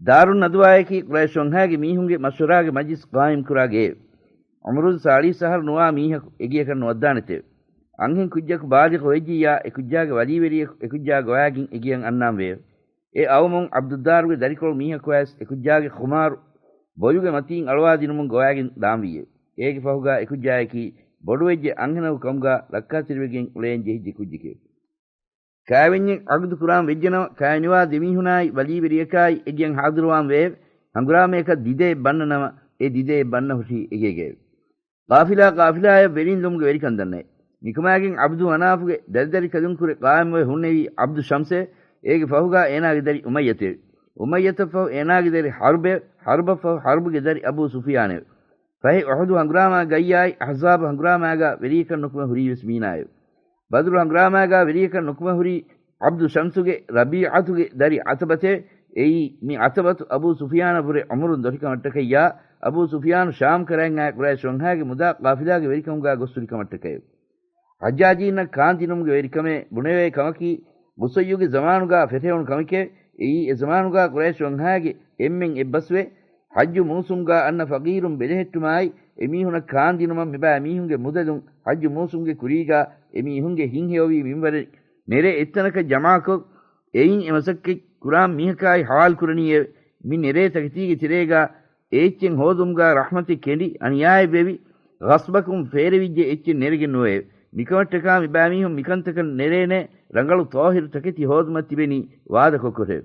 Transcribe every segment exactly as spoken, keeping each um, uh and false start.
ދާރުން ނަދުވާއަކީ ޤުރައިޝު ވަންހާގެ މީހުންގެ މަޝްވަރާގެ މަޖިލިސް ޤާއިމްކުރާ ގެއެވެ. ޢުމުރުން ސާޅީސް އަހަރު ނުވާ މީހަކު އެގެއަކަށް ނުވައްދާނެތެވެ. އަންހެން ކުއްޖަކު ބާލިޣު ވެއްޖިއްޔާ އެކުއްޖާގެ ވަލީވެރިޔަކު އެކުއްޖާ ގޮވާގެން އެގެއަށް އަންނާން ވެއެވެ. އެ އައުމުން ޢަބްދުއްދާރުގެ ދަރިކޮޅު މީހަކު އައިސް އެކުއްޖާގެ ޚުމާރު ބޮލުގެ މަތީން އަޅުވާދިނުމުން ގޮވާގެން ދާންވީއެވެ. އޭގެ ފަހުގާ އެކުއްޖާއަކީ ބޮޑުވެއްޖެ އަންހެނަކު ކަމުގާ ލައްކާތެރިވެގެން އުޅޭން ޖެހިއްޖެ ކުއްޖެކެވެ. ކާވެންޏެއް ޢަގުދު ކުރާން ވެއްޖެނަމަ، ކާވެނިވާ ދެމީހުނާއި ވަލީވެރިޔަކާއި އެގެއަށް ޙާޟިރުވާން ވެއެވެ. ހަނގުރާމަޔަކަށް ދިދައެއް ބަންނަ ނަމަ، އެ ދިދައެއް ބަންނަ ހުށީ އެގޭގައެވެ. ޤާފިލާ ޤާފިލާއަށް ވެރިންލުމުގެ ވެރިކަން ދަންނައެވެ. މިކަމާގެން ޢަބްދު މަނާފުގެ ދަރިދަރި ކަލުން ކުރެ ޤާއިމުވެ ހުންނެވީ ޢަބްދު ޝަމްސެވެ. އޭގެ ފަހުގާ އޭނާގެ ދަރި އުމައްޔަތެވެ. އުމައްޔަތަށް ފަހު އޭނާގެ ދަރި ޙަރްބެވެ. ޙަރްބަށް ފަހު ޙަރްބުގެ ދަރި އަބޫ ސުފިޔާނެވެ. ފަހެ އުޙުދު ހަނގުރާމާގައްޔާއި އަޙްޒާބު ހަނގުރާމާގާ ވެރިޔަކަށް ނުކުމެ ހުރީވެސް މީނާއެވެ. ބަދުރު ހަނގުރާމާގާ ވެރިޔަކަށް ނުކުމެ ހުރީ ޢަބްދު ޝަމްސުގެ ރަބީޢަތުގެ ދަރި ޢަތަބަތެވެ. އެއީ މި ޢަތަބަތު އަބޫ ސުފިޔާނަށްވުރެ ޢުމުރުން ދޮށިކަމަށްޓަކައްޔާ، އަބޫ ސުފިޔާނު ޝާމް ކަރައިން އާ ޤުރައިޝު ވަންހާގެ މުދާ ޤާފިލާގެ ވެރިކަމުގާ ގޮސްހުރި ކަމަށްޓަކައެވެ. ޙައްޖާޖީންނަށް ކާންދިނުމުގެ ވެރިކަމޭ ބުނެވޭ ކަމަކީ، ޤުޞައްޔުގެ ޒަމާނުގާ ފެށެވުނު ކަމެކެވެ. އެއީ އެ ޒަމާނުގާ ޤުރައިޝު ވަންހާގެ އެންމެން އެއްބަސްވެ، ޙައްޖު މޫސުމްގާ އަންނަ ފަޤީރުން ބެލެހެއްޓުމާއި، އެމީހުނަށް ކާންދިނުމަށް މިބާ މީހުންގެ މުދަލުން ޙައްޖު މޫސުމްގެ ކުރީގާ އެމީހުންގެ ހިތްހެޔޮވީ މިންވަރެއް ނެރެ އެއްތަނަކަށް ޖަމާކޮށް، އެއިން އެ މަސައްކަތް ކުރާން މީހަކާއި ޙަވާލުކުރަނީއެވެ. މި ނެރޭ ތަކެތީގެ ތެރޭގާ އެ އެއްޗެއް ހޯދުމުގާ ރަޙްމަތެއް ކެނޑި އަނިޔާއެއްވެވި، ޣަޞްބަކުން ފޭރެވިއްޖެ އެއްޗެއް ނެރެގެން ނުވެއެވެ. މިކަމަށްޓަކާ މިބާމީހުން މިކަންތަކަށް ނެރޭނެ ރަނގަޅު ޠާހިރު ތަކެތި ހޯދުމަށް ތިބެނީ ވާދަކޮށްކޮށެވެ.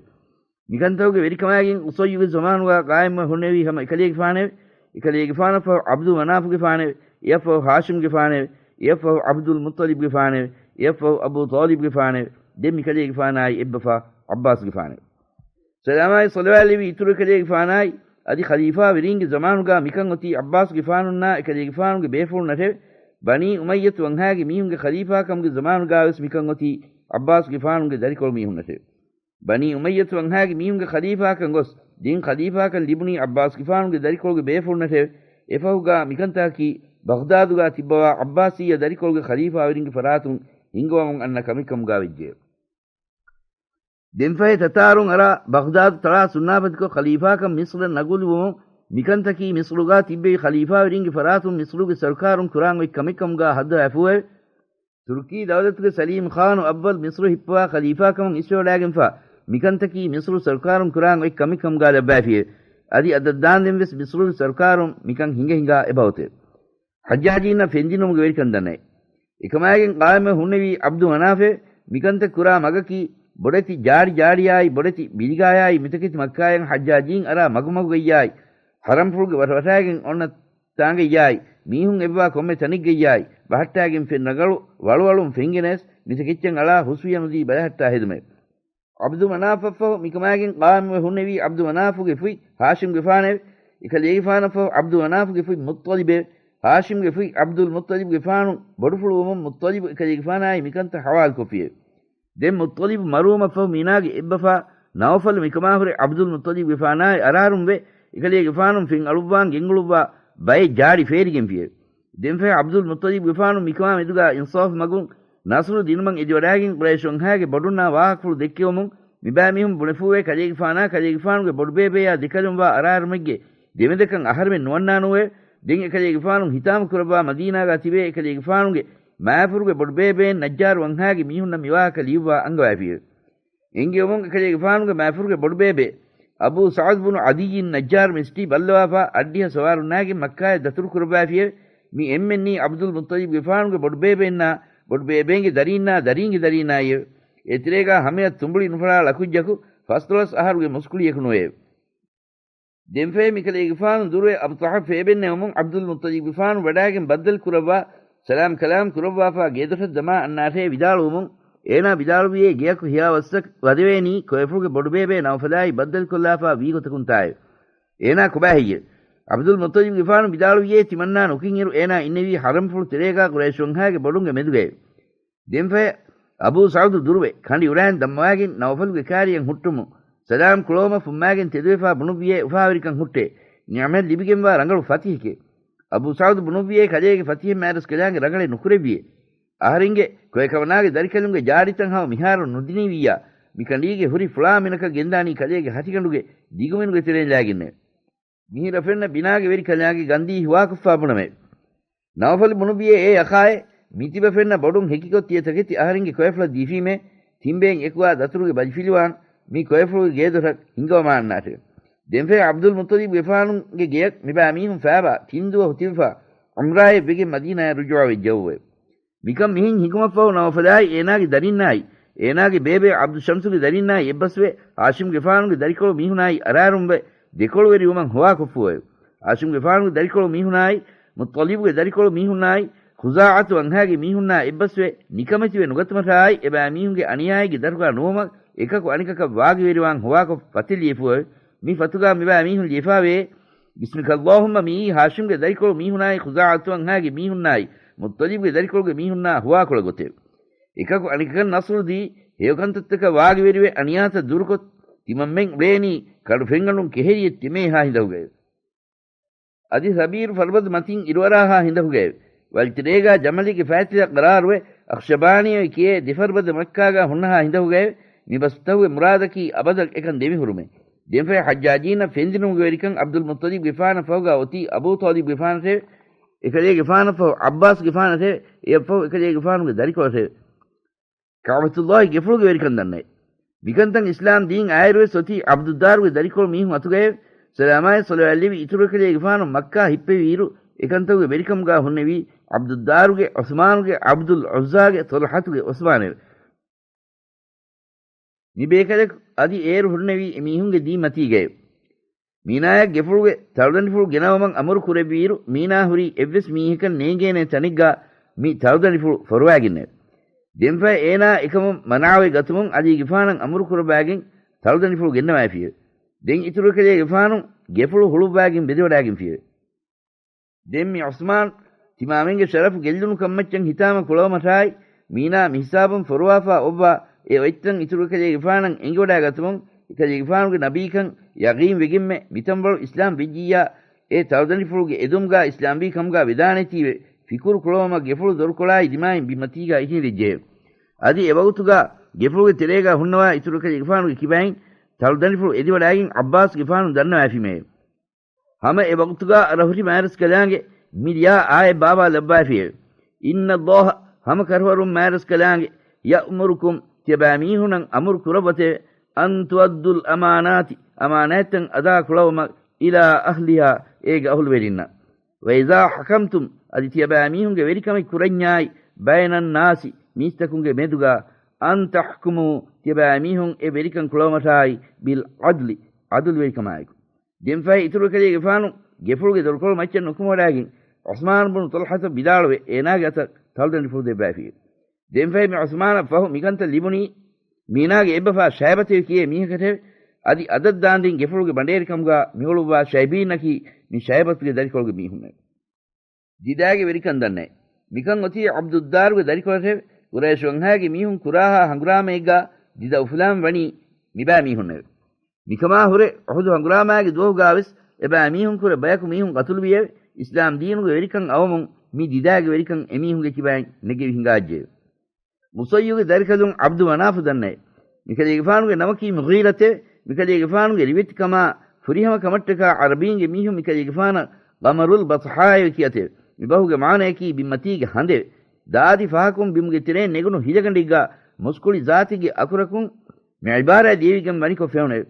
މިކަންތަކުގެ ވެރިކަމާގެން ޤުޞައްޔުގެ ޒަމާނުގާ ޤާއިމްވެ ހުންނެވީ ހަމަ އެކަލޭގެފާނެވެ. އެކަލޭގެފާނަށްފަހު ޢަބްދު މަނާފުގެފާނެވެ. އެއަށްފަހު ހާޝިމްގެފާނެވެ. އެއަށްފަހު ޢަބްދުލް މުއްޠަލިބްގެފާނެވެ. އެއަށްފަހު އަބޫ ޠާލިބްގެފާނެވެ. ދެން މިކަލޭގެފާނާއި އެއްބަފާ ޢައްބާސްގެފާނެވެ. ސަލާމާއި ޞަލަވާތް ލެއްވި އިތުރު އެކަލޭގެފާނާއި އަދި ޚަލީފާވެރީންގެ ޒަމާނުގާ މިކަން އޮތީ ޢައްބާސްގެފާނުންނާ އެކަލޭގެފާނުގެ ބޭފުޅުންނަށެވެ. ބަނީ އުމައްޔަތު ވަންހާގެ މީހުންގެ ޚަލީފާކަމުގެ ޒަމާނުގާވެސް މިކަން އޮތީ ޢައްބާސްގެފާނުގެ ދަރިކޮޅު މީހުންނަށެވެ. ބަނީ އުމައްޔަތު ވަންހާގެ މީހުންގެ ޚަލީފާކަން ގޮސް، ދިން ޚަލީފާކަން ލިބުނީ ޢައްބާސްގެފާނުގެ ދަރިކޮޅުގެ ބޭފުޅުންނަށެވެ. އެފަހުގާ މިކަންތަކަކީ ބަޣްދާދުގާ ތިއްބަވާ ޢައްބާސިއްޔަ ދަރިކޮޅުގެ ޚަލީފާވެރިންގެ ފަރާތުން ހިންގަވަމުން އަންނަ ކަމެއް ކަމުގާ ވެއްޖެއެވެ. ދެންފަހެ ތަތާރުން އަރާ ބަޣްދާދު ތަޅާ ސުންނާފަތިކޮށް ޚަލީފާކަން މިޞްރަށް ނަގުލުވުމުން، މިކަންތަކީ މިޞްރުގާ ތިއްބެވި ޚަލީފާވެރިންގެ ފަރާތުން މިޞްރުގެ ސަރުކާރުން ކުރާން އޮތް ކަމެއް ކަމުގާ ހައްދަވާފައެވެ. ތުރުކީ ދައުލަތުގެ ސަލީމް ޚާނު އައްވަލް މިޞްރު ހިއްޕަވާ ޚަލީފާކަމުން އިސްވެވަޑާގެންފާ މިކަންތަކީ މިޞްރު ސަރުކާރުން ކުރާން އޮތް ކަމެއް ކަމުގާ ލައްވާފިއެވެ. އަދި އަދަށްދާންދެން ވެސް މިޞްރުގެ ސަރުކާރުން މިކަން ހިނގަ ހިނގާ އެބައޮތެވެ. ޙައްޖާޖީންނަށް ފެންދިނުމުގެ ވެރިކަން ދަންނައެވެ. އެކަމާގެން ޤާއިމްވެ ހުންނެވީ ޢަބްދު މަނާފެވެ. މިކަންތައް ކުރާ މަގަކީ ބޮޑެތި ޖާޑި ޖާޑިއާއި ބޮޑެތި ބިލިގާޔާއި މިތަކެތި މައްކާޔަށް ޙައްޖާޖީން އަރާ މަގުމަގުގައްޔާއި، ޙަރަމްފުޅުގެ ވަށަވަށާގެން އޮންނަ ތާނގައްޔާއި، މީހުން އެއްވާ ކޮންމެ ތަނެއްގައްޔާއި، ބަހައްޓާގެން ފެން ރަނގަޅު ވަޅުވަޅުން ފެންގެނެސް، މިތަކެއްޗަށް އަޅާ ހުސްވިޔަނުދީ ބަލަހައްޓާ ހެދުމެވެ. ޢަބްދު މަނާފަށްފަހު މިކަމާގެން ޤާއިމްވެ ހުންނެވީ ޢަބްދު މަނާފުގެ ފުތް ހާޝިމްގެފާނެވެ. އެކަލޭގެފާނަށްފަހު ޢަބްދު މަނާފުގެ ފުތް މުއްޠަލިބެވެ. ހާޝިމްގެ ފުތް ޢަބްދުލް މުއްޠަލިބްގެފާނު ބޮޑުފުޅުވުމުން މުއްޠަލިބު އެކަލޭގެފާނާއި މިކަންތައް ޙަވާލުކޮށްފިއެވެ. ދެން މުއްޠަލިބު މަރުވުމަށްފަހު މީނާގެ އެއްބަފާ ނައުފަލު މިކަމާހުރެ ޢަބްދުލް މުއްޠަލިބުގެފާނާއި އަރާރުންވެ، އެކަލޭގެފާނުން ފެން އަޅުއްވާން ގެންގުޅުއްވާ ބައެއް ޖާޑި ފޭރިގެންފިއެވެ. ދެންފަހެ ޢަބްދުލް މުއްޠަލިބުގެފާނު މިކަމާ މެދުގާ އިންސާފު މަގުން ނަޞްރު ދިނުމަށް އެދިވަޑާގެން ޤުރައިޝު ވަންހާގެ ބޮޑުންނާ ވާހަކަފުޅު ދެއްކެވުމުން މިބާ މީހުން ބުނެފޫވޭ ކަލޭގެފާނާ ކަލޭގެފާނުގެ ބޮޑުބޭބެޔާ ދެކަލުންވާ އަރާރުމެއްގެ ދެމެދަކަށް އަހަރެމެން ނުވަންނާނޫއެވެ. ދެން އެކަލޭގެފާނު ހިތާމަކުރައްވާ މަދީނާގާ ތިބޭ އެކަލޭގެފާނުގެ މާފުރުގެ ބޮޑުބޭބެއިން ނައްޖާރު ވަންހާގެ މީހުންނަށް މިވާހަކަ ލިޔުއްވާ އަންގަވައިފިއެވެ. އެނގެވުމުން އެކަލޭގެފާނުގެ މާފުރުގެ ބޮޑުބޭބެ އަބޫ ސަޢުދު ބުނު ޢަދިއްޔިން ނައްޖާރު މިސްޓީ ބައްލަވާފާ އައްޑިހަ ސަވާރުންނާގެން މައްކާޔަށް ދަތުރުކުރައްވައިފިއެވެ. މި އެންމެންނީ ޢަބްދުލް މުއްޠަލިބުގެފާނުގެ ބޮޑުބޭބެއިންނާ ބޮޑުބޭބެއިންގެ ދަރީންނާ ދަރީންގެ ދަރީންނާއިއެވެ. އެތެރޭގާ ހަމަޔަށް ތުނބުޅި ނުފަޅާ ޅަކުއްޖަކު ފަސްދޮޅަސް އަހަރުގެ މުސްކުޅިޔަކު ނުވެއެވެ. ދެންފަހެ މިކަލޭގެފާނު ދުރުވެ އަބުޠަހަށް ފޭބެންނެވުމުން ޢަބްދުލް މުއްޠަލިބުގެފާނު ވަޑާގެން ބައްދަލު ކުރައްވާ، ސަލާމް ކަލާމް ކުރައްވާފާ ގޭދޮށަށް ދަމާ އަންނާށޭ ވިދާޅުވުމުން، އޭނާ ވިދާޅުވިޔޭ ގެޔަކު ހިޔާވައްސަކަށް ވަދެވޭނީ ކޮއެފުޅުގެ ބޮޑުބޭބެ ނައުފަލާއި ބައްދަލުކޮށްލާފާ ވީގޮތަކުންތާއެވެ. އޭނާ ކޮބާހެއްޔެވެ؟ ޢަބްދުލް މުއްޠަލިބުގެފާނު ވިދާޅުވިޔޭ ތިމަންނާ ނުކިންއިރު އޭނާ އިންނެވީ ޙަރަމްފުޅު ތެރޭގާ ޤުރައިޝު ވަންހާގެ ބޮޑުންގެ މެދުގައެވެ. ދެންފަހެ އަބޫ ސަޢުދު ދުރުވެ، ކަނޑި އުރާން ދަންމަވާގެން ނައުފަލުގެ ކާރިޔަށް ހުއްޓުމުން، ސަލާމް ކުޅަވުމަށް ފުއްމާގެން ތެދުވެފާ ބުނުއްވިޔޭ އުފާވެރިކަން ހުއްޓޭ، ނިޢުމަތް ލިބިގެންވާ ރަނގަޅު ފަތިހެކޭ. އަބޫ ސަޢުދު ބުނުއްވިޔޭ ކަލޭގެ ފަތިހެއް މާތްރަސްކަލާނގެ ރަނގަޅެއް ނުކުރެއްވިޔޭ. އަހަރެންގެ ކޮއެކަމަނާގެ ދަރިކަލުންގެ ޖާޑިތައް ހަމަ މިހާރު ނުދިނީވިއްޔާ، މި ކަނޑީގެ ހުރި ފުޅާ މިނަކަށް ގެންދާނީ ކަލޭގެ ހަށިގަނޑުގެ ދިގުމިނުގެ ތެރެއިން ލާގެންނެވެ. މިހިރަ ފެންނަ ބިނާގެ ވެރިކަލާނގެ ގަންދީ ހުވާކޮށްފާ ބުނަމެވެ. ނައުފަލް ބުނުއްވިއޭ، އޭ އަޚާއޭ، މިތިބަ ފެންނަ ބޮޑުން ހެކިކޮށް ތިޔަ ތަކެތި އަހަރެންގެ ކޮއެފުޅަށް ދީފީމޭ، ތިން ބޭން އެކުވާ ދަތުރުގެ ބަލިފިލުވާން މި ކޮއެފުޅުގެ ގޭދޮރަށް ހިންގަވަމާ އަންނާށެވެ. ދެންފަހެ ޢަބްދުލް މުއްޠަލިބްގެފާނުގެ ގެޔަށް މިބާ މީހުން ފާބާ ތިން ދުވަހު ތިބެފާ ޢުމްރާއެއް ވެގެން މަދީނާއަށް ރުޖޫޢަވެއްޖެއެވެ. މިކަން މިހެން ހިނގުމަށްފަހު ނައުފަލާއި އޭނާގެ ދަރިންނާއި، އޭނާގެ ބޭބެ ޢަބްދުޝަމްސުގެ ދަރިންނާއި އެއްބަސްވެ، ހާޝިމްގެފާނުގެ ދަރިކޮޅު މީހުނާއި އަރާރުންވެ، ދެކޮޅުވެރިވުމަށް ހޮވާކޮށްފުއެވެ. ހާޝިމްގެފާނުގެ ދަރިކޮޅު މީހުނާއި، މުއްޠަލިބުގެ ދަރިކޮޅު މީހުންނާއި، ޚުޒާޢަތު އަންހާގެ މީހުންނާ އެއްބަސްވެ، ނިކަމެތިވެ ނުގަތުމަށާއި، އެބައިމީހުންގެ އަނިޔާއެއްގެ ދަށުގާ ނުވުމަށް، އެކަކު އަނެކަކަށް ވާގިވެރިވާން ހޮވާކޮށް ފަތި ލިޔެފުއެވެ. މި ފަތުގާ މިބައިމީހުން ލިޔެފާވޭ، ބިސްމިކަ ﷲ، މިއީ ހާޝިމްގެ ދަރިކޮޅު މީހުނާއި، ޚުޒާޢަތު އަންހާގެ މީހުންނާއި، މުއްޠަލިބްގެ ދަރިކޮޅުގެ މީހުންނާ ހުވާކޮޅަށް ގޮތެވެ. އެކަކު އަނެކަކަށް ނަޞްރު ދީ، ހެޔޮކަންތައްތަކަށް ވާގިވެރިވެ، އަނިޔާތައް ދުރުކޮށް، ތިމަންމެން އުޅޭނީ ކަނޑު ފެންގަނޑުން ކެހެރިއެއް ތެމޭހާ ހިނދަކުގައެވެ. އަދި ސަބީރު ފަރުބަދަ މަތިން އިރުއަރާހާ ހިނދަކުގައެވެ. ވަލިތެރޭގާ ޖަމަލީގެ ފައިތިލަށް ޤަރާރުވެ، އަޚްޝަބާނީއޭ ކިޔޭ ދެ ފަރުބަދަ މައްކާގާ ހުންނަހާ ހިނދަކުގައެވެ. މި ބަސްތަކުގެ މުރާދަކީ އަބަދަށް އެކަން ދެމިހުރުމޭ. ދެންފަހެ ޙައްޖާޖީންނަށް ފެންދިނުމުގެ ވެރިކަން ޢަބްދުލް މުއްޠަލިބްގެފާނަށް ފަހުގާ އޮތީ އަބޫ ޠާލިބްގެފާނަށެވެ. އެކަލޭގެފާނަށް ފަހު ޢައްބާސްގެފާނަށެވެ. އެއަށްފަހު އެކަލޭގެފާނުގެ ދަރިކޮޅަށެވެ. ކަޢުބަތުﷲގެ ގެފުޅުގެ ވެރިކަން ދަންނައެވެ. މިކަންތައް އިސްލާމް ދީން އާއިރުވެސް އޮތީ ޢަބްދުއްދާރުގެ ދަރިކޮޅު މީހުން އަތުގައެވެ. ސަލާމާއި ޞަލަވާތް ލެއްވި އިތުރު އެކަލޭގެފާނު މައްކާ ހިއްޕެވިއިރު، އެކަންތަކުގެ ވެރިކަމުގާ ހުންނެވީ ޢަބްދުއްދާރުގެ ޢުސްމާނުގެ ޢަބްދުލް ޢުއްޒާގެ ޠަލްޙަތުގެ ޢުސްމާނެވެ. މި ބޭކަލަކު އަދި އޭރު ހުންނެވީ އެމީހުންގެ ދީން މަތީގައެވެ. މީނާޔަށް ގެފުޅުގެ ތަޅުދަނޑިފުޅު ގެނައުމަށް އަމުރު ކުރެއްވިއިރު، މީނާ ހުރީ އެއްވެސް މީހަކަށް ނޭނގޭނޭ ތަނެއްގާ މި ތަޅުދަނޑިފުޅު ފޮރުވާގެންނެވެ. ދެންފަހެ އޭނާ އެކަމުން މަނާވެ ގަތުމުން ޢަލީގެފާނަށް އަމުރު ކުރައްވާގެން ތަޅުދަނޑިފުޅު ގެންނަވައިފިއެވެ. ދެން އިތުރު އެކަލޭގެފާނު ގެފުޅު ހުޅުއްވާގެން ވެދެވަޑާގެންފިއެވެ. ދެން މި ޢުސްމާން ތިމާމެންގެ ޝަރަފު ގެއްލުނު ކަންމައްޗަށް ހިތާމަ ކުޅަވުމަށާއި، މީނާ މިހިސާބުން ފޮރުވާފާ އޮއްވާ އެ އޮތްތަން އިތުރު އެކަލޭގެފާނަށް އެނގިވަޑާގަތުމުން، އެކަލޭގެފާނުގެ ނަބީކަން ޔަގީން ވެގެންމެ މިތަންވަޅު އިސްލާމް ވެއްޖިއްޔާ، އެ ތަޅުދަނޑިފުޅުގެ އެދުމުގާ އިސްލާމްވީ ކަމުގާ ވެދާނެތީވެ، ފިކުރު ކުޅަވުމަށް ގެފުޅު ދޮރުކޮޅާއި ދިމާއިން ބިންމަތީގާ އިށީނދެއްޖެއެވެ. އަދި އެވަގުތުގާ ގެފުޅުގެ ތެރޭގާ ހުންނަވާ އިތުރު އެކަލޭގެފާނުގެ ކިބައިން ތަޅުދަނޑިފުޅު އެދިވަޑާގެން ޢައްބާސްގެފާނު ދަންނަވައިފީމެއެވެ. ހަމަ އެ ވަގުތުގާ ރަހުރި މާތްރަސްކަލާނގެ މި ލިޔާ އާޔަތް ބާވާލައްވައިފިއެވެ. إن الله، ހަމަ ކަށަވަރުން މާތްރަސްކަލާނގެ، يأمركم، ތިޔަބައިމީހުންނަށް އަމުރު ކުރައްވަތެވެ. أن تؤدوا الأمانات، އަމާނާތްތައް އަދާކުޅަވުމަށް، إلى أهلها، އޭގެ އަހުލުވެރިންނަށް. وإذا حكمتم، އަދި ތިޔަބައިމީހުންގެ ވެރިކަމެއް ކުރަންޏާއި، بين الناس، މީސްތަކުންގެ މެދުގާ، أن تحكموا، ތިޔަބައިމީހުން އެ ވެރިކަން ކުޅަވުމަށާއި، بالعدل، ޢަދުލުވެރިކަމާއެކު. ދެންފަހެ އިތުރު އެކަލޭގެފާނު ގެފުޅުގެ ދޮރުކޮޅު މައްޗަށް ނުކުމެވަޑާގެން، ޢުސްމާނު ބުނު ޠަލްޙަތަށް ވިދާޅުވެ، އޭނާގެ އަތަށް ތަޅުދަނޑިފުޅު ދެއްވައިފިއެވެ. ދެންފަހެ މި ޢުސްމާނަށް ފަހު މިކަންތައް ލިބުނީ، މީނާގެ އެއްބަފާ ޝައިބަތެވެ ކިޔޭ މީހަކަށެވެ. އަދި އަދަށް ދާންދެން ގެފުޅުގެ ބަނޑޭރިކަމުގާ މިއުޅުއްވާ ޝައިބީންނަކީ މި ޝައިބަތުގެ ދަރިކޮޅުގެ މީހުންނެވެ. ދިދާގެ ވެރިކަން ދަންނައެވެ. މިކަން އޮތީ ޢަބްދުއްދާރުގެ ދަރިކޮޅަށެވެ. ޤުރައިޝު ވަންހާގެ މީހުން ކުރާހާ ހަނގުރާމައެއްގާ ދިދަ އުފުލާން ވަނީ މިބައިމީހުންނެވެ. މިކަމާ ހުރެ އުޙުދު ހަނގުރާމާގެ ދުވަހުގާވެސް އެބައިމީހުންކުރެ ބަޔަކު މީހުން ޤަތުލުވިއެވެ. އިސްލާމް ދީނުގެ ވެރިކަން އައުމުން މި ދިދާގެ ވެރިކަން އެމީހުންގެ ކިބައިން ނެގެވި ހިނގާއްޖެއެވެ. ޤުޞައްޔުގެ ދަރިކަލުން ޢަބްދު މަނާފު ދަންނައެވެ. މިކަލޭގެފާނުގެ ނަމަކީ މުޣީރަތެވެ. މިކަލޭގެފާނުގެ ރިވެތިކަމާ ފުރިހަމަ ކަމަށްޓަކާ ޢަރަބީންގެ މީހުން މިކަލޭގެފާނަށް ޤަމަރުލް ބަޠްޙާއެވެ ކިޔަތެވެ. މިބަހުގެ މާނަޔަކީ ބިންމަތީގެ ހަނދެވެ. ދާދި ފަހަކުން ބިމުގެ ތެރެއިން ނެގުނު ހިލަގަނޑެއްގާ މުސްކުޅި ޒާތެއްގެ އަކުރަކުން މި ޢިބާރާތް ލިޔެވިގެން ވަނިކޮށް ފެނުނެވެ.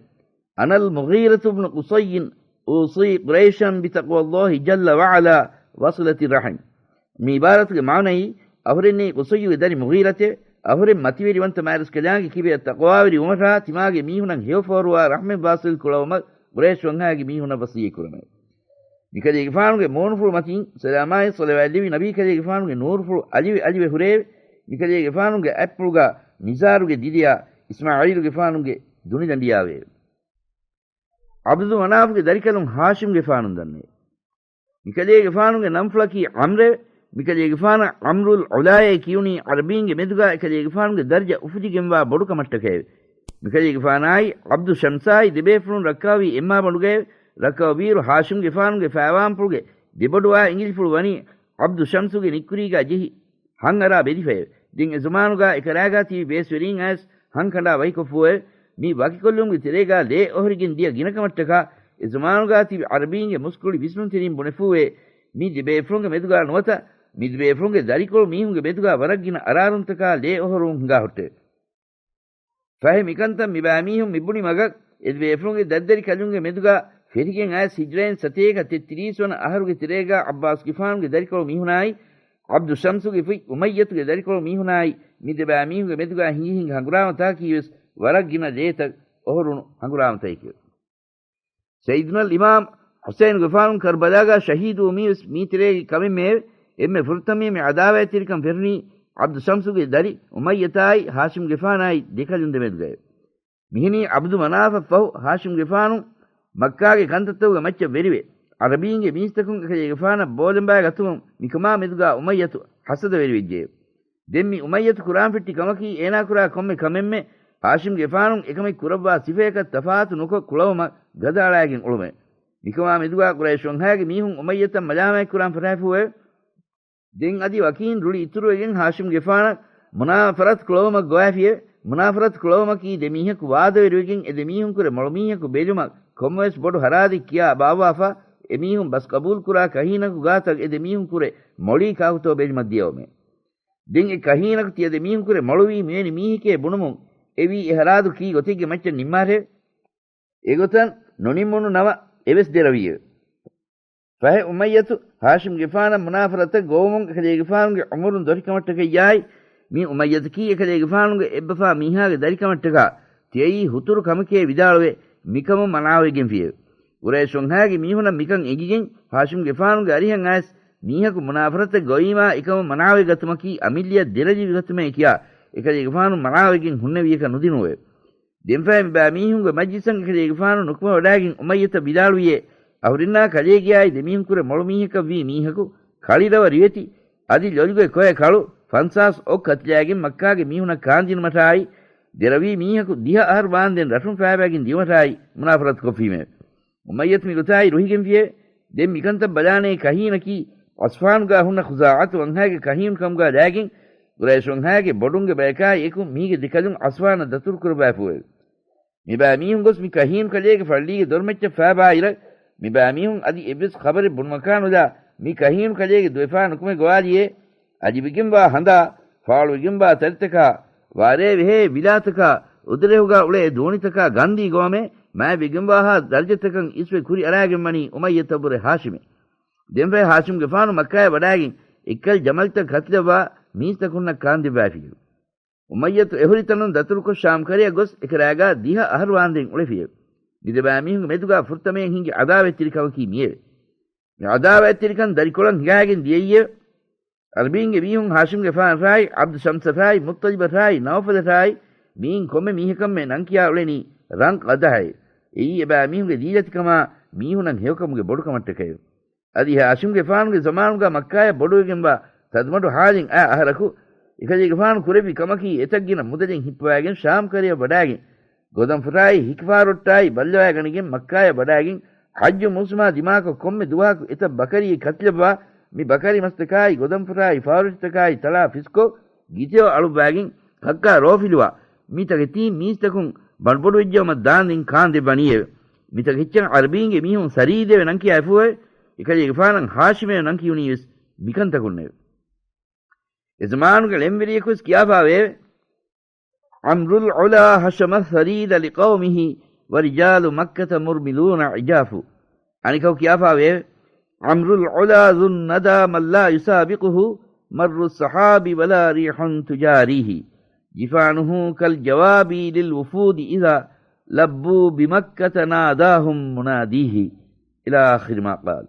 أنا المغيرة بن قصي أوصي قريشا بتقوى الله جل وعلا وصلة الرحم. މި ޢިބާރާތުގެ މާނައީ، އަހުރެންނީ ޤުޞައްޔުގެ ދަރި މުޣީރަތެވެ. އަހުރެން މަތިވެރިވަންތަ މާތްރަސްކަލާނގެ ކިބަޔަށް ތަޤްވާވެރިވުމަށާ، ތިމާގެ މީހުނަށް ހެޔޮ ފޯރުވާ ރަޙްމެއް ވާޞިލް ކުޅަވުމަށް ޤުރައިޝް ވަންހާގެ މީހުނަށް ވަޞިއްޔަތް ކުރަމެވެ. މިކަލޭގެފާނުގެ މޫނުފުޅު މަތިން ސަލާމާއި ޞަލަވާތް ލެއްވި ނަބީ ކަލޭގެފާނުގެ ނޫރުފުޅު އަލިވެ އަލިވެ ހުރެއެވެ. މިކަލޭގެފާނުގެ އަތްޕުޅުގާ ނިޒާރުގެ ދިލިޔާ އިސްމާޢީލުގެފާނުގެ ދުނިލަނޑިޔާވެއެވެ. ޢަބްދު މަނާފުގެ ދަރިކަލުން ހާޝިމްގެފާނު ދަންނައެވެ. މިކަލޭގެފާނުގެ ނަންފުޅަކީ ޢަމްރެވެ. މިކަލޭގެފާނަށް ޢަމްރުލް ޢުލާއޭ ކިޔުނީ ޢަރަބީންގެ މެދުގާ އެކަލޭގެފާނުގެ ދަރަޖަ އުފުލިގެންވާ ބޮޑުކަމަށްޓަކައެވެ. މިކަލޭގެފާނާއި ޢަބްދު ޝަމްސާއި ދެބޭފުޅުން ރައްކާވީ އެއްމާބަނޑުގައެވެ. ރައްކާވިއިރު ހާޝިމްގެފާނުގެ ފައިވާންޕުޅުގެ ދެބޮޑުވާ އިނގިލިފުޅު ވަނީ ޢަބްދު ޝަމްސުގެ ނިއްކުރީގާ ޖެހި ހަން އަރާ ބެލިފައެވެ. ދެން އެ ޒުމާނުގާ އެކަރާގާ ތިބި ބޭސްވެރީން އައިސް ހަންކަނޑާ ވަކިކޮށްފޫއެވެ. މި ވަކިކޮށްލުމުގެ ތެރޭގާ ލޭ އޮހޮރިގެން ދިޔަ ގިނަ ކަމަށްޓަކާ، އެ ޒަމާނުގާ ތިބި ޢަރަބީންގެ މުސްކުޅި ވިސްނުންތެރިން ބުނެފޫއެވެ. މި ދެބޭފުޅުންގެ މެދުގާ ނުވަތަ މި ދެބޭފުޅުންގެ ދަރިކޮޅު މީހުންގެ މެދުގާ ވަރަށް ގިނަ އަރާރުންތަކާ ލޭ އޮހޮރުވުން ހިނގާ ހުއްޓެވެ. ފަހެ މިކަންތައް މިބައިމީހުން މިބުނި މަގަށް، އެ ދެބޭފުޅުންގެ ދަތްދަރި ކަލުންގެ މެދުގާ ފެށިގެން އައިސް ހިޖްރައިން ސަތޭކަ ތެއްތިރީސް ވަނަ އަހަރުގެ ތެރޭގާ ޢައްބާސްގެފާނުގެ ދަރިކޮޅު މީހުނާއި، ޢަބްދު ޝަމްސުގެ ފުތް އުމައްޔަތުގެ ދަރިކޮޅު މީހުނާއި، މި ދެބައިމީހުންގެ މެދުގާ ހިނގި ހިނގި ހަނގުރާމަތަކަކީވެސް ވަރަށް ގިނަ ލޭތައް އޮހޮރުނު ހަނގުރާމަތަކެކެވެ. ސައްޔިދުނަލް އިމާމް ޙުސައިނުގެފާނު ކަރްބަލާގާ ޝަހީދުވުމީވެސް މީތެރޭގެ ކަމެއްމެއެވެ. އެންމެ ފުރަތަމަ މި ޢަދާވާތްތެރިކަން ފެށުނީ ޢަބްދު ޝަމްސުގެ ދަރި އުމައްޔަތާއި ހާޝިމްގެފާނާއި ދެކަލުން ދެމެދުގައެވެ. މިހެނީ ޢަބްދު މަނާފަށް ފަހު ހާޝިމްގެފާނު މައްކާގެ ކަންތައްތަކުގެ މައްޗަށް ވެރިވެ، ޢަރަބީންގެ މީސްތަކުން އެކަލޭގެފާނަށް ބޯލަނބާ ގަތުމުން މިކަމާ މެދުގާ އުމައްޔަތު ހަސަދަވެރިވެއްޖެއެވެ. ދެން މި އުމައްޔަތު ކުރާން ފެއްޓި ކަމަކީ އޭނާ ކުރާ ކޮންމެ ކަމެއްމެ ހާޝިމްގެފާނުން އެކަމެއް ކުރައްވާ ސިފަޔަކަށް ތަފާތު ނުކޮށް ކުޅަވުމަށް ގަދައަޅާގެން އުޅުމެވެ. މިކަމާ މެދުގާ ޤުރައިޝު ވަންހާގެ މީހުން އުމައްޔަތަށް މަލާމާތް ކުރާން ފަށާފޫއެވެ. ދެން އަދި ވަކީން ރުޅި އިތުރުވެގެން ހާޝިމްގެފާނަށް މުނާފަރަތު ކުޅަވުމަށް ގޮވާފިއެވެ. މުނާފަރަތު ކުޅަވުމަކީ ދެ މީހަކު ވާދަވެރިވެގެން އެ ދެ މީހުންކުރެ މޮޅު މީހަކު ބެލުމަށް ކޮންމެވެސް ބޮޑު ހަރާދެއް ކިޔާ ބާއްވާފަ، އެ މީހުން ބަސް ޤަބޫލުކުރާ ކަހީނަކު ގާތަށް އެ ދެ މީހުންކުރެ މޮޅީ ކާކުތޯ ބެލުމަށް ދިޔައުމެވެ. ދެން އެ ކަހީނަކު ތިޔަ ދެ މީހުންކުރެ މޮޅުވީ މިވެނި މީހެކޭ ބުނުމުން، އެވީ އެ ހަރާދު ކީ ގޮތެއްގެ މައްޗަށް ނިންމާށެވެ. އެގޮތަށް ނުނިންމުނު ނަމަ އެވެސް ދެރަވީއެވެ. ފަހެ އުމައްޔަތު ހާޝިމްގެފާނަށް މުނާފަރަތަށް ގޮވުމުން އެކަލޭގެފާނުގެ ޢުމުރުން ދޮށިކަމަށްޓަކައްޔާއި، މި އުމައްޔަތަކީ އެކަލޭގެފާނުގެ އެއްބަފާ މީހާގެ ދަރިކަމަށްޓަކާ ތިޔައީ ހުތުރު ކަމެކޭ ވިދާޅުވެ، މިކަމުން މަނާވެގެންފިއެވެ. ޤުރައިޝު ވަންހާގެ މީހުނަށް މިކަން އެނގިގެން ހާޝިމްގެފާނުގެ އަރިހަށް އައިސް، މީހަކު މުނާފަރަތަށް ގޮވީމާ އެކަމުން މަނާވެގަތުމަކީ އަމިއްލަޔަށް ދެރަލިވިގަތުމޭ ކިޔާ، އެކަލޭގެފާނު މަނާވެގެން ހުންނެވިޔަކަށް ނުދިނުވެ. ދެންފަހެ މިބާ މީހުންގެ މަޖްލިސަށް އެކަލޭގެފާނު ނުކުމެވަޑާގެން އުމައްޔަތަށް ވިދާޅުވިއޭ، އަހުރެންނާ ކަލޭގެއާއި ދެމީހުންކުރެ މޮޅު މީހަކަށްވީ މީހަކު ކަޅިރަވަ ރިވެތި، އަދި ލޮލުގެ ކޮއެ ކަޅު ފަންސާސް އޮށް ކަތިލާގެން މައްކާގެ މީހުނަށް ކާންދިނުމަށާއި، ދެރަވީ މީހަކު ދިހަ އަހަރު ވާންދެން ރަށުން ފައިބައިގެން ދިޔުމަށާއި މުނާފަރަތު ކޮށްފީމެވެ. އުމައްޔަތު މިގޮތާއި ރުހިގެންފިއެވެ. ދެން މިކަންތައް ބަލާނޭ ކަހީނަކީ އަސްފާނުގާ ހުންނަ ޚުޒާޢަތު ވަންހާގެ ކަހީނު ކަމުގާ ލާގެން، ޤުރައިޝު ވަންހާގެ ބޮޑުންގެ ބަޔަކާއި އެކު މީގެ ދެކަލުން އަސްފާނަށް ދަތުރުކުރައްވާފޫއެވެ. މިބާ މީހުން ގޮސް މި ކަހީނު ކަލޭގެ ފައްޅީގެ ދޮރުމައްޗަށް ފާބާއިރަށް، މިބާ މީހުން އަދި އެއްވެސް ޚަބަރެއް ބުނުމަކާ ނުލާ، މި ކަހީނު ކަލޭގެ ދުވެފާ ނުކުމެ ގޮވާލިއޭ. އަލިވެގެންވާ ހަނދާ، ފާޅުވެގެންވާ ތަރިތަކާ، ވާރޭ ވެހޭ ވިލާތަކާ، އުދުރެހުގާ އުޅޭ ދޯނިތަކާ ގަންދީ ގޮވަމޭ، މާތްވެގެންވާހާ ދަރަޖަތަކަށް އިސްވެ ކުރިއަރާގެންވަނީ އުމައްޔަތަށްވުރެ ހާޝިމެ. ދެންފަހެ ހާޝިމްގެފާނު މައްކާޔަށް ވަޑާގެން އެއްކަލް ޖަމަލްތައް ކަތިލައްވާ މީސްތަކުންނަށް ކާންދެއްވާފިއެވެ. އުމައްޔަތު އެހުރިތަނުން ދަތުރުކޮށް ޝާމް ކަރަޔަށް ގޮސް އެކަލާގާ ދިހަ އަހަރު ވާންދެން އުޅެފިއެވެ. މި ދެބާ މީހުންގެ މެދުގާ ފުރަތަމަޔަށް ހިނގި އަދާވަތްތެރިކަމަކީ މިއެވެ. މި އަދާވަތްތެރިކަން ދަރިކޮޅަށް ހިނގާގެން ދިޔައީއެވެ. އަރަބީންގެ މީހުން ހާޝިމްގެފާނަށާއި، ޢަބްދު ޝަމްސަށާއި، މުއްޠަލިބަށާއި، ނައުފަލަށާއި، މިއިން ކޮންމެ މީހަކަށްމެ ނަންކިޔާ އުޅެނީ ރަން ޤަދަހައޭ. އެއީ އެބާ މީހުންގެ ދީލަތިކަމާ މީހުނަށް ހެޔޮކަމުގެ ބޮޑުކަމަށްޓަކައެވެ. އަދި ހާޝިމްގެފާނުގެ ޒަމާނުގާ މައްކާޔަށް ބޮޑުވެގެންވާ ތަދުމަޑު ހާލެއް އައި އަހަރަކު، އެކަލޭގެފާނު ކުރެއްވި ކަމަކީ އެތައް ގިނަ މުދަލެއް ހިއްޕަވައިގެން ޝާމް ކަރަޔަށް ވަޑާގެން، ގޮދަންފުށާއި ހިކިފާރޮއްޓާއި ބައްލަވައިގަނެގެން މައްކާޔަށް ވަޑާގެން، ޙައްޖު މޫސުމާ ދިމާކޮށް ކޮންމެ ދުވަހަކު އެތައް ބަކަރީ ކަތިލައްވާ، މި ބަކަރި މަސްތަކާއި ގޮދަންފުށާއި ފާރޮށިތަކާއި ތަޅާ ފިސްކޮށް، ގިތެޔޮ އަޅުއްވާގެން، ކައްކާ ރޯފިލުވާ، މިތަކެތީ މީސްތަކުން ބަނޑުބޮޑުވެއްޖައުމަށް ދާންދެން ކާންދެއްވަނީއެވެ. މިތަކެއްޗަށް ޢަރަބީންގެ މީހުން ސަރީދޭވެ ނަންކިޔާފޫއެވެ. އެކަލޭގެފާނަށް ހާޝިމޭވެ ނަންކިޔުނީވެސް މިކަންތަކުންނެވެ. އެ ޒަމާނުގެ ޅެންވެރިޔަކުވެސް ކިޔާފާވެއެވެ. عمرو العلا حشم الثريد لقومه ورجال مكة مرملون عجاف. އަނެކަކު ކިޔާފާވެއެވެ. عمرو العلا ذو الندى من لا يسابقه مر السحاب ولا ريح تجاريه. جفانه كالجواب للوفود إذا لبوا بمكة ناداهم مناديه. إلى آخر ما قال.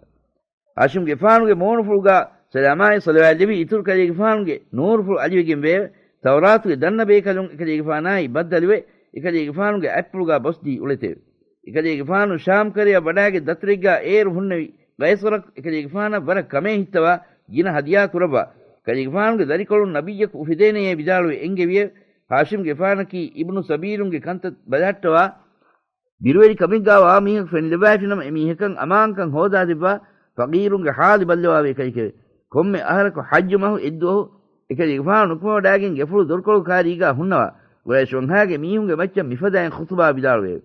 ހާޝިމްގެފާނުގެ މޫނުފުޅުގާ ސަލާމާއި ޞަލަވާތް ލެވި އިތުރު ކަލޭގެފާނުގެ ނޫރުފުޅު އަލިވެގެން ވެއެވެ. ތައުރާތުގެ ދަންނަ ބޭކަލުން އެކަލޭގެފާނާއި ބައްދަލުވެ، އެކަލޭގެފާނުގެ އަތްޕުޅުގާ ބޮސްދީ އުޅެތެވެ. އެކަލޭގެފާނު ޝާމް ކަރަޔަށް ވަޑާގެ ދަތުރެއްގާ އޭރު ހުންނެވި ޤައިޞަރަކު އެކަލޭގެފާނަށް ވަރަށް ކަމޭ ހިއްތަވާ ގިނަ ހަދިޔާ ކުރައްވާ، ކަލޭގެފާނުގެ ދަރިކޮޅުން ނަބިއްޔަކު އުފެދޭނެޔޭ ވިދާޅުވެ އެންގެވިއެވެ. ހާޝިމްގެފާނަކީ އިބްނު ސަބީލުންގެ ކަންތައް ބަލަހައްޓަވާ، ބިރުވެރި ކަމެއްގާ ވާ މީހަކު ފެނިލައްވާފިނަމަ، އެމީހަކަށް އަމާންކަން ހޯދާދެއްވާ، ފަޤީރުންގެ ޙާލު ބައްލަވާވޭ ކަލެކެވެ. ކޮންމެ އަހަރަކު ޙައްޖު މަހު އެއްދުވަހު އެކަލޭގެފާނު ނުކުމެވަޑާގެން ގެފުޅު ދޮރުކޮޅު ކާރީގާ ހުންނަވާ، ޤުރައިޝް ވަންހާގެ މީހުންގެ މައްޗަށް މިފަދައިން ޚުޠުބާ ވިދާޅުވެއެވެ.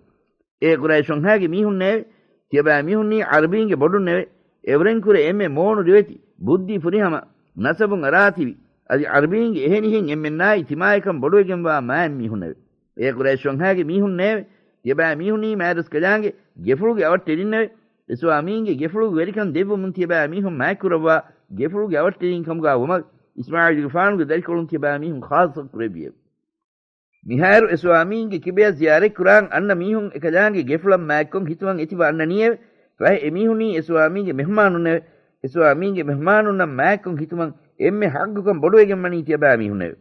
އޭ ޤުރައިޝް ވަންހާގެ މީހުންނޭވެ! ތިޔަބައިމީހުންނީ ޢަރަބީންގެ ބޮޑުންނެވެ. އެއުރެންކުރެ އެންމެ މޯނު ރިވެތި، ބުއްދީ ފުރިހަމަ، ނަސަބުން އަރާތިބި، އަދި ޢަރަބީންގެ އެހެނިހެން އެންމެންނާއި ތިމާޔަކަން ބޮޑުވެގެންވާ މާތް މީހުންނެވެ. އޭ ޤުރައިޝް ވަންހާގެ މީހުންނޭވެ! ތިޔަބައިމީހުންނީ މާތްރަސްކަލާނގެ ގެފުޅުގެ އަވަށްޓެރިންނެވެ. އިސްވާމީންގެ ގެފުޅުގެ ވެރިކަން ދެއްވުމުން ތިޔަބައިމީހުން މާތްކުރައްވާ ގެފުޅުގެ އަވަށްޓެރިން ކަމުގާ ވުމަށް އިސްމާޢީލުގެފާނުގެ ދަރިކޮޅުން ތިޔަބައިމީހުން ޚާއްޞަ ކުރެއްވިއެވެ. މިހާރު އެސްވާމީންގެ ކިބަޔަށް ޒިޔާރަތްކުރާން އަންނަ މީހުން އެކަލާނގެ ގެފުޅަށް މާތްކޮށް ހިތުމަށް އެތިބަ އަންނަނީއެވެ. ފަހެ އެމީހުނީ އެސްވާމީންގެ މެހުމާނުންނެވެ. އެސްވާމީންގެ މެހުމާނުންނަށް މާތްކޮށް ހިތުމަށް އެންމެ ޙައްޤުކަން ބޮޑުވެގެންވަނީ ތިޔަބައިމީހުންނެވެ.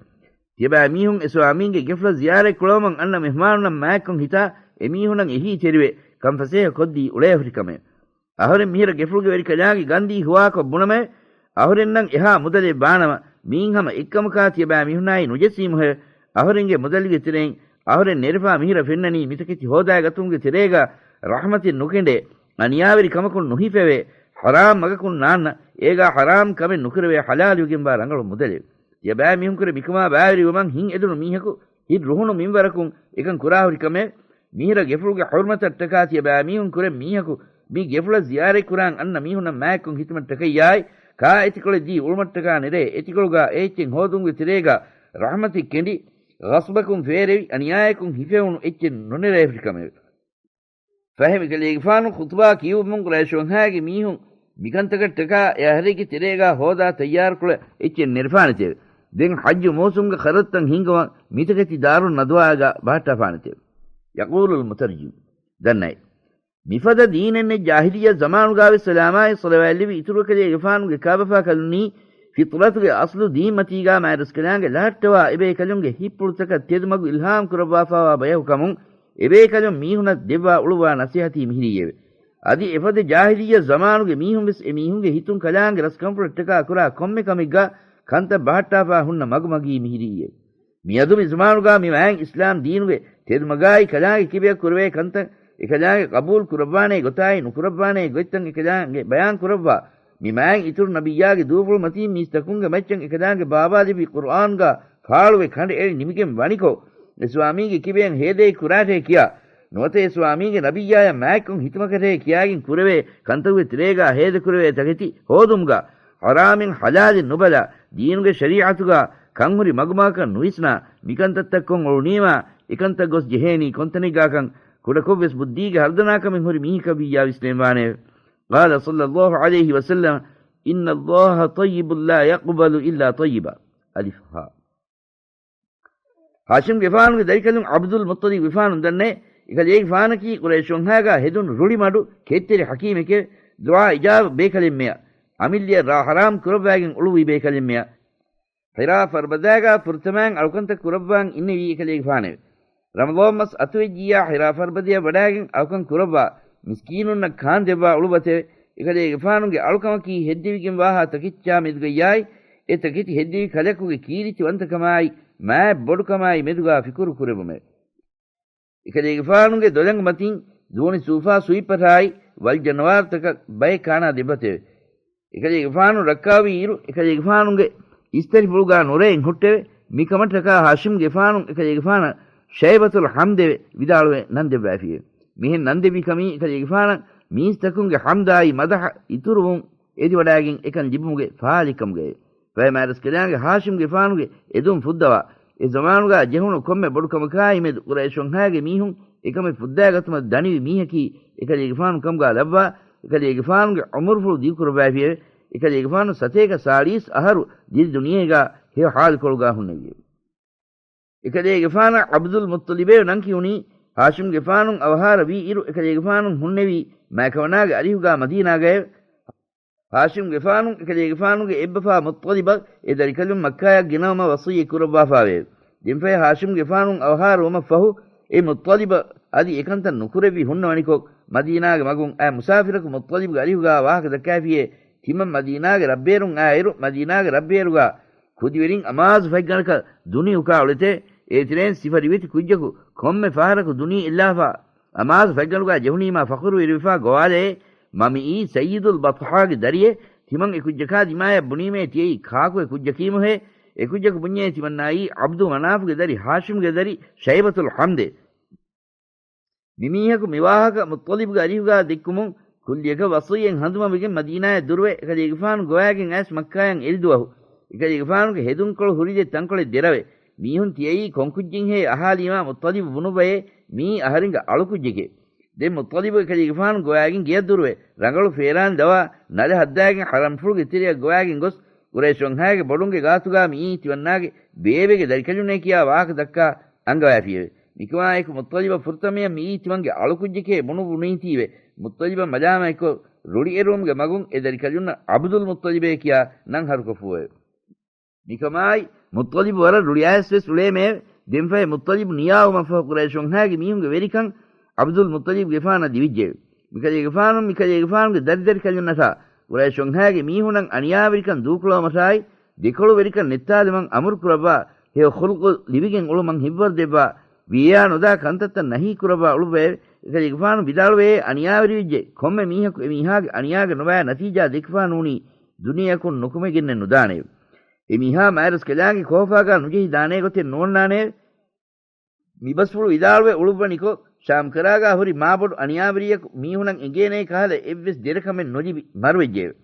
ތިޔަބައިމީހުން އެސްވާމީންގެ ގެފުޅަށް ޒިޔާރަތްކުޅަވަމުން އަންނަ މެހުމާނުންނަށް މާތްކޮށް ހިތާ އެމީހުނަށް އެހީތެރިވެ، ކަން ފަސޭހަ ކޮށްދީ އުޅޭހުރި ކަމެވެ. އަހުރެން މިހިރަ ގެފުޅުގެ ވެރިކަލާނގެ ގަންދީ ހުވާކޮށް ބުނަމެވެ. އަހުރެންނަށް އެހާ މުދަލެއް ވާނަމަ، މީން ހަމަ އެއްކަމަކާ ތިޔަބައިމީހުނާއި ނުޖެއްސީމުހެވެ. އަހުރެންގެ މުދަލުގެ ތެރެއިން އަހުރެން ނެރެފާ މިހިރަ ފެންނަނީ މިތަކެތި ހޯދާގަތުމުގެ ތެރޭގާ ރަޙްމަތެއް ނުކެނޑޭ، އަނިޔާވެރި ކަމަކުން ނުހިފެވޭ، ޙަރާމް މަގަކުން ނާންނަ، އޭގާ ޙަރާމް ކަމެއް ނުކުރެވޭ ޙަލާލުވެގެންވާ ރަނގަޅު މުދަލެވެ. ތިޔަބައިމީހުންކުރެ މިކަމާ ބާވެރިވުމަށް ހިތް އެދުނު މީހަކު ހިތް ރުހުނު މިންވަރަކުން އެކަން ކުރާހުރި ކަމެވެ. މިހިރަ ގެފުޅުގެ ޙުރުމަތަށްޓަކާ ތިޔަބައިމީހުން ކުރެ މީހަކު މި ގެފުޅަށް ޒިޔާރަތްކުރާން އަންނަ މީހުންނަށް މާތްކޮށް ހިތުމަށްޓަކައްޔާއި، ކާ އެތިކޮޅެއް ދީ އުޅުމަށްޓަކާ ނެރޭ، އެތިކޮޅުގާ އެއްޗެއް ހޯދުމުގެ ތެރޭގާ ރަޙްމަތެއް ކެނޑި، ޣަޞްބަކުން ފޭރެވި، އަނިޔާއަކުން ހިފެވުނު އެއްޗެއް ނުނެރޭހުރި ކަމެވެ. ފަހެ މިކަލޭގެފާނު ޚުޠުބާ ކިޔުއްވުމުން ޤުރައިޝް ވަންހާގެ މީހުން މިކަންތަކަށްޓަކާ އެ އަހަރެއްގެ ތެރޭގާ ހޯދާ ތައްޔާރުކުޅަ އެއްޗެއް ނެރެފާނެތެވެ. ދެން ޙައްޖު މޫސުމްގެ ޚަރަދުތައް ހިންގަވަން މިތަކެތި ދާރުން ނަދުވާގާ ބަހައްޓާފާނެތެވެ. ޔަޤޫލުލް މުތަރްޖިމް، ދަންނައި. މިފަދަ ދީނެއްނެތް ޖާހިލިއްޔަ ޒަމާނުގާވެސް ސަލާމާއި ޞަލަވާތްލެއްވި އިތުރު ކަލޭގެފާނުގެ ކާބަފާކަލުންނީ ފިޠުރަތުގެ އަޞްލު ދީންމަތީގާ މާތްރަސްކަލާނގެ ލަހައްޓަވާ އެބޭކަލުންގެ ހިތްޕުޅުތަކަށް ތެދުމަގު އިލްހާމް ކުރައްވާފާވާ ބަޔަކު ކަމުން އެބޭކަލުން މީހުނަށް ދެއްވާ އުޅުއްވާ ނަޞޭޙަތީ މިހިރީއެވެ. އަދި އެފަދަ ޖާހިލިއްޔަ ޒަމާނުގެ މީހުންވެސް އެމީހުންގެ ހިތުން ކަލާނގެ ރަސްކަންފުޅަށްޓަކާ ކުރާ ކޮންމެ ކަމެއްގާ ކަންތައް ބަހައްޓާފާ ހުންނަ މަގުމަގީ މިހިރީއެވެ. މިއަދު މި ޒުމާނުގާ މި މާތް އިސްލާމް ދީނުގެ ތެދުމަގާއި ކަލާނގެ ކިބަޔަށް ކުރެވޭ ކަންތައް އެކަލާނގެ ޤަބޫލު ކުރައްވާނޭ ގޮތާއި ނުކުރައްވާނޭ ގޮތްތައް އެކަލާނގެ ބަޔާން ކުރައްވާ، މި މާތް އިތުރު ނަބިއްޔާގެ ދޫފުޅު މަތީން މީސްތަކުންގެ މައްޗަށް އެކަލާނގެ ބާވާލެއްވި ޤުރްއާންގާ ފާޅުވެ ކަނޑައެޅި ނިމިގެން ވަނިކޮށް، އެ ސްވާމީގެ ކިބައިން ހޭދައެއް ކުރާށޭ ކިޔާ، ނުވަތަ އެ ސްވާމީގެ ނަބިއްޔާޔަށް މާތްކޮށް ހިތުމަކަށޭ ކިޔާގެން ކުރެވޭ ކަންތަކުގެ ތެރޭގާ ހޭދަކުރެވޭ ތަކެތި ހޯދުމުގާ، ޙަރާމެއް ޙަލާލެއް ނުބަލާ، ދީނުގެ ޝަރީޢަތުގާ ކަންހުރި މަގުމަގަކަށް ނުވިސްނާ، މިކަންތައްތައް ކޮށް އުޅުނީމާ، އެކަންތައް ގޮސް ޖެހޭނީ ކޮންތަނެއްގާކަން، ކުޑަކޮށްވެސް ބުއްދީގެ ހަރުދަނާކަމެއް ހުރި މީހަކަށް ވިއްޔާ ވިސްނެންވާނެއެވެ. قال صلى الله عليه وسلم، إن الله طيب لا يقبل إلا طيبا. އަލިފް ހާ. ހާޝިމްގެފާނުގެ ދަރިކަލުން ޢަބްދުލް މުއްޠަލިބްގެފާނު ދަންނައޭ، އެކަލޭގެފާނަކީ ޤުރައިޝް ވަންހާގާ ހެދުނު ރުޅި މަޑު ކެތްތެރި ޙަކީމެކެވެ. ދުޢާ އިޖާބަ ބޭކަލެއްމެޔާ. އަމިއްލަޔަށް ރާ ޙަރާމް ކުރައްވާގެން އުޅުއްވި ބޭކަލެއްމެޔާ. ޙިރާ ފަރުބަދާގާ ފުރަތަމައިން އަޅުކަންތައް ކުރައްވާން އިންނެވީ އެކަލޭގެފާނެވެ. ރަމަޟާން މަސް އަތުވެއްޖިއްޔާ ޙިރާ ފަރުބަދަޔަށް ވަޑާގެން އަޅުކަން ކުރައްވާ، މިސްކީނުންނަށް ކާންދެއްވާ އުޅުއްވަތެވެ. އެކަލޭގެފާނުގެ އަޅުކަމަކީ ހެއްދެވިގެންވާހާ ތަކެއްޗާ މެދުގައްޔާއި، އެ ތަކެތި ހެއްދެވި ކަލަކުގެ ކީރިތިވަންތަކަމާއި، މާތް ބޮޑުކަމާއި މެދުގާ ފިކުރު ކުރެއްވުމެވެ. އެކަލޭގެފާނުގެ ދޮލަނގު މަތިން ދޫނި ސޫފާ ސުއިޕަރާއި ވަލް ޖަނަވާރުތަކަށް ބައެއް ކާނާ ދެއްވަތެވެ. އެކަލޭގެފާނު ރައްކާވި އިރު، އެކަލޭގެފާނުގެ އިސްތަށިފުޅުގާ ނުރެއެއް ހުއްޓެވެ. މިކަމަށްޓަކާ ހާޝިމްގެފާނު އެކަލޭގެފާނަށް ޝައިބަތުލް ޙަމްދެވެ ވިދާޅުވެ ނަން ދެއްވައިފިއެވެ. މިހެން ނަން ދެއްވި ކަމީ އެކަލޭގެފާނަށް މީސްތަކުންގެ ޙަމްދާއި މަދަޙަ އިތުރުވުން އެދިވަޑާގެން އެކަން ލިބުމުގެ ފަހާލެއްކަމުގައެވެ. ފަހެ މާތްރަސްކަލާނގެ ހާޝިމްގެފާނުގެ އެދުން ފުއްދަވާ، އެ ޒަމާނުގާ ޖެހުނު ކޮންމެ ބޮޑު ކަމަކާއި މެދު ޤުރައިޝު ވަންހާގެ މީހުން އެކަމެއް ފުއްދާގަތުމަށް ދަނިވި މީހަކީ އެކަލޭގެފާނު ކަމުގާ ލައްވާ، އެކަލޭގެފާނުގެ ޢުމުރުފުޅު ދިގުކުރައްވައިފިއެވެ. އެކަލޭގެފާނު ސަތޭކަ ސާޅީސް އަހަރު ދިރި ދުނިޔޭގާ ހެޔޮ ޙާލުކޮޅުގާ ހުންނެވިއެވެ. އެކަލޭގެފާނަށް ޢަބްދުލް މުއްޠަލިބޭ ނަން ކިޔުނީ. ހާޝިމްގެފާނު އަވަހާރަ ވީ އިރު އެކަލޭގެފާނު ހުންނެވީ މާކަމަނާގެ އަރިހުގާ މަދީނާގައެވެ. ހާޝިމްގެފާނު އެކަލޭގެފާނުގެ އެއްބަފާ މުއްޠަލިބަށް އެ ދަރިކަލުން މައްކާޔަށް ގެނައުމަށް ވަޞިއްޔަތް ކުރައްވާފާވެއެވެ. ދެންފަހެ ހާޝިމްގެފާނު އަވަހާރަ ވުމަށްފަހު އެ މުއްޠަލިބަށް އަދި އެކަންތައް ނުކުރެއްވި ހުންނަވަނިކޮށް، މަދީނާގެ މަގުން އައި މުސާފިރަކު މުއްޠަލިބްގެ އަރިހުގާ ވާހަކަ ދައްކާފިއޭ، ތިމަން މަދީނާގެ ރައްބޭރުން އާއިރު، މަދީނާގެ ރައްބޭރުގާ ކުދިވެރިން އަމާޒު ފަތްގަނޑަކަށް ދުނި އުކާ އުޅެތޭ. އޭތެރެއިން ސިފަ ރިވެތި ކުއްޖަކު ކޮންމެ ފަހަރަކު ދުނި އެއްލާފާ، އަމާޒު ފަތްގަނޑުގާ ޖެހުނީމާ ފަޚުރުވެރިވެފާ ގޮވާލައޭ، މަ މިއީ ސައްޔިދުލް ބަޠްޙާގެ ދަރިއޭ. ތިމަން އެ ކުއްޖަކާ ދިމާޔަށް ބުނީމޭ ތިޔައީ ކާކު އެ ކުއްޖަކީމުހޭ. އެކުއްޖަކު ބުންޏޭ ތިމަންނާއީ ޢަބްދު މަނާފުގެ ދަރި ހާޝިމްގެ ދަރި ޝައިބަތުލް ޙަމްދޭ. މި މީހަކު މި ވާހަކަ މުއްޠަލިބުގެ އަރިހުގާ ދެއްކުމުން ކުއްލިއަކަށް ވަޞިއްޔަތް ހަނދުމަވެގެން މަދީނާޔަށް ދުރުވެ، އެކަލޭގެފާނު ގޮވާގެން އައިސް މައްކާޔަށް އެރި ދުވަހު، އެކަލޭގެފާނުގެ ހެދުންކޮޅު ހުރި ދެ ތަންކޮޅެއް ދެރަވެ، މީހުން ތިޔައީ ކޮން ކުއްޖެއްހޭ އަހާލީމާ މުއްޠަލިބު ބުނުއްވައޭ، މިއީ އަހަރެންގެ އަޅުކުއްޖެކޭ. ދެން މުއްޠަލިބު އެކަލޭގެފާނު ގޮވާގެން ގެޔަށް ދުރުވެ، ރަނގަޅު ފޭރާން ދަވާ، ނަލަ ހައްދާގެން ޙަރަމްފުޅުގެ ތެރެއަށް ގޮވާގެން ގޮސް، ޤުރައިޝް ވަންހާގެ ބޮޑުންގެ ގާތުގާ މިއީ ތިމަންނާގެ ބޭބެގެ ދަރިކަލުންނޭ ކިޔާ ވާހަކަ ދައްކާ އަންގަވައިފިއެވެ. މިކަމާއެކު މުއްޠަލިބަށް ފުރަތަމަޔަށް މިއީ ތިމަންގެ އަޅުކުއްޖެކޭ ބުނުއްވުނީތީވެ، މުއްޠަލިބަށް މަލާމާތްކޮށް، ރުޅިއެރުވުމުގެ މަގުން އެ ދަރިކަލުންނަށް ޢަބްދުލް މުއްޠަލިބޭ ކިޔާ ނަން ހަރުކޮށްފުއެވެ. މިކަމާއި، މުއްޠަލިބު ވަރަށް ރުޅިއައިސް ވެސް އުޅޭމެއެވެ. ދެންފަހެ މުއްޠަލިބު ނިޔާވުމަށްފަހު ޤުރައިޝް ވަންހާގެ މީހުންގެ ވެރިކަން ޢަބްދުލް މުއްޠަލިބުގެފާނަށް ދިވިއްޖެއެވެ. މިކަލޭގެފާނު، މިކަލޭގެފާނުގެ ދަރިދަރިކަލުންނަށާ ޤުރައިޝް ވަންހާގެ މީހުނަށް އަނިޔާވެރިކަން ދޫކުޅަވުމަށާއި، ދެކޮޅުވެރިކަން ނެއްތާލުމަށް އަމުރު ކުރައްވާ، ހެޔޮ ޚުލްޤު ލިބިގެން އުޅުމަށް ހިތްވަރު ދެއްވާ، ވިއްޔާ ނުދާ ކަންތައްތައް ނަހީ ކުރައްވާ އުޅުއްވައެވެ. އެކަލޭގެފާނު ވިދާޅުވެޔޭ، އަނިޔާވެރިވެއްޖެ ކޮންމެ މީހަކު އެ މީހާގެ އަނިޔާގެ ނުބައި ނަތީޖާ ދެކިފާ ނޫނީ ދުނިޔެއަކުން ނުކުމެގެންނެއް ނުދާނެއެވެ. އެ މީހާ މާތްރަސްކަލާނގެ ކޯފާގާ ނުޖެހި ދާނޭ ގޮތެއް ނޯންނާނެއެވެ. މިބަސްފުޅު ވިދާޅުވެ އުޅުއްވަނިކޮށް، ޝާމްކަރާގާ ހުރި މާބޮޑު އަނިޔާވެރިޔަކު މީހުނަށް އެނގޭނޭ ކަހަލަ އެއްވެސް ދެރަކަމެއް ނުލިބި މަރުވެއްޖެއެވެ.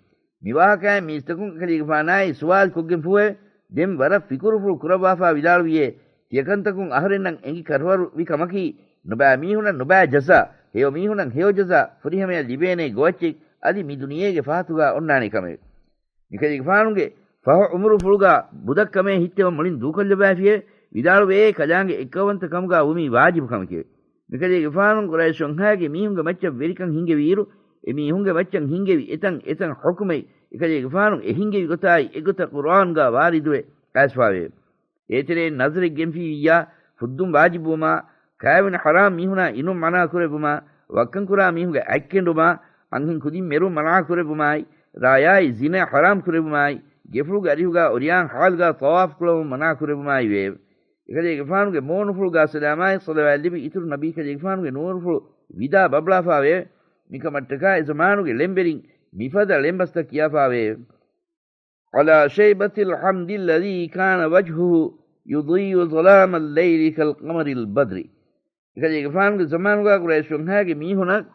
މިވާހަކައިން މީސްތަކުން އެކަލޭގެފާނާއި ސުވާލު ކޮށްގެންފޫއެވެ. ދެން ވަރަށް ފިކުރުފުޅު ކުރައްވާފާ ވިދާޅުވިޔޭ، ތިޔަކަންތަކުން އަހަރެންނަށް އެނގި ކަށަވަރުވި ކަމަކީ، ނުބައި މީހުނަށް ނުބައި ޖަޒާ، ހެޔޮ މީހުނަށް ހެޔޮ ޖަޒާ ފުރިހަމަޔަށް ލިބޭނޭ ގޮވައްޗެއް އަދި މި ދުނިޔޭގެ ފަހަތުގާ އޮންނާނެ ކަމެވެ. މިކަލޭގެފާނުގެ ފަހު އުމުރުފުޅުގާ ބުދަށް ކަމޭ ހިއްތެވަން މުޅިން ދޫކޮށްލައްވައިފިއެވެ. ވިދާޅުވެޔޭ ކަލާނގެ އެއްކައުވަންތަ ކަމުގާ ވުމީ ވާޖިބު ކަމެކެވެ. މިކަލޭގެފާނު ޤުރައިޝް ވަންހާގެ މީހުންގެ މައްޗަށް ވެރިކަން ހިންގެވިއިރު، އެ މީހުންގެ މައްޗަށް ހިންގެވި އެތަން އެތަން ޙުކުމެއް އެކަލޭގެފާނު އެ ހިންގެވި ގޮތާއި އެގޮތަށް ޤުރުއާންގާ ވާރިދުވެ އައިސްފާވެއެވެ. އޭތެރެއިން ނަޒަރެއް ގެންފިއްޔާ، ފުއްދުން ވާޖިބުވުމާ، ކާވެނި ޙަރާމް މީހުނާ އިނުން މަނާ ކުރެއްވުމާ، ވައްކަން ކުރާ މީހުންގެ އަތްކެނޑުމާ، އަންހެން ކުދިން މެރުން މަނާ ކުރެއްވުމާއި، ރާޔާއި ޒިނޭ ޙަރާމް ކުރެއްވުމާއި، ގެފުޅުގެ އަރިހުގާ އޮރިޔާން ޙާލުގާ ޠަވާފު ކުޅަވުން މަނާ ކުރެއްވުމާއި ވެއެވެ. އެކަލޭގެފާނުގެ މޫނުފުޅުގާ ސަލާމާއި ޞަލަވާތް ލިބި އިތުރު ނަބީ ކަލޭގެފާނުގެ ނޫރުފުޅު ވިދާ ބަބްޅާފާވެއެވެ. މިކަމަށްޓަކާ އެ ޒަމާނުގެ ޅެންވެރިން މިފަދަ ޅެންބަސްތައް ކިޔާފާވެއެވެ. على شيبة الحمد الذي كان وجهه يضيء ظلام الليل كالقمر البدر. އެކަލޭގެފާނުގެ ޒަމާނުގާ ޤުރައިޝް ވަންހާގެ މީހުނަށް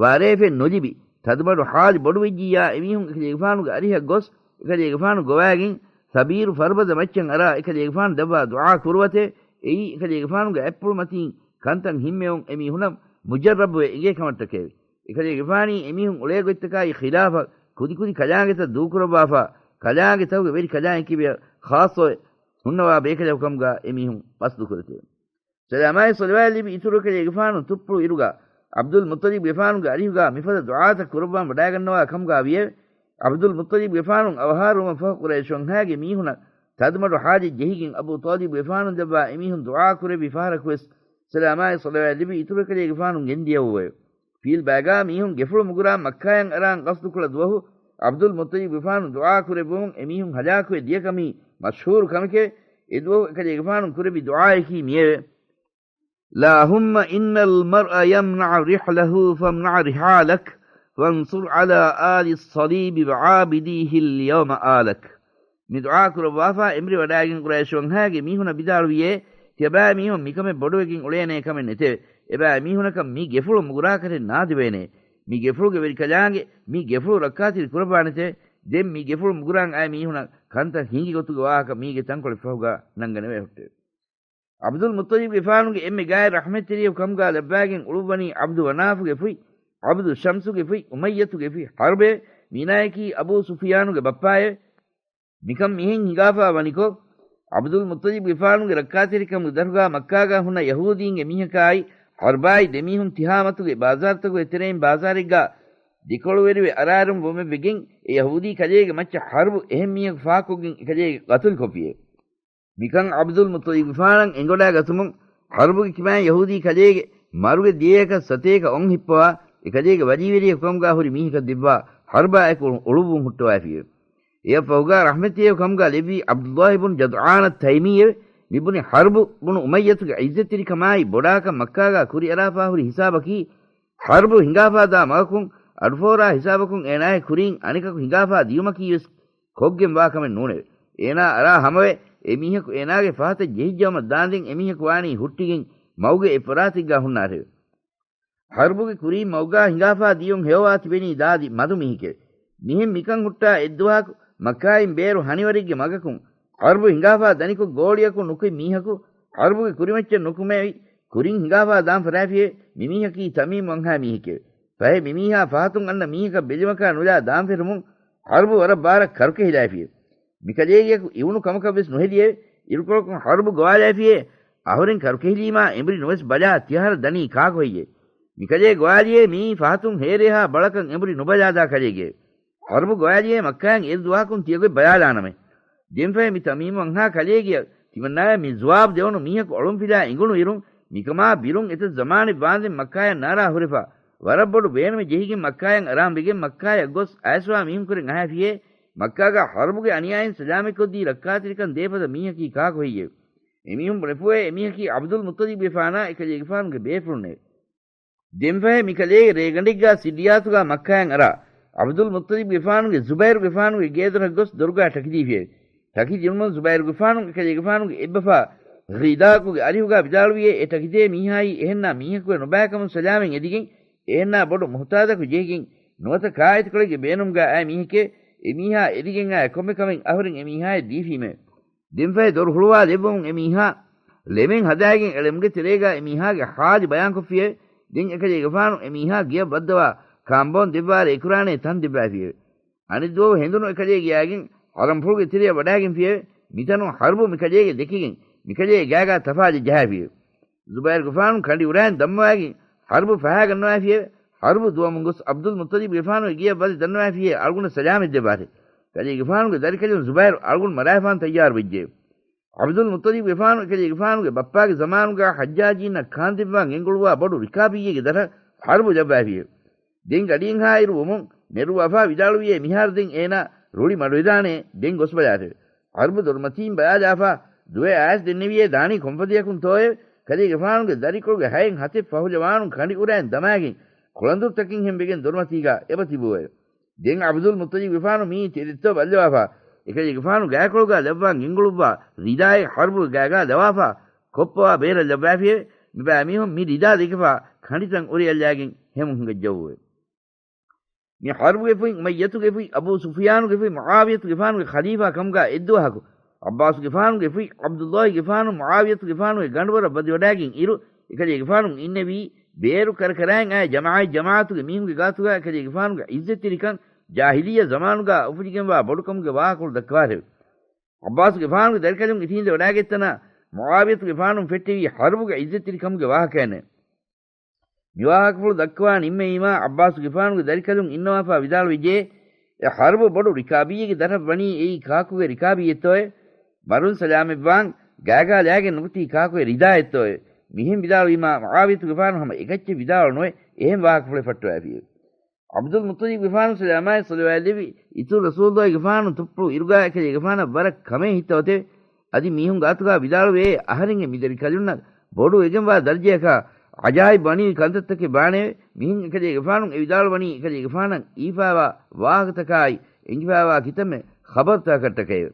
ވާރޭފެއް ނުލިބި، ތަދުމަޑު ޙާލި ބޮޑުވެއްޖިއްޔާ، އެމީހުން އެކަލޭގެފާނުގެ އަރިހަށް ގޮސް، އެކަލޭގެފާނު ގޮވާގެން ސަބީރު ފަރުބަދަ މައްޗަށް އަރާ، އެކަލޭގެފާނު ދައްވާ ދުޢާ ކުރުވަތެވެ. އެއީ އެކަލޭގެފާނުގެ އަތްޕުޅު މަތީން ކަންތައް ހިންމެވުން އެމީހުނަށް މުޖައްރަބުވެ އެނގޭ ކަމަށްޓަކައެވެ. އެކަލޭގެފާނީ އެމީހުން އުޅޭ ގޮތްތަކާއި ޚިލާފަށް ކުދިކުދި ކަލާނގެތައް ދޫކުރައްވާފާ، ކަލާނގެތަކުގެ ވެރި ކަލާނގެކެވެ. ޚާއްޞަވެ ހުންނަވާ ބޭކަލަކު ކަމުގާ އެމީހުން މަސްދުކުރެތެވެ. ސަލާމާއި ޞަލަވާތް ލިބި އިތުރު އެކަލޭގެފާނު ތުއްޕުޅު އިރުގާ ޢަބްދުލް މުއްޠަލިބްގެފާނުގެ އަރިހުގާ މިފަދަ ދުޢާތައް ކުރައްވާން ވަޑާގަންނަވާ ކަމުގާ ވިއެވެ. ޢަބްދުލް މުއްޠަލިބްގެފާނު އަވަހާރަވުމަށް ފަހު ޤުރައިޝް ވަންހާގެ މީހުނަށް ތަދުމަޑު ޙާލެއް ޖެހިގެން އަބޫ ޠާލިބްގެފާނު ދައްވާ އެމީހުން ދުޢާ ކުރެއްވި ފަހަރަކުވެސް ސަލާމާއި ޞަލަވާތް ލިބި އިތުރު އެކަލޭގެފާނު ގެންދިޔައޫއެވެ. ފީލް ބައިގާ މީހުން ގެފުޅު މުގުރާ މައްކާޔަށް އަރާން ޤަޞްދުކުޅަ ދުވަހު ޢަބްދުލް މުއްޠަލިބްގެފާނު ދުޢާ ކުރެއްވުމުން އެމީހުން ހަލާކުވެ ދިޔަކަމީ މަޝްހޫރު ކަމެކެވެ. އެދުވަހު އެކަލޭގެފާނު ކުރެއްވި ދުޢާއަކީ މިއެވެ. اللهم إن المرء يمنع رحله فامنع رحالك، وانصر على آل الصليب وعابديه اليوم آلك. މި ދުޢާ ކުރައްވާފާ އެނބުރި ވަޑާގެން ޤުރައިޝް ވަންހާގެ މީހުނަށް ވިދާޅުވިޔޭ، ތިޔަބައިމީހުން މިކަމެއް ބޮޑުވެގެން އުޅޭނޭ ކަމެއް ނެތެވެ. އެބައިމީހުނަކަށް މި ގެފުޅު މުގުރާކަށެއް ނާދެވޭނޭ. މި ގެފުޅުގެ ވެރިކަލާނގެ މި ގެފުޅު ރައްކާތެރި ކުރައްވާނެތެވެ. ދެން މި ގެފުޅު މުގުރާން އައި މީހުނަށް ކަންތައް ހިނގި ގޮތުގެ ވާހަކަ މީގެ ތަންކޮޅެއް ފަހުގާ ނަންގަނެވޭ ހުއްޓެވެ. ޢަބްދުލް މުއްޠަލިބްގެފާނުގެ އެންމެ ގާތް ރަޙްމަތްތެރިޔަކު ކަމުގާ ލައްވާގެން އުޅުއްވަނީ ޢަބްދު މަނާފުގެ ފުތް، ޢަބްދު ޝަމްސުގެ ފުތް، އުމައްޔަތުގެ ފުތް ޙަރްބޭ. މީނާޔަކީ އަބޫ ސުފިޔާނުގެ ބައްޕާއެވެ. މިކަން މިހެން ހިނގާފާ ވަނިކޮށް، ޢަބްދުލް މުއްޠަލިބްގެފާނުގެ ރައްކާތެރިކަމުގެ ދަށުގާ މައްކާގާ ހުންނަ ޔަހޫދީންގެ މީހަކާއި ޙަރްބާއި ދެމީހުން ތިހާމަތުގެ ބާޒާރުތަކުގެ ތެރެއިން ބާޒާރެއްގާ ދެކޮޅުވެރިވެ އަރާރުން ވުމެއްވެގެން، އެ ޔަހޫދީ ކަލޭގެ މައްޗަށް ޙަރްބު އެހެން މީހަކު ފާކޮށްގެން އެކަލޭގެ ޤަތުލުކޮށްފިއެވެ. މިކަން ޢަބްދުލް މުއްޠަލިބްގެފާނަށް އެނގޮޑާގަތުމުން، ޙަރްބުގެ ކިބައިން ޔަހޫދީ ކަލޭގެ މަރުގެ ދިޔަޔަކަށް ސަތޭކަ އޮން ހިއްޕަވާ، އެކަލޭގެ ވަލީވެރިޔަކު ކަމުގާ ހުރި މީހަކަށް ދެއްވާ، ޙަރްބާއެކު އުޅުއްވުން ހުއްޓަވައިފިއެވެ. އެއަށްފަހުގާ ރަޙްމަތްތެރިޔަކު ކަމުގާ ލެއްވީ ޢަބްދުﷲ ބުނު ޖަދުޢާނަ ތައިމީއެވެ. މިބުނި ޙަރްބު ބުނު އުމައްޔަތުގެ ޢިއްޒަތްތެރިކަމާއި ބޮޑާކަން މައްކާގާ ކުރިއަރާފާ ހުރި ހިސާބަކީ، ޙަރްބު ހިނގާފާ ދާ މަގަކުން އަޑުފޯރާ ހިސާބަކުން އޭނާގެ ކުރީން އަނެކަކު ހިނގާފާ ދިޔުމަކީވެސް ކޮށްގެން ވާ ކަމެއް ނޫނެވެ. އޭނާ އަރާ ހަމަވެ، އެ މީހަކު އޭނާގެ ފަހަތަށް ޖެހިއްޖައުމަށް ދާންދެން އެ މީހަކު ވާނީ ހުއްޓިގެން މަގުގެ އެއްފަރާތެއްގާ ހުންނާށެވެ. ޙަރްބުގެ ކުރީން މަގުގާ ހިނގާފާ ދިޔުން ހެޔޮވާ ތިބެނީ ދާދި މަދު މީހެކެވެ. މިހެން މިކަން ހުއްޓާ އެއްދުވަހަކު މައްކާއިން ބޭރު ހަނިވަރެއްގެ މަގަކުން ޙަރްބު ހިނގާފާ ދަނިކޮށް ގޯޅިއަކުން ނުކުތް މީހަކު ޙަރްބުގެ ކުރިމައްޗަށް ނުކުމެވި ކުރިން ހިނގާފާ ދާން ފަށާފިއެވެ. މި މީހަކީ ތަމީމް ވަންހާ މީހެކެވެ. ފަހެ މި މީހާ ފަހަތުން އަންނަ މީހަކަށް ބެލުމަކާ ނުލާ ދާން ފެށުމުން ޙަރްބު ވަރަށް ބާރަށް ކަރުކެހިލާފިއެވެ. މިކަލޭގެއަކު އިވުނު ކަމަކަށް ވެސް ނުހެދިއެވެ. އިރުކޮޅަކުން ޙަރްބު ގޮވާލާފިއޭ، އަހުރެން ކަރުކެހިލީމާ އެނބުރި ނުވެސް ބަލާ ތިއަހަރަށް ދަނީ ކާކު ހެއްޔޭ؟ މިކަލޭ ގޮވާލިއޭ މިއީ ފަހަތުން ހޭރޭހާ ބަޅަކަށް އެނބުރި ނުބަލާދާ ކަލޭގެ. ޙަރްބު ގޮވާލިއޭ މައްކާއިން އޭރު ދުވަހަކުން ތިޔަގޮތް ބަލާލާނަމޭ. ދެންފަހެ މި ތަމީމު ވަންހާ ކަލޭގެއަށް ތިމަންނާޔަށް މި ޒުވާބު ދެވުނު މީހަކު އޮޅުންފިލާ އެނގުނު އިރުން، މިކަމާ ބިރުން އެތައް ޒަމާނެއް ވާންދެން މައްކާޔަށް ނާރާ ހުރެފާ، ވަރަށް ބޮޑު ބޭނުމެއް ޖެހިގެން މައްކާޔަށް އަރާން ވެގެން މައްކާޔަށް ގޮސް އައިސްވާ މީހުންކުރެން އަހާފިއޭ، މައްކާގާ ޙަރްބުގެ އަނިޔާއިން ސަލާމަތްކޮށްދީ ރައްކާތެރިކަން ދޭފަދަ މީހަކީ ކާކު ހެއްޔެވެ؟ އެމީހުން ބުނެފުއޭ އެމީހަކީ ޢަބްދުލް މުއްޠަލިބްގެފާނާ އެކަލޭގެފާނުގެ ބޭފުޅުންނެވެ. ދެންފަހެ މިކަލޭގެ ރޭގަނޑެއްގާ ސިއްރިއްޔާތުގާ މައްކާޔަށް އަރާ، ޢަބްދުލް މުއްޠަލިބްގެފާނުގެ ޒުބައިރުގެފާނުގެ ގޭދޮރަށް ގޮސް ދޮރުގާ ޓަކިދީފިއެވެ. ޓަކި ދިނުމުން ޒުބައިރުގެފާނު އެކަލޭގެފާނުގެ އެއްބަފާ ޣިދާގުގެ އަރިހުގާ ވިދާޅުވިއޭ، އެ ޓަކިދޭ މީހާއީ އެހެންނާ މީހަކުވެ ނުބައިކަމުން ސަލާމަތް އެދިގެން، އެހެންނާ ބޮޑު މުހުތާދަކު ޖެހިގެން، ނުވަތަ ކާއެތިކޮޅެއްގެ ބޭނުމުގާ އައި މީހެކޭ، އެ މީހާ އެދިގެން އައި ކޮންމެ ކަމެއް އަހުރެން އެ މީހާޔަށް ދީފީމެވެ. ދެންފަހެ ދޮރު ހުޅުވާލެއްވުމުން އެ މީހާ ޅެމެއް ހަދާގެން އެ ޅެމުގެ ތެރޭގާ އެ މީހާގެ ޙާލި ބަޔާންކޮށްފިއެވެ. ދެން އެކަލޭގެފާނު އެ މީހާ ގެޔަށް ވައްދަވާ ކާނބޯން ދެއްވާރޭ އެކުރާނޭ ތަން ދެއްވާފިއެވެ. އަނެއްދުވަހު ހެނދުނު އެކަލޭ ގެޔާގެން ހަރަންފުޅުގެ ތެރެއަށް ވަޑާގެންފިއެވެ. މިތަނުން ޙަރްބު މިކަލޭގެ ދެކިގެން މިކަލޭ ގާގާ ތަފާލަށް ޖަހާފިއެވެ. ޒުބައިރުގެފާނު ކަނޑި އުރާން ދަންމަވާގެން ޙަރްބު ފަހާގަންނަވާފިއެވެ. ޙަރްބު ދުވަމުން ގޮސް ޢަބްދުލް މުއްޠަލިބްގެފާނުގެ ގެޔަށް ވަދެ ދަންނަވާފިއޭ އަޅުގަނޑަށް ސަލާމަތް ދެއްވާށޭ. ކަލޭގެފާނުގެ ދަރިކަލުން ޒުބައިރު އަޅުގަނޑު މަރާފާން ތައްޔާރު ވެއްޖެ. ޢަބްދުލް މުއްޠަލިބްގެފާނު އެކަލޭގެފާނުގެ ބައްޕާގެ ޒަމާނުގާ ޙައްޖާޖީންނަށް ކާންދެއްވާން ގެންގުޅުއްވާ ބޮޑު ރިކާބިއްޔެއްގެ ދަށަށް ޙަރްބު ލައްވާފިއެވެ. ދެން ގަޑިއެއްހާއިރު ވުމުން ނެރުއްވާފާ ވިދާޅުވިއޭ، މިހާރު ދެން އޭނާ ރުޅި މަޑުވެދާނެ، ދެން ގޮސްބަލާށެވެ. ޙަރްބު ދޮރުމަތީން ބަލާލާފާ ދުވެ އައިސް ދެންނެވިއޭ ދާނީ ކޮންފަދަޔަކުންތޯއެވެ؟ ކަލޭގެފާނުގެ ދަރިކޮޅުގެ ހައެއް ހަތެއް ފަހުލަވާނު ކަނޑި އުރާން ދަމާގެން ކުޅަނދުރުތަކެއްހެން ވެގެން ދޮރުމަތީގާ އެބަ ތިބުއެވެ. ދެން ޢަބްދުލް މުއްޠަލިބްގެފާނު މިއީ ތެދެއްތޯ ބައްލަވާފާ، އެކަލޭގެފާނު ގާކޮޅުގާ ލައްވާން ގެންގުޅުއްވާ ރިދާއެއް ޙަރްބުގެ ގާގާ ލަވާފާ، ކޮއްޕަވާ ބޭރަށް ލައްވާފިއެވެ. މިބައިމީހުން މި ރިދާ ދެކެފާ ކަނޑިތަން އުރިއަށްލާގެން ހެމުން ހިނގައްޖައޫއެވެ. މި ޙަރްބުގެ ފުތް އުމައްޔަތުގެ ފުތް އަބޫ ސުފްޔާނުގެ ފުތް މުޢާވިޔަތުގެފާނުގެ ޚަލީފާ ކަމުގާ އެއްދުވަހަކު، ޢައްބާސުގެފާނުގެ ފުތް ޢަބްދުﷲގެފާނު މުޢާވިޔަތުގެފާނުގެ ގަނޑުވަރަށް ވަދެވަޑާގެން އިރު، އެކަލޭގެފާނު އިންނެވީ، ބޭރު ކަރަކަރާއިން އައި ޖަމާޢަތް ޖަމާޢަތުގެ މީހުންގެ ގާތުގާ އެކަލޭގެފާނުގެ ޢިއްޒަތްތެރިކަން ޖާހިލިއްޔަ ޒަމާނުގާ އުފުލިގެންވާ ބޮޑުކަމުގެ ވާހަކަފުޅު ދައްކަވާށެވެ. ޢައްބާސުގެފާނުގެ ދަރިކަލުން އިށީނދެވަޑާގަތްތަނާ މުޢާވިޔަތުގެފާނު ފެއްޓެވީ ޙަރްބުގެ ޢިއްޒަތްތެރިކަމުގެ ވާހަކައެއް. މިވާހަކަފުޅު ދައްކަވާ ނިންމެވީމާ، ޢައްބާސުގެފާނުގެ ދަރިކަލުން އިންނަވާފާ ވިދާޅުވެއްޖެ، އެ ޙަރްބު ބޮޑު ރިކާބީއެއްގެ ދަށަށް ވަނީ އެއީ ކާކުގެ ރިކާބީއެއްތޯއެވެ؟ މަރުން ސަލާމަތްވާން ގާގާ ލާގެން ނުކުތީ ކާކުގެ ރިދާއެއްތޯއެވެ؟ މިހެން ވިދާޅުވީމާ، މުޢާވިޔަތުގެފާނު ހަމަ އެކައްޗެއް ވިދާޅު ނުވެ، އެހެން ވާހަކަފުޅެއް ފައްޓަވައިފިއެވެ. ޢަބްދުލް މުއްޠަލިބްގެފާނު ސަލާމާއި ޞަލަވާތްލެއްވި އިތުރު ރަސޫލުﷲގެފާނު ތުއްޕުޅު އިރުގާ އެކަލޭގެފާނަށް ވަރަށް ކަމޭ ހިތަވަތެވެ. އަދި މީހުން ގާތުގާ ވިދާޅުވޭ، އަހަރެންގެ މިދަރިކަލުންނަށް ބޮޑު ވެގެންވާ ދަރަޖަޔަކާ ޢަޖާއިބު ވަނީ ކަންތައްތަކެއް ވާނެއެވެ. މިހެން އެކަލޭގެފާނު އެ ވިދާޅުވަނީ އެކަލޭގެފާނަށް އީފާވާ ވާހަކަތަކާއި އެނގިފާވާ ކިތަންމެ ޚަބަރުތަކަށްޓަކައެވެ.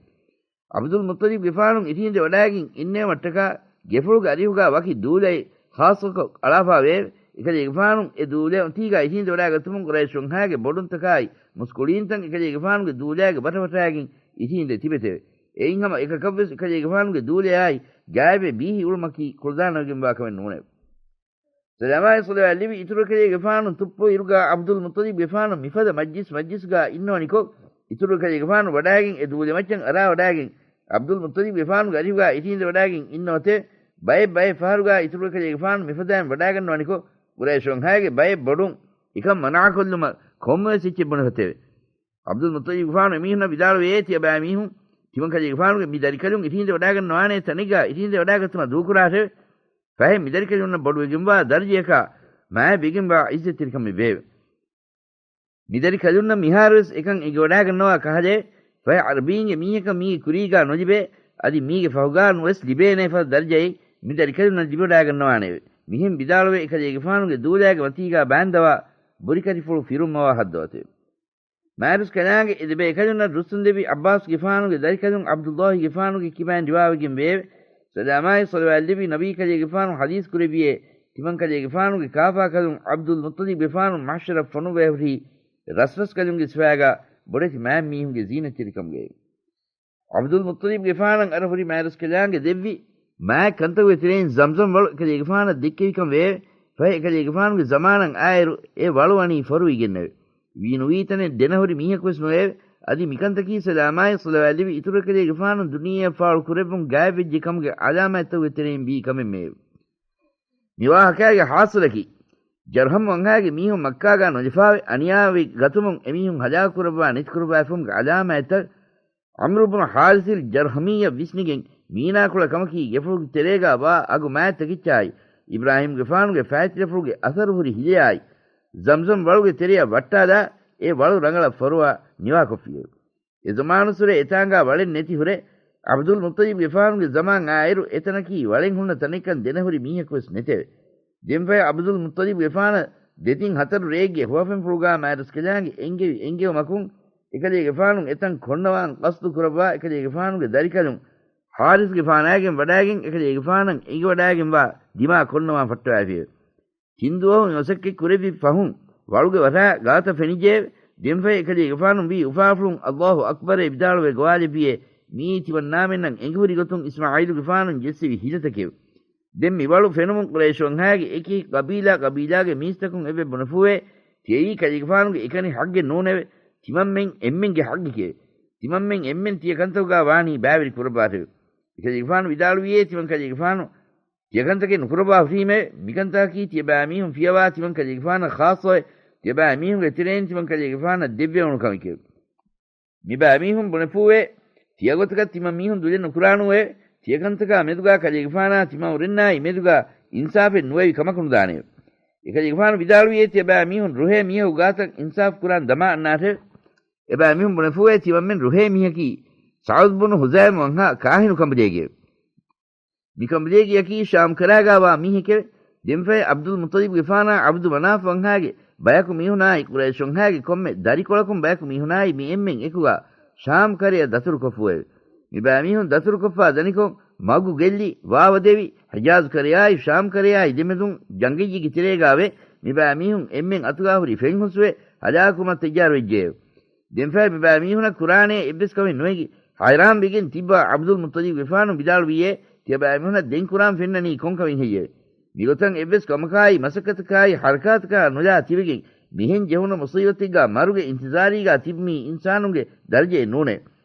ޢަބްދުލް މުއްޠަލިބްގެފާނު އިށީނދެ ވަޑާގެން އިންނެވުމަށްޓަކާ، ގެފުޅުގެ އަރިހުގާ ވަކި ދޫލައެއް ޚާއްޞަކޮށް އަޅާފާވެއެވެ. އެކަލޭގެފާނު އެ ދޫލައިން އޮތީގާ އިށީނދެ ވަޑާގަތުމުން ޤުރައިޝުންހާގެ ބޮޑުންތަކާއި މުސްކުޅީންތައް އެކަލޭގެފާނުގެ ދޫލައިގެ ބަޓަބަޓާގެން އިށީނދެ ތިބެތެވެ. އެއިން ހަމަ އެކަކަށްވެސް އެކަލޭގެފާނުގެ ދޫލައާއި ގާތްވެ ބީހި އުޅުމަކީ ކުޅަދާނަވެގެންވާ ކަމެއް ނޫނެވެ. ސަލާމާއި ޞަލަވާތްލެއްވި އިތުރު އެކަލޭގެފާނު ތުއްޕު އިރުގާ ޢަބްދުލް މުއްޠަލިބްގެފާނު މިފަދަ މަޖްލިސް މަޖްލިސްގާ އިންނަވަނިކޮށް، އިތުރު އެކަލޭގެފާނު ވަޑާގެން އެ ދޫލެމައްޗަށް އަރާވަޑާގެން، ޢަބްދުލް މުއްޠަލިބްގެފާނުގެ އަރިހުގާ އިށީނދެވަޑާގެން އިންނަ އޮތެވެ. ބައެއް ބައެއް ފަހަރުގާ އިތުރު އެކަލޭގެފާނު މިފަދައިން ވަޑާގަންނަވަނިކޮށް، ޤުރައިޝުންހާގެ ބައެއް ބޮޑުން އެކަން މަނާކޮށްލުމަށް ކޮންމެވެސް އެއްޗެއް ބުނެފަތެވެ. ޢަބްދުލް މުއްޠަލިބްގެފާނު އެމީހުންނަށް ވިދާޅުވެއޭ، ތިޔަބައިމީހުން ތިމަން ކަލޭގެފާނުގެ މި ދަރިކަލުން އިށީނދެ ވަޑާގަންނަވާނޭ ތަނެއްގާ އިށީނދެ ވަޑާގަތުމަށް ދޫކުރާށެވެ. ފަހެ މިދަރިކަލުންނަށް ބޮޑުވެގެންވާ ދަރަޖަޔަކާ މާތްވެގެންވާ ޢިއްޒަތްތެރިކަމެއް ވެއެވެ. މިދަރިކަލުންނަށް މިހާރުވެސް އެކަން އެނގިވަޑާގަންނަވާ ކަހަލައެވެ. ފަހެ ޢަރަބީންގެ މީހަކަށް މީގެ ކުރީގާ ނުލިބޭ، އަދި މީގެ ފަހުގާ ނުވެސް ލިބޭނޭ ފަދަ ދަރަޖައެއް މިދަރިކަލުންނަށް ލިބިވަޑާގަންނަވާނެއެވެ. މިހެން ވިދާޅުވެ އެކަލޭގެފާނުގެ ދޫލާގެ މަތީގާ ބާންދަވާ ބުރިކަށިފުޅު ފިރުންމަވާ ހައްދަވަތެވެ. މާތްރަސްކަލާނގެ އެ ދެބޭކަލުންނަށް ރުއްސުންދެއްވި ޢައްބާސްގެފާނުގެ ދަރިކަލުން ޢަބްދުﷲގެފާނުގެ ކިބައިން ރިވާވެގެން ވެއެވެ. ސަލާމާއި ޞަލަވާތްލެއްވި ނަބީކަލޭގެފާނު ޙަދީޘް ކުރެއްވިއޭ، ތިމަންކަލޭގެފާނުގެ ކާފާކަލުން ޢަބްދުލް މުއްޠަލިބްގެފާނު މަޙްޝަރަށް ފޮނުއްވައި ހުރީ ރަސްރަސްކަލުންގެ ސިފައިގާ ބޮޑެތި މާތްމީހުންގެ ޒީނަތްތެރިކަމުގައެވެ. ޢަބްދުލް މުއްޠަލިބްގެފާނަށް އަރަހުރި މާތްރަސްކަލާނގެ ދެއްވި މާތް ކަންތަކުގެ ތެރެއިން ޒަމްޒަމް ވަޅު އެކަލޭގެފާނަށް ދެއްކެވިކަން ވެއެވެ. ފަހެ އެކަލޭގެފާނުގެ ޒަމާނަށް އާއިރު އެ ވަޅު ވަނީ ފޮރުވިގެންނެވެ. ވީނުވީ ތަނެއް ދެނަހުރި މީހަކުވެސް ނުވެއެވެ. އަދި މިކަންތަކީ ސަލާމާއި ޞަލަވާތްލެއްވި އިތުރު އެކަލޭގެފާނު ދުނިޔެއަށް ފާޅު ކުރެއްވުން ގާތްވެއްޖެ ކަމުގެ ޢަލާމާތްތަކުގެ ތެރެއިން ވީ ކަމެއްމެއެވެ. މި ވާހަކައިގެ ޙާޞިލަކީ، ޖަރްހަމް ވަންހާގެ މީހުން މައްކާގާ ނުލަފާވެ، އަނިޔާވެ ގަތުމުން އެމީހުން ހަލާކު ކުރައްވާ ނެތިކުރައްވާފަހުމުގެ ޢަލާމާތްތައް، ޢަމްރު ބުނު ޙާރިޘިލް ޖަރްހަމީއަށް ވިސްނިގެން މީނާކޮޅަށް ކަމަކީ ގެފުޅުގެ ތެރޭގާ ވާ އަގު މާތްތަކެއްޗާއި، އިބްރާހީމްގެފާނުގެ ފައިތިލަފުޅުގެ އަސަރު ހުރި ހިލަޔާއި، ޒަމްޒަމް ވަޅުގެ ތެރެއަށް ވައްޓާލާ، އެ ވަޅު ރަނގަޅަށް ފޮރުވާ ނިވާކޮށްފިއެވެ. އެ ޒަމާނުއްސުރެ އެތާނގާ ވަޅެއް ނެތި ހުރެ، ޢަބްދުލް މުއްޠަލިބްގެފާނުގެ ޒަމާން އާއިރު އެތަނަކީ ވަޅެއް ހުންނަ ތަނެއްކަން ދެނަހުރި މީހަކުވެސް ނެތެވެ. ދެންފަހެ ޢަބްދުލް މުއްޠަލިބްގެފާނަށް ދެތިން ހަތަރު ރެއެއްގެ ހުވަފެންފުޅުގާ މާތްރަސްކަލާނގެ އެންގެވި އެންގެވުމަކުން، އެކަލޭގެފާނު އެތަން ކޮންނަވާން ޤަޞްދު ކުރައްވާ، އެކަލޭގެފާނުގެ ދަރިކަލުން ޙާރިޘްގެފާނާގެން ވަޑާގެން، އެކަލޭގެފާނަށް އެނގިވަޑާގެންވާ ދިމާ ކޮންނަވާން ފައްޓަވައިފިއެވެ. ތިން ދުވަހު މަސައްކަތް ކުރެއްވި ފަހުން ވަޅުގެ ވަށާ ގާތަށް ފެނިއްޖެއެވެ. ދެންފަހެ އެކަލޭގެފާނު ވީ އުފާފުޅުން ﷲ އަކްބަރޭ ވިދާޅުވެ ގޮވާލެއްވިއޭ، މިއީ ތިމަންނާމެންނަށް އެނގިހުރި ގޮތުން އިސްމާޢީލުގެފާނުން ޖެއްސެވި ހިލަތަކެވެ. ދެން މި ވަޅު ފެނުމުން ޤުރައިޝު ވަންހާގެ އެކި ޤަބީލާ ޤަބީލާގެ މީސްތަކުން އެއްވެ ބުނެފޫވޭ، ތިޔައީ ކަލޭގެފާނުގެ އެކަނި ޙައްޤެއް ނޫނެވެ. ތިމަންމެން އެންމެންގެ ޙައްޤެކެވެ. ތިމަންމެން އެންމެން ތިޔަ ކަންތަކުގާ ވާނީ ބައިވެރި ކުރައްވާށެވެ. އެކަލޭގެފާނު ވިދާޅުވިއޭ، ތިމަން ކަލޭގެފާނު ތިޔަކަންތަކެއް ނުކުރައްވާ ހުރީމެވެ. މިކަންތަކަކީ ތިޔަބައިމީހުން ފިޔަވާ ތިމަން ކަލޭގެފާނަށް ޚާއްޞަވެ، ތިޔަބައިމީހުންގެ ތެރެއިން ތިމަން ކަލޭގެފާނަށް ދެއްވެވުނު ކަމެކެވެ. މިބައިމީހުން ބުނެފޫވޭ، ތިޔަގޮތަކަށް ތިމަންމީހުން ދުލެއް ނުކުރާނޫއެވެ. ތިޔަކަންތަކާ މެދުގާ ކަލޭގެފާނާ ތިމަން އުރެންނާއި މެދުގާ އިންސާފެއް ނުވެވި ކަމަކު ނުދާނެއެވެ. އެކަލޭގެފާނު ވިދާޅުވިއޭ، ތިޔަބައިމީހުން ރުހޭ މީހަކު ގާތަށް އިންސާފު ކުރާން ދަމާ އަންނާށެވެ. އެބައިމީހުން ބުނެފޫވޭ، ތިމަންމެން ރުހޭ މީހަކީ ސަޢުދު ބުނު ހުޒާއިމް ވަންހާ ކާހިނު ކަނބަލޭގެއެވެ. މި ކަނބަލޭގެއަކީ ޝާމް ކަރާގާވާ މީހެކެވެ. ދެންފަހެ ޢަބްދުލް މުއްޠަލިބްގެފާނާ ޢަބްދު މަނާފް ވަންހާގެ ބަޔަކު މީހުނާއި ޤުރައިޝު ވަންހާގެ ކޮންމެ ދަރިކޮޅަކުން ބަޔަކު މީހުނާއި މި އެންމެން އެކުގާ ޝާމް ކަރަޔަށް ދަތުރުކޮށްފޫއެވެ. މި ބައިމީހުން ދަތުރުކޮށްފާ ދަނިކޮށް، މަގު ގެއްލި، ވާވަދެވި، ޙިޖާޒް ކަރަޔާއި ޝާމް ކަރަޔާއި ދެމެދުން ޖަނގައްޔެއްގެ ތެރޭގާވެ، މި ބައިމީހުން އެންމެން އަތުގާ ހުރި ފެން ހުސްވެ، ހަލާކުވުމަށް ތައްޔާރުވެއްޖެއެވެ. ދެންފަހެ މިބައިމީހުނަށް ކުރާނޭ އެއްވެސް ކަމެއް ނުއެގި، ހައިރާންވެގެން ތިއްބާ ޢަބްދުލް މުއްޠަލިބްގެފާނު ވިދާޅުވިއޭ، ތިޔަބައިމީހުނަށް ދެން ކުރާން ފެންނަނީ ކޮންކަމެއް ހެއްޔެވެ؟ މިގޮތަށް އެއްވެސް ކަމަކާއި މަސައްކަތަކާއި ޙަރަކާތަކާ ނުލާ ތިބެގެން، މިހެން ޖެހުނު މުޞީބަތެއްގާ މަރުގެ އިންތިޒާރީގާ ތިބުމީ އިންސާނުންގެ ދަރަޖައެއް ނޫނޭ.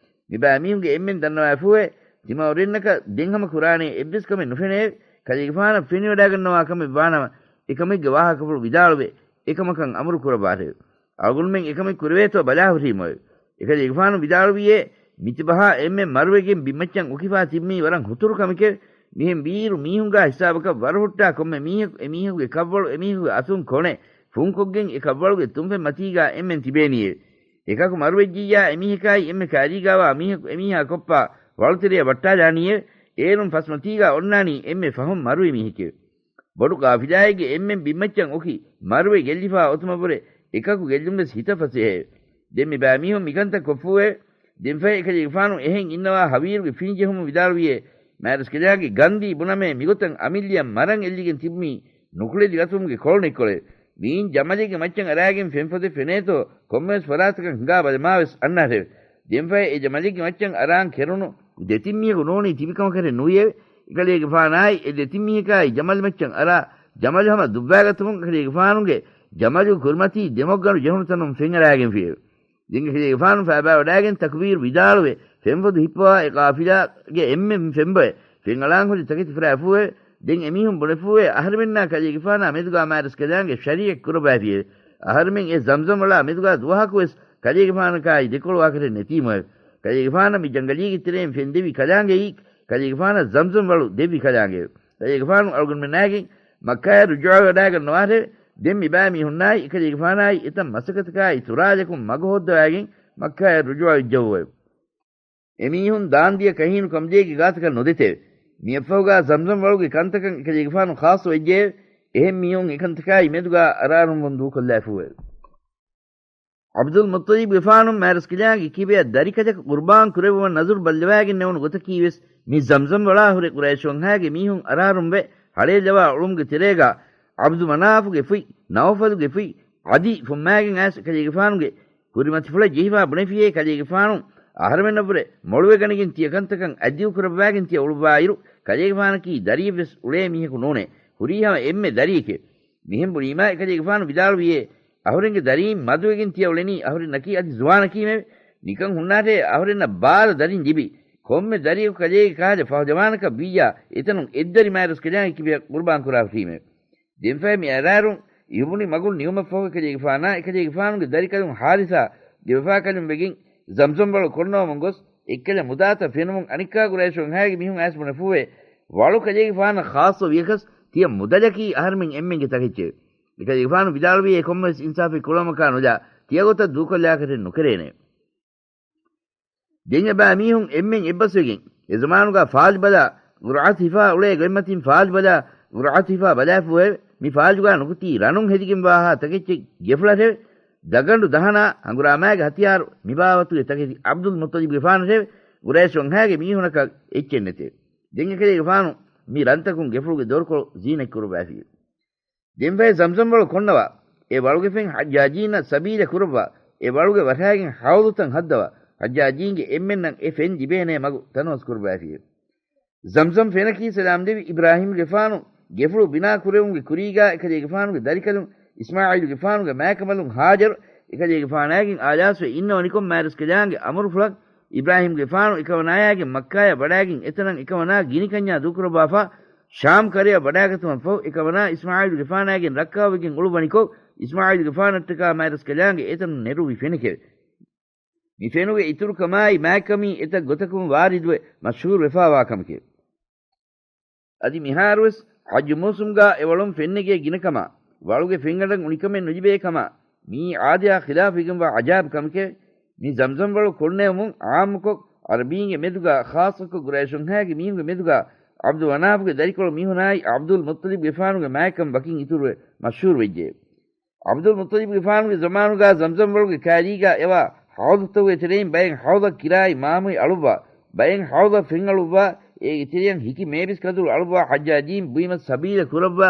މިބައިމީހުންގެ އެންމެން ދަންނަވާފޫއެވެ. ތިމައުރެންނަކަށް ދެން ހަމަ ކުރާނޭ އެއްވެސް ކަމެއް ނުފެނޭ. ކަލޭގެފާނަށް ފެނިވަޑާގަންނަވާ ކަމެއް ވާނަމަ، އެކަމެއްގެ ވާހަކަފުޅު ވިދާޅުވެ، އެކަމަކަށް އަމުރު ކުރައްވާށެވެ. އަޅުގަނޑުމެން އެކަމެއް ކުރެވޭތޯ ބަލާހުށީމުއެވެ. އެކަލޭގެފާނު ވިދާޅުވިއޭ، މިތިބަހާ އެންމެން މަރުވެގެން ބިންމައްޗަށް އުކިފާ ތިބުމީ ވަރަށް ހުތުރު ކަމެކެވެ. މިހެން ވީއިރު މީހުންގާ ހިސާބަކަށް ވަރުހުއްޓާ ކޮންމެ މީހަކު އެމީހަކުގެ ކަށްވަޅު އެމީހަކުގެ އަތުން ކޮނެ ފުންކޮށްގެން އެ ކަށްވަޅުގެ ތުންފަތް މަތީގާ އެންމެން ތިބޭނީއެވެ. އެކަކު މަރުވެއްޖިއްޔާ އެމީހަކާއި އެންމެ ކައިރީގާވާ މީހަކު އެމީހާ ކޮށްފާ ވަޅުތެރެއަށް ވައްޓާލާނީއެވެ. އޭރުން ފަސްމަތީގާ އޮންނާނީ އެންމެ ފަހުން މަރުވި މީހެކެވެ. ބޮޑު ޤާފިލާއެއްގެ އެންމެން ބިންމައްޗަށް އުކި މަރުވެ ގެއްލިފާ އޮތުމަށްވުރެ އެކަކު ގެއްލުންވެސް ހިތަށް ފަސޭހައެވެ. ދެން މި ބައިމީހުން މިކަންތައް ކޮށްފޫއެވެ. ދެންފަހެ އެކަލޭގެފާނު އެހެން އިންނަވާ ހަވީރުގެ ފިނިޖެހުމުން ވިދާޅުވިއޭ، މާތްރަސްކަލާނގެ ގަންދީ ބުނަމޭ މިގޮތަށް އަމިއްލިއަށް މަރަން އެއްލިގެން ތިބުމީ ނުކުޅެލި ގަތުމުގެ ކޮޅުނެއްކޮޅެވެ. މިއިން ޖަމަލެއްގެ މައްޗަށް އަރާގެން ފެންފޮދެއް ފެނޭތޯ ކޮންމެވެސް ފަރާތަކަށް ހިނގާ ބަލަމާވެސް އަންނާށެވެ. ދެންފަހެ އެ ޖަމަލެއްގެ މައްޗަށް އަރާން ކެރުނު ދެތިން މީހަކު ނޫނީ ތިބިކަމަކަށެއް ނުވިއެވެ. އެކަލޭގެފާނާއި އެ ދެތިން މީހަކާއި ޖަމަލް މައްޗަށް އަރާ ޖަމަލު ހަމަ ދުއްވާގަތުމުން އެކަލޭގެފާނުގެ ޖަމަލު ކުރިމަތީ ދެމަގުގަނޑު ޖެހުނު ތަނުން ފެންއަރާގެންފިއެވެ. ދެން އެކަލޭގެފާނު ފައިބާވަޑާގެން ތަކުބީރު ވިދާޅުވެ، ފެންފޮދު ހިއްޕަވާ އެ ޤާފިލާގެ އެންމެން ފެންބޮއެ، ފެންއަޅާން ހުރި ތަކެތި ފުރާފޫއެވެ. ދެން އެމީހުން ބުނެފޫއެވެ، އަހަރެމެންނާ ކަލޭގެފާނާ މެދުގާ މާތްރަސްކަލާނގެ ޝަރީޢަތް ކުރައްވައިފިއެވެ. އަހަރެމެން އެ ޒަމްޒަމް ވަޅާ މެދުގާ ދުވަހަކުވެސް ކަލޭގެފާނަކާއި ދެކޮޅުވާކަށެއް ނެތީމުއެވެ. ކަލޭގެފާނަށް މި ޖަންގަލީގެ ތެރެއިން ފެންދެވި ކަލާނގެއީ، ކަލޭގެފާނަށް ޒަމްޒަމް ވަޅު ދެއްވި ކަލާނގެއެވެ. ކަލޭގެފާނު އަޅުގަނޑުމެންނާގެން މައްކާއަށް ރުޖޫޢަވަޑާގަންނަވާށެވެ. ދެން މިބައިމީހުންނާއި އެކަލޭގެފާނާއި އެތައް މަސައްކަތަކާއި ތުރާލަކުން މަގު ހޯއްދަވާގެން މައްކާއަށް ރުޖޫޢަވެއްޖެއެވެ. އެމީހުން ދާންދިޔަ ކަހީނު ކަނބަލޭގެ ގާތަކަށް ނުދެތެވެ. މިއަށްފަހުގާ ޒަމްޒަމް ވަޅުގެ ކަންތަކަށް އެކަލޭގެފާނު ޚާއްޞަވެއްޖެއެވެ. އެހެން މީހުން އެކަންތަކާއި މެދުގާ އަރާރުންވުން ދޫކޮށްލާފޫއެވެ. ޢަބްދުލް މުއްޠަލިބުގެފާނު މާތްރަސްކަލާނގެ ކިބަޔަށް ދަރިކަލަކު ޤުރުބާން ކުރެއްވުމަށް ނަޒުރު ބައްލަވާގެންނެވުނު ގޮތަކީވެސް، މި ޒަމްޒަމް ވަޅާ ހުރެ ޤުރައިޝު ވަންހާގެ މީހުން އަރާރުންވެ ހަޅޭއްލަވާ އުޅުމުގެ ތެރޭގަ، ޢަބްދު މަނާފުގެ ފުތް، ނައުފަލުގެ ފުތް، ޢަދި ފުއްމާގެން އައިސް ކަލޭގެފާނުގެ ކުރިމަތިފުޅަށް ޖެހިފާ ބުނެފިޔޭ، ކަލޭގެފާނު އަހަރެމެންނަށްވުރެ މޮޅުވެގަނެގެން ތިޔަ ކަންތަކަށް އަތްދިގުކުރައްވާގެން ތިޔަ އުޅުއްވާއިރު، ކަލޭގެފާނަކީ ދަރިއެއްވެސް އުޅޭ މީހަކު ނޫނޭ. ހުރީހަމަ އެންމެ ދަރިއެކޭ. މިހެން ބުނީމާ، އެކަލޭގެފާނު ވިދާޅުވިޔޭ، އަހުރެންގެ ދަރީން މަދުވެގެން ތިޔަ އުޅެނީ އަހުރެންނަކީ އަދި ޒުވާނަކީމެވެ. ނިކަން ހުންނާށޭ، އަހުރެންނަށް ބާރަ ދަރިން ލިބި، ކޮންމެ ދަރިޔަކު ކަލޭގެ ކަހަލަ ފަހުލަވާނަކަށް ވިއްޔާ، އެތަނުން އެއްދަރި މާތްރަސްކަލާނގެ ކިބަޔަށް ޤުރުބާން ކުރާފީމެވެ. ދެންފަހެ މި އަރާރުން އިހުބުނި މަގުން ނިމުމަށްފަހު އެކަލޭގެފާނާ އެކަލޭގެފާނުގެ ދަރިކަލުން ހާރިސާ ދެވެފާކަލުން ވެގެން ޒަމްޒަމް ވަޅު ކޮންނަވަމުން ގޮސް އެއްކަލަ މުދާތައް ފެނުމުން އަނެއްކާ ޤުރައިޝު ވަންހާގެ މީހުން އައިސް ބުނެފޫވޭ، ވަޅު ކަލޭގެފާނަށް ޚާއްޞަ ވިޔަކަސް ތިޔަ މުދަލަކީ އަހަރެމެން އެންމެންގެ ތަކެއްޗެވެ. އެކަލޭގެފާނު ވިދާޅުވިޔޭ ކޮންމެވެސް އިންސާފެއް ކުޅައުމަކާ ނުލާ ތިޔަ ގޮތަށް ދޫކޮށްލާކަށެއް ނުކެރޭނެ. ދެން އެބައިމީހުން އެންމެން އެއްބަސްވެގެން، އެ ޒަމާނުގަ ފާލިބަލާ ގުރުއަތު ހިފާ އުޅޭ ގޮތްމަތިން ފާލިބަލާ ގުރުއަތު ހިފާ ބަލާފޫއެވެ. މި ފާލިގާ ނުކުތީ ރަނުން ހެދިގެން ވާހާ ތަކެއްޗެއް ގެފުޅަށެވެ. ދަގަނޑު ދަހަނާ ހަނގުރާމާގެ ހަތިޔާރު މި ބާވަތުގެ ތަކެތި ޢަބްދުލް މުއްޠަލިބްގެފާނަށެވެ. ޤުރައިޝު ވަންހާގެ މީހުނަކަށް އެއްޗެއް ނެތެވެ. ދެން އެކަލޭގެފާނު މި ރަންތަކުން ގެފުޅުގެ ދޮރުކޮޅު ޒީނަތް ކުރުއްވައިފިއެވެ. ދެންފަހެ ޒަމްޒަމް ވަޅު ކޮންނަވާ، އެ ވަޅުގެ ފެން ޙައްޖާޖީންނަށް ސަބީލަ ކުރައްވާ، އެ ވަޅުގެ ވަށާގެން ޙައުޟުތައް ހައްދަވާ، ޙައްޖާޖީންގެ އެންމެންނަށް އެ ފެން ލިބޭނޭ މަގު ތަނަވަސް ކުރުއްވައިފިއެވެ. ޒަމްޒަމް ފެނަކީ ސަލާމް ދެވި އިބްރާހީމްގެފާނު ގެފުޅު ބިނާ ކުރެވުމުގެ ކުރީގާ އެކަލޭގެފާނުގެ ދަރިކަލުން އިސްމާޢީލުގެފާނުގެ މާތްކަނބަލުން ހާޖަރު އެކަލޭގެފާނާގެން އާލާސްވެ އިންނަވަނިކޮށް މާތްރަސްކަލާނގެ އަމުރުފުޅަށް އިބްރާހީމްގެފާނު އެކަމަނާޔާގެ މައްކާޔަށް ވަޑާގެން އެތަނަށް އެކަމަނާ ގިނިކަންޏާ ދޫކުރައްވާފާ ޝާމް ކަރަޔަށް ވަޑާގަތުމަށްފަހު އެކަމަނާ އިސްމާޢީލުގެފާނާގެން ރައްކާވެގެން އުޅުއްވަނިކޮށް އިސްމާޢީލުގެފާނަށްޓަކާ މާތްރަސްކަލާނގެ އެތަނުން ނެރުއްވި ފެނެކެވެ. މި ފެނުގެ އިތުރުކަމާއި މާތްކަމީ އެތައް ގޮތަކުން ވާރިދުވެ މަޝްހޫރުވެފާވާ ކަމެކެވެ. އަދި މިހާރުވެސް ޙައްޖު މޫސުމްގާ އެ ވަޅުން ފެންނެގޭ ގިނަކަމާ، ވަޅުގެ ފެންގަނޑަށް އުނިކަމެއް ނުލިބޭ ކަމާ، މިއީ ޢާދަޔާ ޚިލާފުވެގެންވާ ޢަޖާއިބު ކަމެކެވެ. މި ޒަމްޒަމް ވަޅު ކޮންނެވުމުން ޢާއްމުކޮށް ޢަރަބީންގެ މެދުގާ ޚާއްޞަކޮށް ޤުރައިޝުންހާގެ މީހުންގެ މެދުގާ ޢަބްދު މަނާފުގެ ދަރިކޮޅު މީހުނާއި ޢަބްދުލް މުއްޠަލިބްގެފާނުގެ މާތްކަން ވަކިން އިތުރުވެ މަޝްހޫރު ވެއްޖެ. ޢަބްދުލް މުއްޠަލިބްގެފާނުގެ ޒަމާނުގާ ޒަމްޒަމް ވަޅުގެ ކާރީގާ އެވާ ޙައުޟުތަކުގެ ތެރެއިން ބައެއް ޙައުޟަށް ކިރާއި މާމުއި އަޅުއްވާ، ބައެއް ޙައުޟަށް ފެން އަޅުއްވާ، އޭގެ ތެރެއަށް ހިކި މޭބިސް ކަދުރު އަޅުއްވާ ޙައްޖާޖީން ބުއިމަށް ސަބީލަ ކުރައްވާ،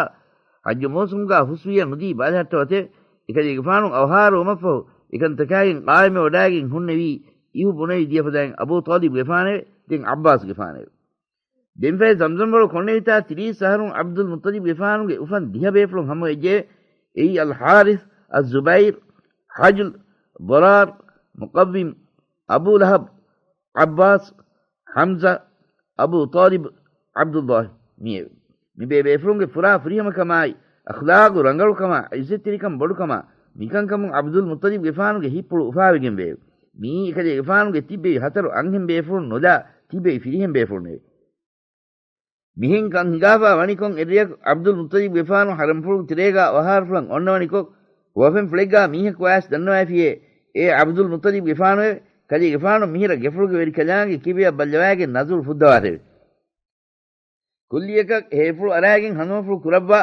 ޙައްޖު މޫސުމްގާ ހުސްވިޔަ ނުދީ ބަލަހައްޓަވަތެވެ. އެކަލޭގެފާނު އަވަހާރަ ވުމަށްފަހު އެކަންތަކާގެން ޤާއިމެއް ވަޑާގެން ހުންނެވީ އިހު ބުނެވި ދިޔަފަދައިން އަބޫ ޠާލިބްގެފާނެވެ. ދެން ޢައްބާސްގެފާނެވެ. ދެންފަހެ ޒަމްޒަމް ވަޅު ކޮންނެވިތާ ތިރީސް އަހަރުން ޢަބްދުލް މުއްޠަލިބްގެފާނުގެ އުފަން ދިހަ ބޭފުޅުން ހަމަވެއްޖެއެވެ. އެއީ އަލް ޙާރިޘް، އައްޒުބައިރު، ޙަޖުލް، ޟަރާރު، މުޤައްވިމް، އަބޫ ލަހަބް، ޢައްބާސް، ޙަމްޒާ، އަބޫ ޠާލިބް، ޢަބްދުﷲ މިއެވެ. މި ބޭބޭފުޅުންގެ ފުރާ ފުރިހަމަކަމާއި، އަޚްލާޤު ރަނގަޅުކަމާ، ޢިއްޒަތްތެރިކަން ބޮޑުކަމާ، މިކަންކަމުން ޢަބްދުލް މުއްޠަލިބްގެފާނުގެ ހިތްޕުޅު އުފާވެގެންވެއެވެ. މިއީ އެކަލޭގެފާނުގެ ތިއްބެވި ހަތަރު އަންހެން ބޭފުޅުން ނުލާ ތިއްބެވި ފިރިހެން ބޭފުޅުންނެވެ. މިހެން ކަން ހިނގާފާ ވަނިކޮށް އެއްރެއަކު ޢަބްދުލް މުއްޠަލިބްގެފާނު ޙަރަމްފުޅުގެ ތެރޭގާ އަވަހާރަފުޅަށް އޮންނަވަނިކޮށް، ހުވަފެންފުޅެއްގާ މީހަކު އައިސް ދަންނަވައިފިއޭ، އޭ ޢަބްދުލް މުއްޠަލިބްގެފާނުއެވެ. ކަލޭގެފާނު މިހިރަ ގެފުޅުގެ ވެރިކަލާނގެ ކިބަޔަށް ބައްލަވާގެން ނަޒުރު ފުއްދަވާށެވެ. ކުއްލިއަކަށް ހޭފުޅު އަރާގެން ހަނދުމަފުޅު ކުރައްވާ،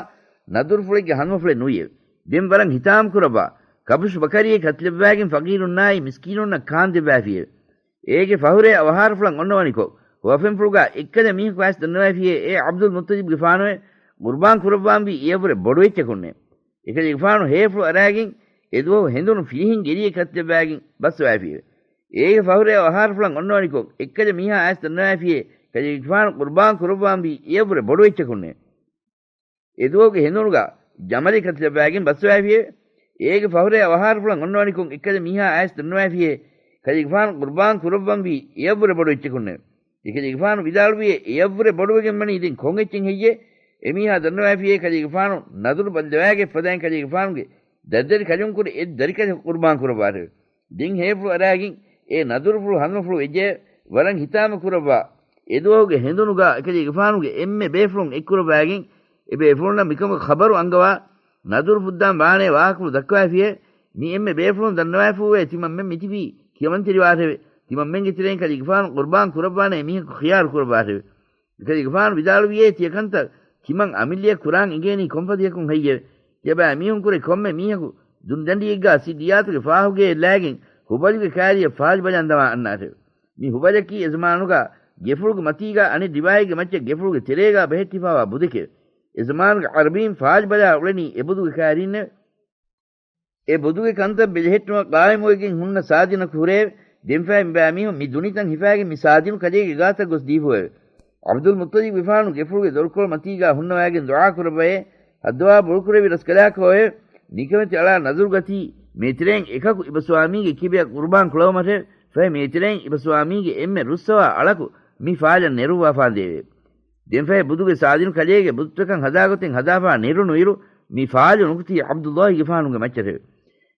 ނަދުރުފުޅެއްގެ ހަނދުމަފުޅެއް ނުވިއެވެ. ދެން ވަރަށް ހިތާމަ ކުރައްވާ، ކަބުޝު ބަކަރިއެއް ކަތިލައްވާގެން ފަޤީރުންނާއި މިސްކީނުންނަށް ކާންދެއްވާފިއެވެ. އޭގެ ފަހުރޭ އަވަހާރަފުޅަށް އޮންނަވަނިކޮށް، ހުވަފެންފުޅުގާ އެއްކަލަ މީހަކު އައިސް ދަންނަވައިފިއޭ، އޭ ޢަބްދުލް މުއްޠަލިބްގެފާނުއެވެ. ޤުރުބާން ކުރައްވާންވީ އެޔަށްވުރެ ބޮޑު އެއްޗަކުންނޭ. އެކަލޭގެފާނު ހޭފުޅު އަރާގެން އެދުވަހު ހެނދުނު ފިރިހެން ގެރިއެއް ކަތިލައްވާގެން ބައްސަވައިފިއެވެ. އޭގެ ފަހުރޭ އަވަހާރަފުޅަށް އޮންނަވަނިކޮށް، އެއްކަލަ މީހާ އައިސް ދަންނަވައިފިއޭ، ކަލޭގެފާނު ޤުރުބާން ކުރައްވާންވީ އެޔަށްވުރެ ބޮޑު އެއްޗަކުންނޭ. އެދުވަހުގެ ހެނދުނުގާ ޖަމަލެއް ކަތިލައްވާގެން ބައްސަވައިފިއެވެ. އޭގެ ފަހުރޭ އަވަހާރަފުޅަށް އޮންނަވަނިކޮށް، އެއްކަލަ މީހާ އައިސް ދަންނަވައިފިއޭ، ކަލޭގެފާނު ޤުރުބާން ކުރައްވަންވީ އެޔަށްވުރެ ބޮޑު އެއްޗަކުންނޭ. އެކަލޭގެފާނު ވިދާޅުވިއޭ، އެޔަށްވުރެ ބޮޑުވެގެންވަނީ ދެން ކޮން އެއްޗެއް ހެއްޔޭ؟ އެމީހާ ދަންނަވައިފިއޭ، ކަލޭގެފާނު ނަދުރު ބައްލަވާގެ ފަދައިން ކަލޭގެފާނުގެ ދަތްދަރި ކަލުންކުރެ އެއް ދަރިކަލަކު ޤުރުބާން ކުރައްވާށެވެ. ދެން ހޭފުޅު އަރާގެން އެ ނަދުރުފުޅު ހަނދުމަފުޅު ވެއްޖެއެވެ. ވަރަށް ހިތާމަ ކުރައްވާ، އެދުވަހުގެ ހެނދުނުގާ އެކަލޭގެފާނުގެ އެންމެ ބޭފުޅުން އެއްކުރައްވާގެން، އެބޭފުޅުންނަށް މިކަމުގެ ޚަބަރު އަންގަވާ، ނަދުރު ފުއްދާން ވާނޭ ވާހަކަފުޅު ދައްކަވައިފިއޭ. މި އެންމެ ބޭފުޅުން ދަންނަވައިފޫވޭ، ތިމަންމެން މިތިބީ ކިޔަމަންތެރިވާށެވެ. ތިމަންމެންގެ ތެރެއިން ކަލޭގެފާނު ޤުރުބާން ކުރައްވާނޭ މީހަކު ޚިޔާރު ކުރައްވާށެވެ. އެކަލޭގެފާނު ވިދާޅުވިއޭ، ތިޔަކަންތައް ތިމަން އަމިއްލަޔަށް ކުރާން އެނގޭނީ ކޮންފަދަޔަކުން ހެއްޔެވެ؟ ތިޔަބައިމީހުންކުރެ ކޮންމެ މީހަކު ދުނިދަނޑިއެއްގާ ސިއްރިއްޔާތުގެ ފާހުގެއެއް ލައިގެން ހުބަލުގެ ކާރިއަށް ފާލު ބަލަން ދަމާ އަންނާށެވެ. މި ހުބަލަކީ އެ ޒަމާނުގާ ގެފުޅުގެ މަތީގާ އަނެއް ރިވާޔަތްގެ މައްޗަށް ގެފުޅުގެ ތެރޭގާ ބެހެއްޓިފާވާ ބުދެކެވެ. އެ ޒަމާނުގެ ޢަރަބީން ފާލު ބަލާ އުޅެނީ އެ ބުދުގެ ކާރީންނެވެ. އެ ބުދުގެ ކަންތައް ބެލެހެއްޓުމަށް ޤާއިމުވެގެން ހުންނަ ސާދިނަކު ހުރެއެވެ. ދެންފައި މިބައިމީހުން މި ދުނިތަން ހިފާގެން މި ސާދިނު ކަލޭގެ ގާތަށް ގޮސް ދީފުއެވެ. ޢަބްދުލް މުއްޠަލިބްގެފާނު ގެފުޅުގެ ދޮރުކޮޅު މަތީގާ ހުންނަވައިގެން ދުޢާ ކުރައްވައޭ، ހައްދަވާ ބޮޑުކުރެއްވި ރަސްކަލާކޯއެވެ. ނިކަމެތި އަޅާ ނަޒުރު ގަތީ މޭތެރެއިން އެކަކު އިބަސްވާމީގެ ކިބައަށް ޤުރުބާން ކުޅަވުމަށެވެ. ފަހެ މޭތެރެއިން އިބަސްވާމީގެ އެންމެ ރުއްސަވާ އަޅަކު މި ފާލަން ނެރުއްވާފާނދޭވެ. ދެންފަހެ ބުދުގެ ސާދިނު ކަލޭގެ ބުދުތަކަށް ހަދާގޮތެއް ހަދާފާ ނެރުނު އިރު، މި ފާލު ނުކުތީ ޢަބްދުﷲގެފާނުގެ މައްޗަށެވެ.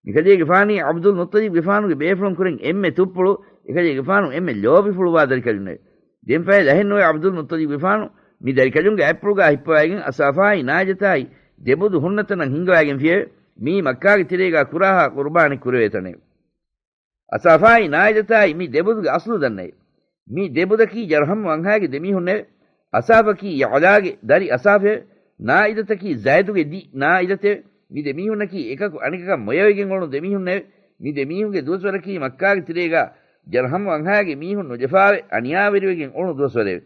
މިކަލޭގެފާނީ ޢަބްދުލް މުއްޠަލިބްގެފާނުގެ ބޭފުޅުން ކުރެން އެންމެ ތުއްޕުޅު، އެކަލޭގެފާނު އެންމެ ލޯބިފުޅުވާ ދަރިކަލުންނެވެ. ދެންފަހެ ލަހެއްނުވެ ޢަބްދުލް މުއްޠަލިބްގެފާނު މި ދަރިކަލުންގެ އަތްޕުޅުގާ ހިއްޕަވައިގެން އަސާފާއި ނާއިލަތާއި ދެބުދު ހުންނަ ތަނަށް ހިންގަވައިގެންފިއެވެ. މިއީ މައްކާގެ ތެރޭގާ ކުރާހާ ޤުރުބާނެއް ކުރެވޭ ތަނެވެ. އަސާފާއި ނާއިލަތާއި މި ދެބުދުގެ އަސްލު ދަންނައެވެ. މި ދެބުދަކީ ޖަރްހަމް ވަންހާގެ ދެމީހުންނެވެ. އަސާފަކީ ޔަޢުލާގެ ދަރި އަސާފެވެ. ނާއިލަތަކީ ޒައިދުގެ ދި ނާއިލަތެވެ. މި ދެމީހުންނަކީ އެކަކު އަނެކަކަށް މޮޔަވެގެން އުޅުނު ދެމީހުންނެވެ. މި ދެމީހުންގެ ދުވަސްވަރަކީ މައްކާގެ ތެރޭގާ ޖަރްހަމް ވަންހާގެ މީހުން ނުލަފާވެ އަނިޔާވެރިވެގެން އުޅުނު ދުވަސްވަރެވެ.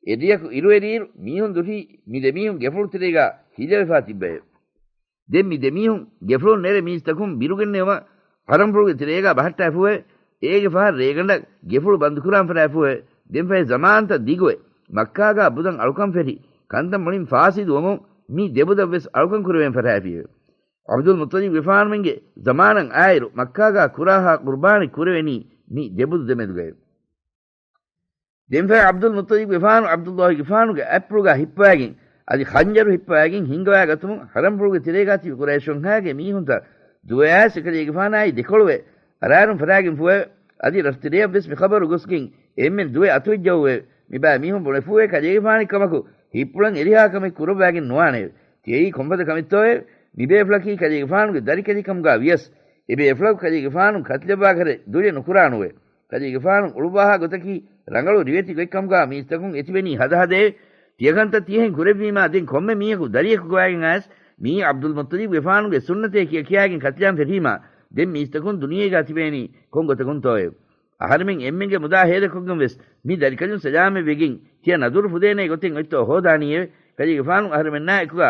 އެރިޔަކު އިރުއެރިއިރު މީހުން ދުށީ މި ދެމީހުން ގެފުޅު ތެރޭގާ ހިލަވެފާ ތިއްބައެވެ. ދެން މި ދެމީހުން ގެފުޅުން ނެރެ މީސްތަކުން ބިރުގެންނެވުމަށް ޙަރަމްފުޅުގެ ތެރޭގާ ބަހައްޓާފޫއެވެ. އޭގެ ފަހަށް ރޭގަނޑަށް ގެފުޅު ބަންދުކުރާން ފަށާފޫއެވެ. ދެންފަހެ ޒަމާންތައް ދިގުވެ، މައްކާގާ ބުދަން އަޅުކަން ފެށި، ކަންތައް މުޅިން ފާސިދު ވަމުން މި ދެބުދަށްވެސް އަޅުކަން ކުރެވެން ފަށާފިއެވެ. ޢަބްދުލް މުއްޠަލިބްގެފާނުމެންގެ ޒަމާނަށް އާއިރު މައްކާގާ ކުރާހާ ޤުރުބާނެއް ކުރެވެނީ މި ދެބުދު ދެމެދުގައެވެ. ދެންފަހެ ޢަބްދުލް މުއްޠަލިބްގެފާނު ޢަބްދުﷲގެފާނުގެ އަތްޕުޅުގާ ހިއްޕަވައިގެން އަދި ޚަންޖަރު ހިއްޕަވައިގެން ހިންގަވާގަތުމުން ޙަރަމްފުޅުގެ ތެރޭގާ ތިބި ޤުރައިޝުންހާގެ މީހުންތައް ދުވަޔާސް އެކަލޭގެފާނާއި ދެކޮޅުވެ އަރާރުން ފަށާގެންފޫއެވެ. އަދި ރަށުތެރެއަށްވެސް މި ޚަބަރު ގޮސްގެން އެންމެން ދުވެ އަތުވެއްޖައުވެވެ. މިބައިމީހުން ބުނެފޫއެވެ. ކަލޭގެފާނެއްކަމަކު ހިއްޕުޅަން އެރިހާ ކަމެއް ކުރައްވައިގެން ނުވާނެއެވެ. ތިޔައީ ކޮންފަދަ ކަމެއްތޯއެވެ؟ މިބޭފުޅަކީ ކަލޭގެފާނުގެ ދަރިކަލެއްކަމުގާ ވިޔަސް، އެބޭފުޅަކު ކަލޭގެފާނު ކަތިލައްވާކަށެއް ދުލެއް ނުކުރާނުވެ. ކަލޭގެފާނު އުޅުއްވާހާ ގޮތަކީ ރަނގަޅު ރިވެތި ގޮތްކަމުގާ މީސްތަކުން އެތިބެނީ ހަދަހަދައެވެ. ތިޔަކަންތައް ތިޔަހެން ކުރެއްވީމާ ދެން ކޮންމެ މީހަކު ދަރިއަކު ގޮވައިގެން އައިސް މިއީ ޢަބްދުލް މުއްޠަލިބްގެފާނުގެ ސުންނަތޭ ކިޔަ ކިޔާގެން ކަތިލާން ފެށީމާ ދެން މީސްތަކުން ދުނިޔޭގާ ތިބޭނީ ކޮން ގޮތަކުންތޯއެވެ؟ އަހަރެމެން އެންމެންގެ މުދާ ހޭދަކޮށްގެން ވެސް މި ދަރިކަލުން ސަލާމަތްވެގެން ތިޔަ ނަދުރު ފުދޭނޭ ގޮތެއް އޮތްތޯ ހޯދާނީއެވެ. ކަލޭގެފާނު އަހަރެމެންނާ އެކުގާ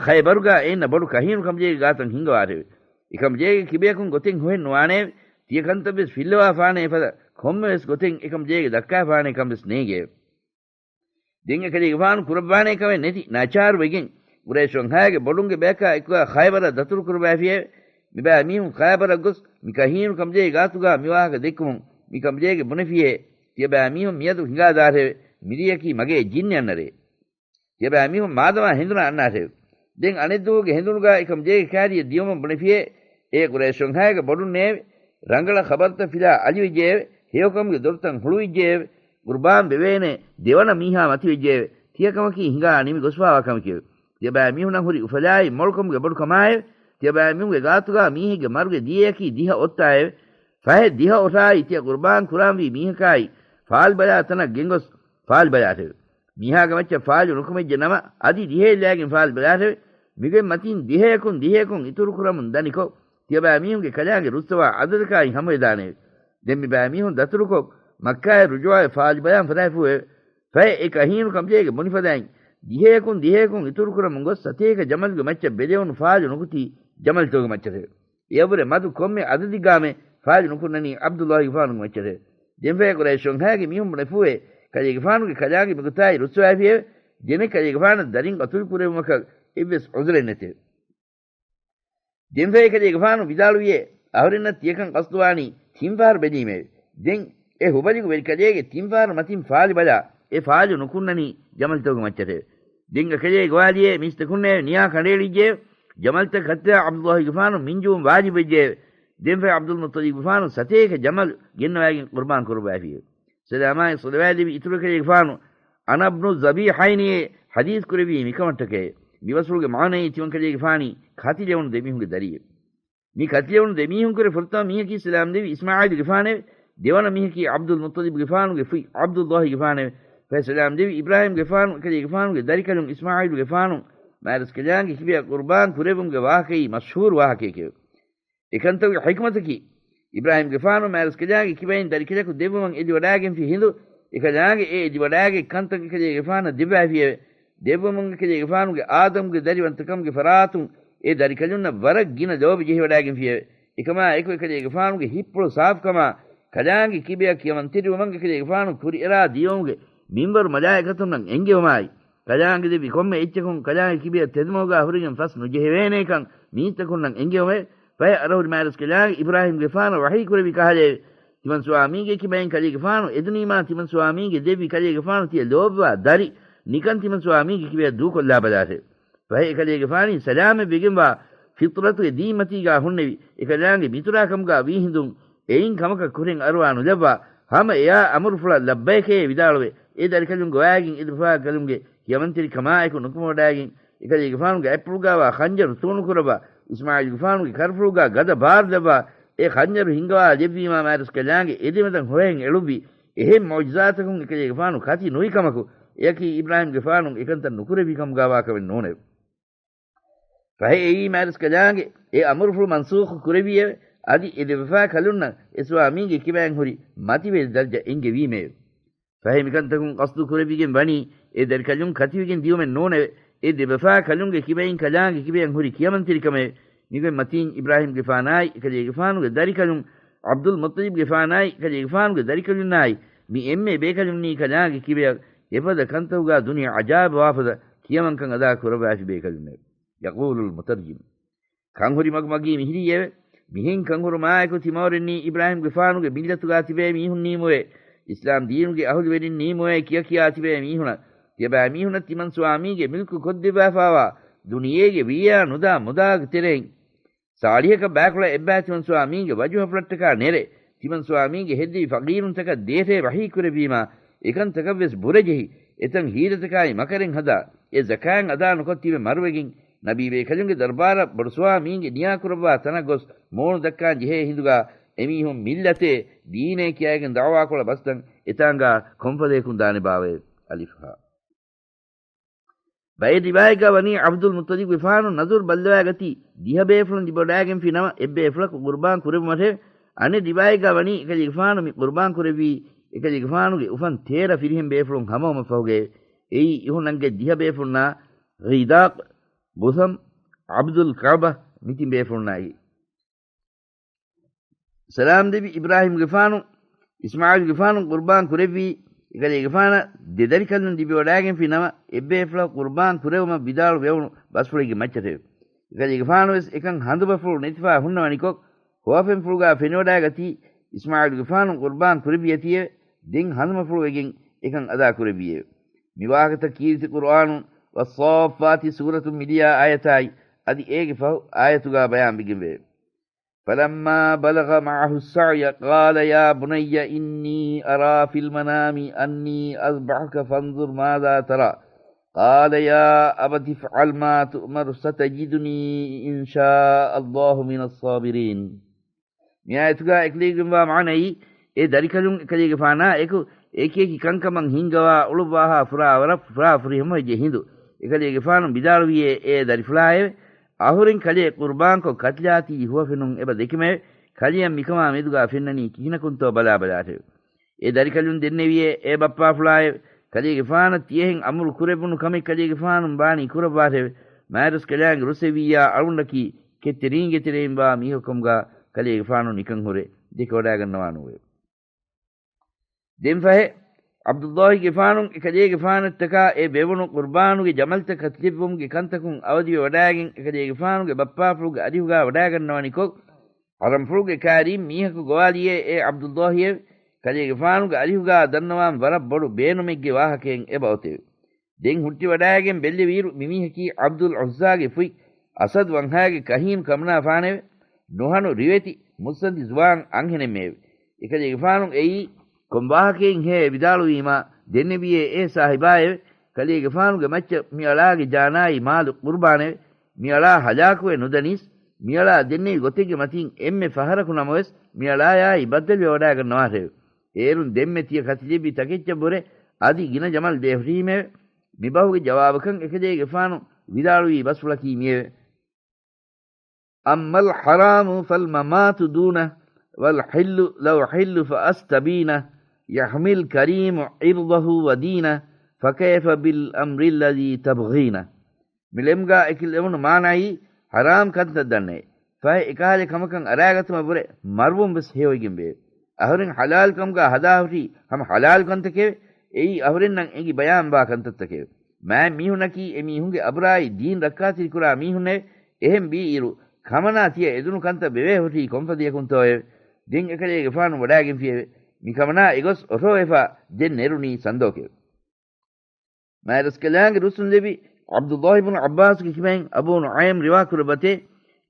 ޚައިބަރުގާ އޭނަ ބޮޑު ކަހީނު ކަނބަލޭގެ ގާތަށް ހިންގަވާށެވެ. އެކަނބަލޭގެ ކިބަޔަކުން ގޮތެއް ހޮހެއް ނުވާނެއެވެ. ތިޔަ ކަންތައްވެސް ފިއްލަވާފާނޭ ފަދަ ކޮންމެވެސް ގޮތެއް އެކަނބަލޭގެ ދައްކާފާނޭ ކަންވެސް ނޭނގެއެވެ. ދެން އެކަލޭގެފާނު ކުރައްވާނޭ ކަމެއް ނެތި ނައްޗާރުވެގެން، ޤުރައިޝުންހާގެ ބޮޑުންގެ ބަޔަކާ އެކުގާ ޚައިބަރަށް ދަތުރު ކުރައްވައިފިއެވެ. މިބައިމީހުން ޚައިބަރަށް ގޮސް މި ކަހީނު ކަނބަލޭގެ ގާތުގާ މި ވާހަކަ ދެއްކުމުން މި ކަނބަލޭގެ ބުނެފިއޭ، ތިޔަބައިމީހުން މިއަދު ހިނގާދާށެވެ. މިރެޔަކީ މަގޭ ޖިންނި އަންނަ ރެއެއް. ތިޔަބައިމީހުން މާދަމާ ހެނދުނަށް އަންނާށެވެ. ދެން އަނެއްދުވަހުގެ ހެނދުނުގާ އެކަނބަލޭގެ ކާރިއަށް ދިޔުމަށް ބުނެފިއޭ، އޭ ޤުރައިޝުންހާގެ ބޮޑުންނޭވެ. ރަނގަޅަށް ޚަބަރުތައް ފިލާ އަލިވެއްޖެއެވެ. ހެޔޮކަމުގެ ދޮރުތައް ހުޅުވިއްޖެއެވެ. ޤުރުބާން ބެވޭނޭ ދެވަނަ މީހާ މަތިވެއްޖެއެވެ. ތިޔަކަމަކީ ހިނގާ ނިމި ގޮސްފާވާ ކަމެކެވެ. ތިޔަބައިމީހުނަށް ހުރި އުފަލާއި މޮޅުކަމުގެ ބޮޑުކަމާއެވެ. ތިޔަބައިމީހުންގެ ގާތުގާ މީހެއްގެ މަރުގެ ދިޔަޔަކީ ދިހަ އޮށްތާއެވެ. ފަހެ ދިހަ އޮށާއި ތިޔަ ޤުރުބާން ކުރާންވީ މީހަކާއި ފާލުބަލާ ތަނަށް ގެންގޮސް ފާލުބަލާށެވެ. މީހާގެ މައްޗަށް ފާލު ނުކުމެއްޖެ ނަމަ، އަދި ދިހައެއް ލައިގެން ފާލުބަލާށެވެ. މިގޮތް މަތިން ދިހަޔަކުން ދިހަޔަކުން އިތުރުކުރަމުން ދަނިކޮށް، ތިޔަބައިމީހުންގެ ކަލާނގެ ރުއްސަވާ އަދަދަކާއި ހަމަވެދާނެއެވެ. ދެން މިބައިމީހުން ދަތުރުކޮށް، މައްކާއަށް ރުޖޫޢަވެ ފާލުބަލާން ފަށާފޫއެވެ. ފަހެ އެ ކަހީނު ކަނބަލޭގެ ބުނިފަދައިން، ދިހަޔަކުން ދިހަޔަކުން އިތުރުކުރަމުން ގޮސް ސަތޭކަ ޖަމަލުގެ މައްޗަށް ބެލެވުނު ފާލު ނުކުތީ ޖަމަލުތަކުގެ މައްޗަށެވެ. އެއަށްވުރެ މަދު ކޮންމެ އަދަދެއްގާމެ ފާލު ނުކުންނަނީ ޢަބްދުﷲގެފާނުގެ މައްޗަށެވެ. ދެންފަހެ ޤުރައިޝުންހާގެ މީހުން ބުނެފޫއެވެ. ކަލޭގެފާނުގެ ކަލާނގެ މިގޮތާއި ރުއްސަވައިފިއެވެ. ދެނެއް ކަލޭގެފާނަށް ދަރިން ޤަތުލު ކުރެވުމަކަށް އެއްވެސް ޢުޛުރެއް ނެތެވެ. ދެންފަހެ ކަލޭގެފާނު ވިދާޅުވިއޭ، އަހުރެންނަށް ތިޔަކަން ޤަޞްދުވާނީ ތިން ފަހަރު ބެލީމެވެ. ދެން އެ ހުބަލުގެ ވެރިކަލޭގެ ތިން ފަހަރު މަތިން ފާލު ބަލާ، އެ ފާލު ނުކުންނަނީ ޖަމަލުތަކުގެ މައްޗަށެވެ. ދެން އެކަލޭ ގޮވާލިއޭ މީސްތަކުންނޭވެ ނިޔާ ކަނޑައެޅިއްޖެއެވެ. ޖަމަލުތައް ކަތިލާ ޢަބްދުﷲގެފާނު މިންޖުވުން ވާޖިބުވެއްޖެއެވެ. ދެންފަހެ ޢަބްދުލް މުއްޠަލިބްގެފާނު ސަތޭކަ ޖަމަލު ގެންނަވައިގެން ޤުރުބާން ކުރައްވައިފިއެވެ. ސަލާމާއި ޞަލަވާތް ލެއްވި އިތުރު ކަލޭގެފާނު އަނަ ބްނު ޒަބީޙައިނިއޭ ޙަދީޘް ކުރެއްވީ މިކަމަށްޓަކައި. މި ވަޞުލުގެ މާނައީ ތިމަން ކަލޭގެފާނީ ކަތިލެވުނު ދެމީހުންގެ ދަރިއެވެ. މި ކަތިލެވުނު ދެމީހުންކުރެ ފުރަތަމަ މީހަކީ ސަލާމް ދެވި އިސްމާޢީލުގެފާނެވެ. ދެވަނަ މީހަކީ ޢަބްދުލް މުއްޠަލިބުގެފާނުގެ ފުތް ޢަބްދުﷲގެފާނެވެ. ފަހެ ސަލާމް ދެވި އިބްރާހީމްގެފާނު އެކަލޭގެފާނުގެ ދަރިކަލުން އިސްމާޢީލުގެފާނު މާތްރަސްކަލާނގެ ކިބަޔަށް ޤުރުބާން ކުރެއްވުމުގެ ވާހަކައީ މަޝްހޫރު ވާހަކައެކެވެ. އެކަންތަކުގެ ޙިކްމަތަކީ، އިބްރާހީމްގެފާނު މާތްރަސްކަލާނގެ ކިބައިން ދަރިކަލަކު ދެއްވުމަށް އެދިވަޑާގެންފި ހިނދު، އެކަލާނގެ އެ އެދިވަޑާގެ ކަންތައް އެކަލޭގެފާނަށް ދެއްވައިފިއެވެ. ދެއްވުމުން އެކަލޭގެފާނުގެ އާދަމުގެ ދަރިވަންތަކަމުގެ ފަރާތުން އެ ދަރިކަލުންނަށް ވަރަށް ގިނަ ލޯބި ޖެހިވަޑާގެންފިއެވެ. އެކަމާ އެކު އެކަލޭގެފާނުގެ ހިތްޕުޅު ސާފުކަމާ، ކަލާނގެ ކިބަޔަށް ކިޔަމަންތެރިވުމަށް އެކަލޭގެފާނު ކުރިއެރާ ދިޔުމުގެ މިންވަރު މަލާއިކަތުންނަށް އެންގެވުމާއި، ކަލާނގެ ދެއްވި ކޮންމެ އެއްޗަކުން ކަލާނގެ ކިބަޔަށް ތެދުމަގުގާ ހުރެގެން ފަސް ނުޖެހެވޭނޭކަން މީސްތަކުންނަށް އެންގެވުމެވެ. ފަހެ އަރަހުރި މާތްރަސްކަލާނގެ އިބްރާހީމްގެފާނަށް ވަޙީ ކުރެއްވި ކަހަލައެވެ. ތިމަންސުވާމީގެ ކިބައިން ކަލޭގެފާނު އެދުނީމާ ތިމަންސުވާމީގެ ދެއްވި ކަލޭގެފާނު ތިޔަ ލޯބިވާ ދަރި ނިކަން ތިމަންސުވާމީގެ ކިބަޔަށް ދޫކޮށްލާބަލާށެވެ. ފަހެ އެކަލޭގެފާނީ ސަލާމަތްވެގެންވާ ފިޠުރަތުގެ ދީންމަތީގާ ހުންނެވި އެކަލާނގެ މިތުރާކަމުގާ ވީހިނދުން އެއިން ކަމަކަށް ކުރިން އަރުވާ ނުލައްވާ، ހަމަ އެއާ އަމުރުފުޅަށް ލައްބައިކޭ ވިދާޅުވެ، އެ ދަރިކަލުން ގޮވާގެން އެ ދެބަފާކަލުންގެ ކިޔަމަންތެރިކަމާއެކު ނުކުމެވަޑާގެން، އެކަލޭގެފާނުގެ އަތްޕުޅުގާވާ ޚަންޖަރު ތޫނުކުރައްވާ، އިސްމާޢީލްގެފާނުގެ ކަރުފުޅުގާ ގަދަ ބާރުލައްވާ، އެ ޚަންޖަރު ހިންގަވާލެއްވީމާ މާތްރަސްކަލާނގެ އެދެމެދަށް ހޮވަހެން އެޅުއްވި. އެހެން މުޢުޖިޒާތަކުން އެކަލޭގެފާނު ކަތި ނުވި ކަމަކު، އެއަކީ އިބްރާހީމްގެފާނު އެކަންތައް ނުކުރެއްވި ކަމުގާވާ ކަމެއް ނޫނެވެ. ފަހެ އެއީ މާތްރަސްކަލާނގެ އެ އަމުރުފުޅު މަންސޫޚު ކުރެއްވީއެވެ. އަދި އެ ދެބަފާ ކަލުންނަށް އެ ސުވާމީގެ ކިބައިން ހުރި މަތިވެރި ދަރަޖަ އެންގެވީމެވެ. ފަހެ މިކަންތަކުން ޤަޞްދު ކުރެވިގެން ވަނީ އެ ދަރިކަލުން ކަތިވެގެން ދިޔުމެއް ނޫނެވެ. އެ ދެބަފާ ކަލުންގެ ކިބައިން ކަލާނގެ ކިބައިން ހުރި ކިޔަމަންތެރިކަމެވެ. މިގޮތް މަތީން އިބްރާހީމްގެފާނާއި އެކަލޭގެފާނުގެ ދަރިކަލުން، ޢަބްދުލް މުއްޠަލިބްގެފާނާއި އެކަލޭގެފާނުގެ ދަރިކަލުންނާއި، މި އެންމެ ބޭކަލުންނީ ކަލާނގެ ކިބަޔަށް އެފަދަ ކަންތަކުގާ ދުނިޔެ ޢަޖާއިބުވާފަދަ ކިޔަމަންކަން އަދާ ކުރައްވާފި ބޭކަލުންނެވެ. ޔަޤޫލުލް މުތަރްޖިމް. ކަންހުރި މަގުމަގީ މިހިރީއެވެ. މިހެން ކަންހުރުމާއެކު ތިމަވަރެއްނީ އިބްރާހީމްގެފާނުގެ މިއްލަތުގާ ތިބޭ މީހުންނީމުވެ. އިސްލާމް ދީނުގެ އަހުލުވެރިންނީމުވެ ކިޔަކިޔާ ތިބޭ މީހުނަށް ތިޔަބައިމީހުނަށް ތިމަންސުވާމީގެ މިލްކު ކޮށްދެއްވާފާވާ ދުނިޔޭގެ ވިޔަޔާ ނުދާ މުދާގެ ތެރެއިން ޞާލިޙަކަށް ބައިކުޅަ އެއްބައި ތިމަންސުވާމީގެ ވަޖުހަފުޅަށްޓަކާ ނެރެ، ތިމަންސުވާމީގެ ހެއްދެވި ފަޤީރުންތަކަށް ދޭށޭ ވަޙީ ކުރެއްވީމާ، އެކަންތަކަށްވެސް ބުރަޖެހި، އެތަން ހީލަތަކާއި މަކަރެއް ހަދާ، އެ ޒަކާތް އަދާ ނުކޮށް ތިބެ މަރުވެގެން، ނަބީ ބޭކަލުންގެ ދަރުބާރަށް ބޮޑުސުވާމީންގެ ނިޔާކުރައްވާ ތަނަށް ގޮސް މޫނު ދައްކާން ޖެހޭ ހިނދުގާ، އެމީހުން މިއްލަތޭ ދީނޭ ކިޔައިގެން ދަޢުވާކޮޅަށް ބަސްތަން އެތާނގާ ކޮންފަދަޔަކުން ދާނެ ބާވައޭ؟ އަލިފް ހާ. ބައެއް ރިވާޔަތްގާ ވަނީ ޢަބްދުލް މުއްޠަލިބްގެފާނު ނަޒުރު ބައްލަވާގަތީ ދިހަ ބޭފުޅުން ލިބިވަޑާގެންފި ނަމަ، އެއްބޭފުޅަކު ޤުރުބާން ކުރެއްވުމަށެވެ. އަނެއް ރިވާޔަތްގާ ވަނީ އެކަލޭގެފާނު މި ޤުރުބާން ކުރެއްވީ އެކަލޭގެފާނުގެ އުފަން ތޭރަ ފިރިހެން ބޭފުޅުން ހަމަވުމަށްފަހުގައެވެ. އެއީ އިހުނަންގެ ދިހަ ބޭފުޅުންނާ ޣީދާޤް، ގުސަމް، ޢަބްދުލް ކަޢުބަ މި ތިން ބޭފުޅުންނާއި. ސަލާމް ދެއްވި އިބްރާހީމްގެފާނު، އިސްމާޢީލްގެފާނު ޤުރުބާން ކުރެއްވީ، އެކަލޭގެފާނަށް ދެ ދަރިކަލުން ލިބިވަޑާގެންފި ނަމަ، އެއްބޭފުޅަކު ޤުރުބާން ކުރެވުމަށް ވިދާޅުވެވުނު ބަސްފުޅެއްގެ މައްޗަށެވެ. އެކަލޭގެފާނުވެސް އެކަން ހަނދުމަފުޅު ނެތިފާ ހުންނަވަނިކޮށް، ހޮވަފެންފުޅުގާ ފެނިވަޑާގަތީ، އިސްމާޢީލްގެފާނު ޤުރުބާން ކުރެއްވިއަތީއެވެ. ދެން ހަނދުމަފުޅުވެގެން އެކަން އަދާ ކުރެއްވީއެވެ. މި ވާހަކަތައް ކީރިތި ޤުރުއާނުން، ވައްޞާއްފާތި ސޫރަތުން މިލިޔާ އާޔަތާއި، އަދި އޭގެ ފަހު އާޔަތުގާ ބަޔާންވެގެންވެއެވެ. فلما بلغ معه السعي قال يا بني إني أرى في المنام أني أذبحك فانظر ماذا ترى قال يا أبت افعل ما تؤمر ستجدني إن شاء الله من الصابرين. މި އާޔަތުގާ އެކުލެވިގެންވާ މާނައީ، އެ ދަރިކަލުން އެކަލޭގެފާނާ އެކު އެކިއެކި ކަންކަމަށް ހިންގަވާ އުޅުއްވާހާ ފުރާ ވަރަށް ފުރާ ފުރިހަމަވެއްޖެ ހިނދު، އެކަލޭގެފާނު ވިދާޅުވިއޭ އޭ ދަރިފުޅާއެވެ. އަހުރެން ކަލޭ ޤުރުބާންކޮށް ކަތިލާތީ ހުވަފެނުން އެބަ ދެކެމެވެ. ކަލެޔަށް މިކަމާ މެދުގާ ފެންނަނީ ކިހިނަކުންތޯ ބަލާބަލާށެވެ. އެ ދަރިކަލުން ދެންނެވިއޭ އޭ ބައްޕާފުޅާއެވެ. ކަލޭގެފާނަށް ތިޔަހެން އަމުރު ކުރެއްވުނު ކަމެއް ކަލޭގެފާނުން ވާނީ ކުރައްވާށެވެ. މާތްރަސްކަލާނގެ ރުއްސެއްވިއްޔާ އަޅުގަނޑަކީ ކެތްތެރީންގެ ތެރެއިން ވާ މީހަކު ކަމުގާ ކަލޭގެފާނު ނިކަން ހުރެ ދެކެވަޑާގަންނަވާނޫއެވެ. ދެންފަހެ، ޢަބްދުﷲގެފާނު އެކަލޭގެފާނަށްޓަކާ އެ ވެވުނު ޤުރުބާނުގެ ޖަމަލްތައް ކަތިލެއްވުމުގެ ކަންތަކުން އަވަދިވެވަޑާގެން އެކަލޭގެފާނުގެ ބައްޕާފުޅުގެ އަރިހުގާ ވަޑާގަންނަވަނިކޮށް، ޙަރަމްފުޅުގެ ކާރީން މީހަކު ގޮވާލިޔޭ އޭ ޢަބްދުﷲއެވެ. ކަލޭގެފާނުގެ އަރިހުގާ ދަންނަވާން ވަރަށް ބޮޑު ބޭނުމެއްގެ ވާހަކައެއް އެބައޮތެވެ. ދެން ހުއްޓިވަޑާގެން ބެއްލެވިއިރު މިމީހަކީ ޢަބްދުލް ޢުއްޒާގެ ފުތް އަސަދު ވަންހާގެ ކަހީނު ކަމުނާފާނެވެ. ނުހަނު ރިވެތި މުއްސަނދި ޒުވާން އަންހެނެއްމެއެވެ. އެކަލޭގެފާނު އެއީ ކޮން ވާހަކައެއްހޭ ވިދާޅުވީމާ ދެންނެވިއޭ އޭ ސާހިބާއެވެ. ކަލޭގެފާނުގެ މައްޗަށް މި އަޅާގެ ޖާނާއި މާލު ޤުރުބާނެވެ. މި އަޅާ ހަލާކުވެ ނުދަނީސް، މި އަޅާ ދެންނެވި ގޮތެއްގެ މަތިން އެންމެ ފަހަރަކު ނަމަވެސް މި އަޅާޔާއި ބައްދަލުވެވަޑާގަންނަވާށެވެ. އޭރުން ދެންމެ ތިޔަ ކަތިލެއްވި ތަކެއްޗަށްވުރެ އަދި ގިނަ ޖަމަލް ދޭހުށީމެވެ. މިބަހުގެ ޖަވާބަކަށް އެކަލޭގެފާނު ވިދާޅުވި ބަސްފުޅަކީ މިއެވެ. أما الحرام فالممات دونه، والحل لو حل فأستبينه، يحمي الكريم عرضه ودينه، فكيف بالأمر الذي تبغينه؟ މި ޅެމުގާ އެކި ޅެވުނު މާނައީ، ޙަރާމް ކަންތައް ދަންނައޭ. ފަހެ އެކަހަލަ ކަމަކަށް އަރާގަތުމަށްވުރެ މަރުވުން ވެސް ހެޔޮވެގެން ވެއެވެ. އަހަރެން ޙަލާލް ކަމުގާ ހަދާ ހުރީ ހަމަ ޙަލާލް ކަންތަކެވެ. އެއީ އަހުރެންނަށް އެނގި ބަޔާންވާ ކަންތައްތަކެވެ. މާތް މީހުންނަކީ އެ މީހުންގެ އަބުރާއި ދީން ރައްކާތެރިކުރާ މީހުންނެވެ. އެހެން ވީއިރު، ކަމަނާ ތިޔަ އެދުނު ކަންތައް ވެވޭ ހުރީ ކޮންފަދަޔަކުންތޯއެވެ؟ ދެން އެކަލޭގެފާނު ވަޑާގެންފިއެވެ. މި ކަމަނާ އެގޮސް އޮށޯވެފާ ދެން ނެރުނީ ސަންދޯކެވެ. މާތްރަސްކަލާނގެ ރުއްސުންލެއްވި ޢަބްދުﷲ ބިން ޢައްބާސްގެ ކިބައިން އަބޫ ނުޢައިމް ރިވާ ކުރައްވަތޭ،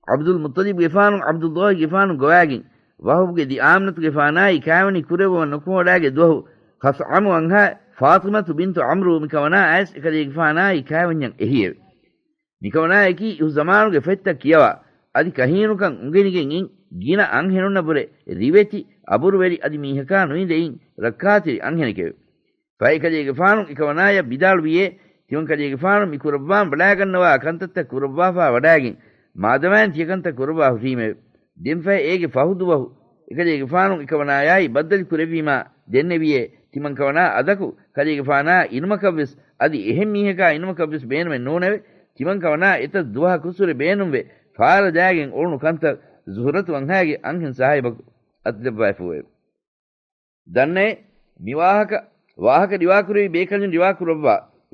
ޢަބްދުލް މުއްޠަލިބުގެފާނު ޢަބްދުﷲގެފާނު ގޮވާގެން، ވަހުބުގެ ދި އާމިނަތުގެފާނާއި ކާވެނި ކުރެއްވަމަށް ނުކުމެވަޑާގެ ދުވަހު، ޚަޘްޢަމު އަންހާ ފާޠިމަތު ބިންތު ޢަމްރު މިކަމަނާ އައިސް އެކަލޭގެފާނާއި ކާވެންޏަށް އެހިއެވެ. މިކަމަނާއަކީ އިހު ޒަމާނުގެ ފޮތްތައް ކިޔަވާ، އަދި ކަހީނުކަން އުނގެނިގެން އިން ގިނަ އަންހެނުންނަށްވުރެ ރިވެތި، އަބުރުވެރި އަދި މީހަކާ ނުއިނދެ އިން ރައްކާތެރި އަންހެނެކެވެ. ފަހެ އެކަލޭގެފާނު އެކަމަނާޔަށް ވިދާޅުވިއޭ، ތިމަންކަލޭގެފާނު މި ކުރައްވާން ބަލާގަންނަވާ ކަންތައްތައް ކުރައްވާފާ ވަޑާގެން، މާދަމާއިން ތިޔަކަންތައް ކުރައްވާ ހުށީމެވެ. ދެންފަހެ އޭގެ ފަހު ދުވަހު އެކަލޭގެފާނު އެކަމަނާޔާއި ބައްދަލު ކުރެއްވީމާ ދެންނެވިއޭ، ތިމަންކަމަނާ އަދަކު ކަލޭގެފާނާ އިނުމަކަށްވެސް އަދި އެހެން މީހަކާ އިނުމަކަށްވެސް ބޭނުމެއް ނޫނެވެ. ތިމަންކަމަނާ އެތައް ދުވަހަކުސުރެ ބޭނުންވެ ފާރަ ދާގެން އުޅުނު ކަންތައް ޒުހުރަތު އަންހާގެ އަންހެން ސާހިބަކު އަތުލައްވައިފޫއެވެ. ދަންނައޭ، މި ވާހަކަ، ވާހަކަ ރިވާކުރެއްވި ބޭކަލުން ރިވާކުރައްވާ،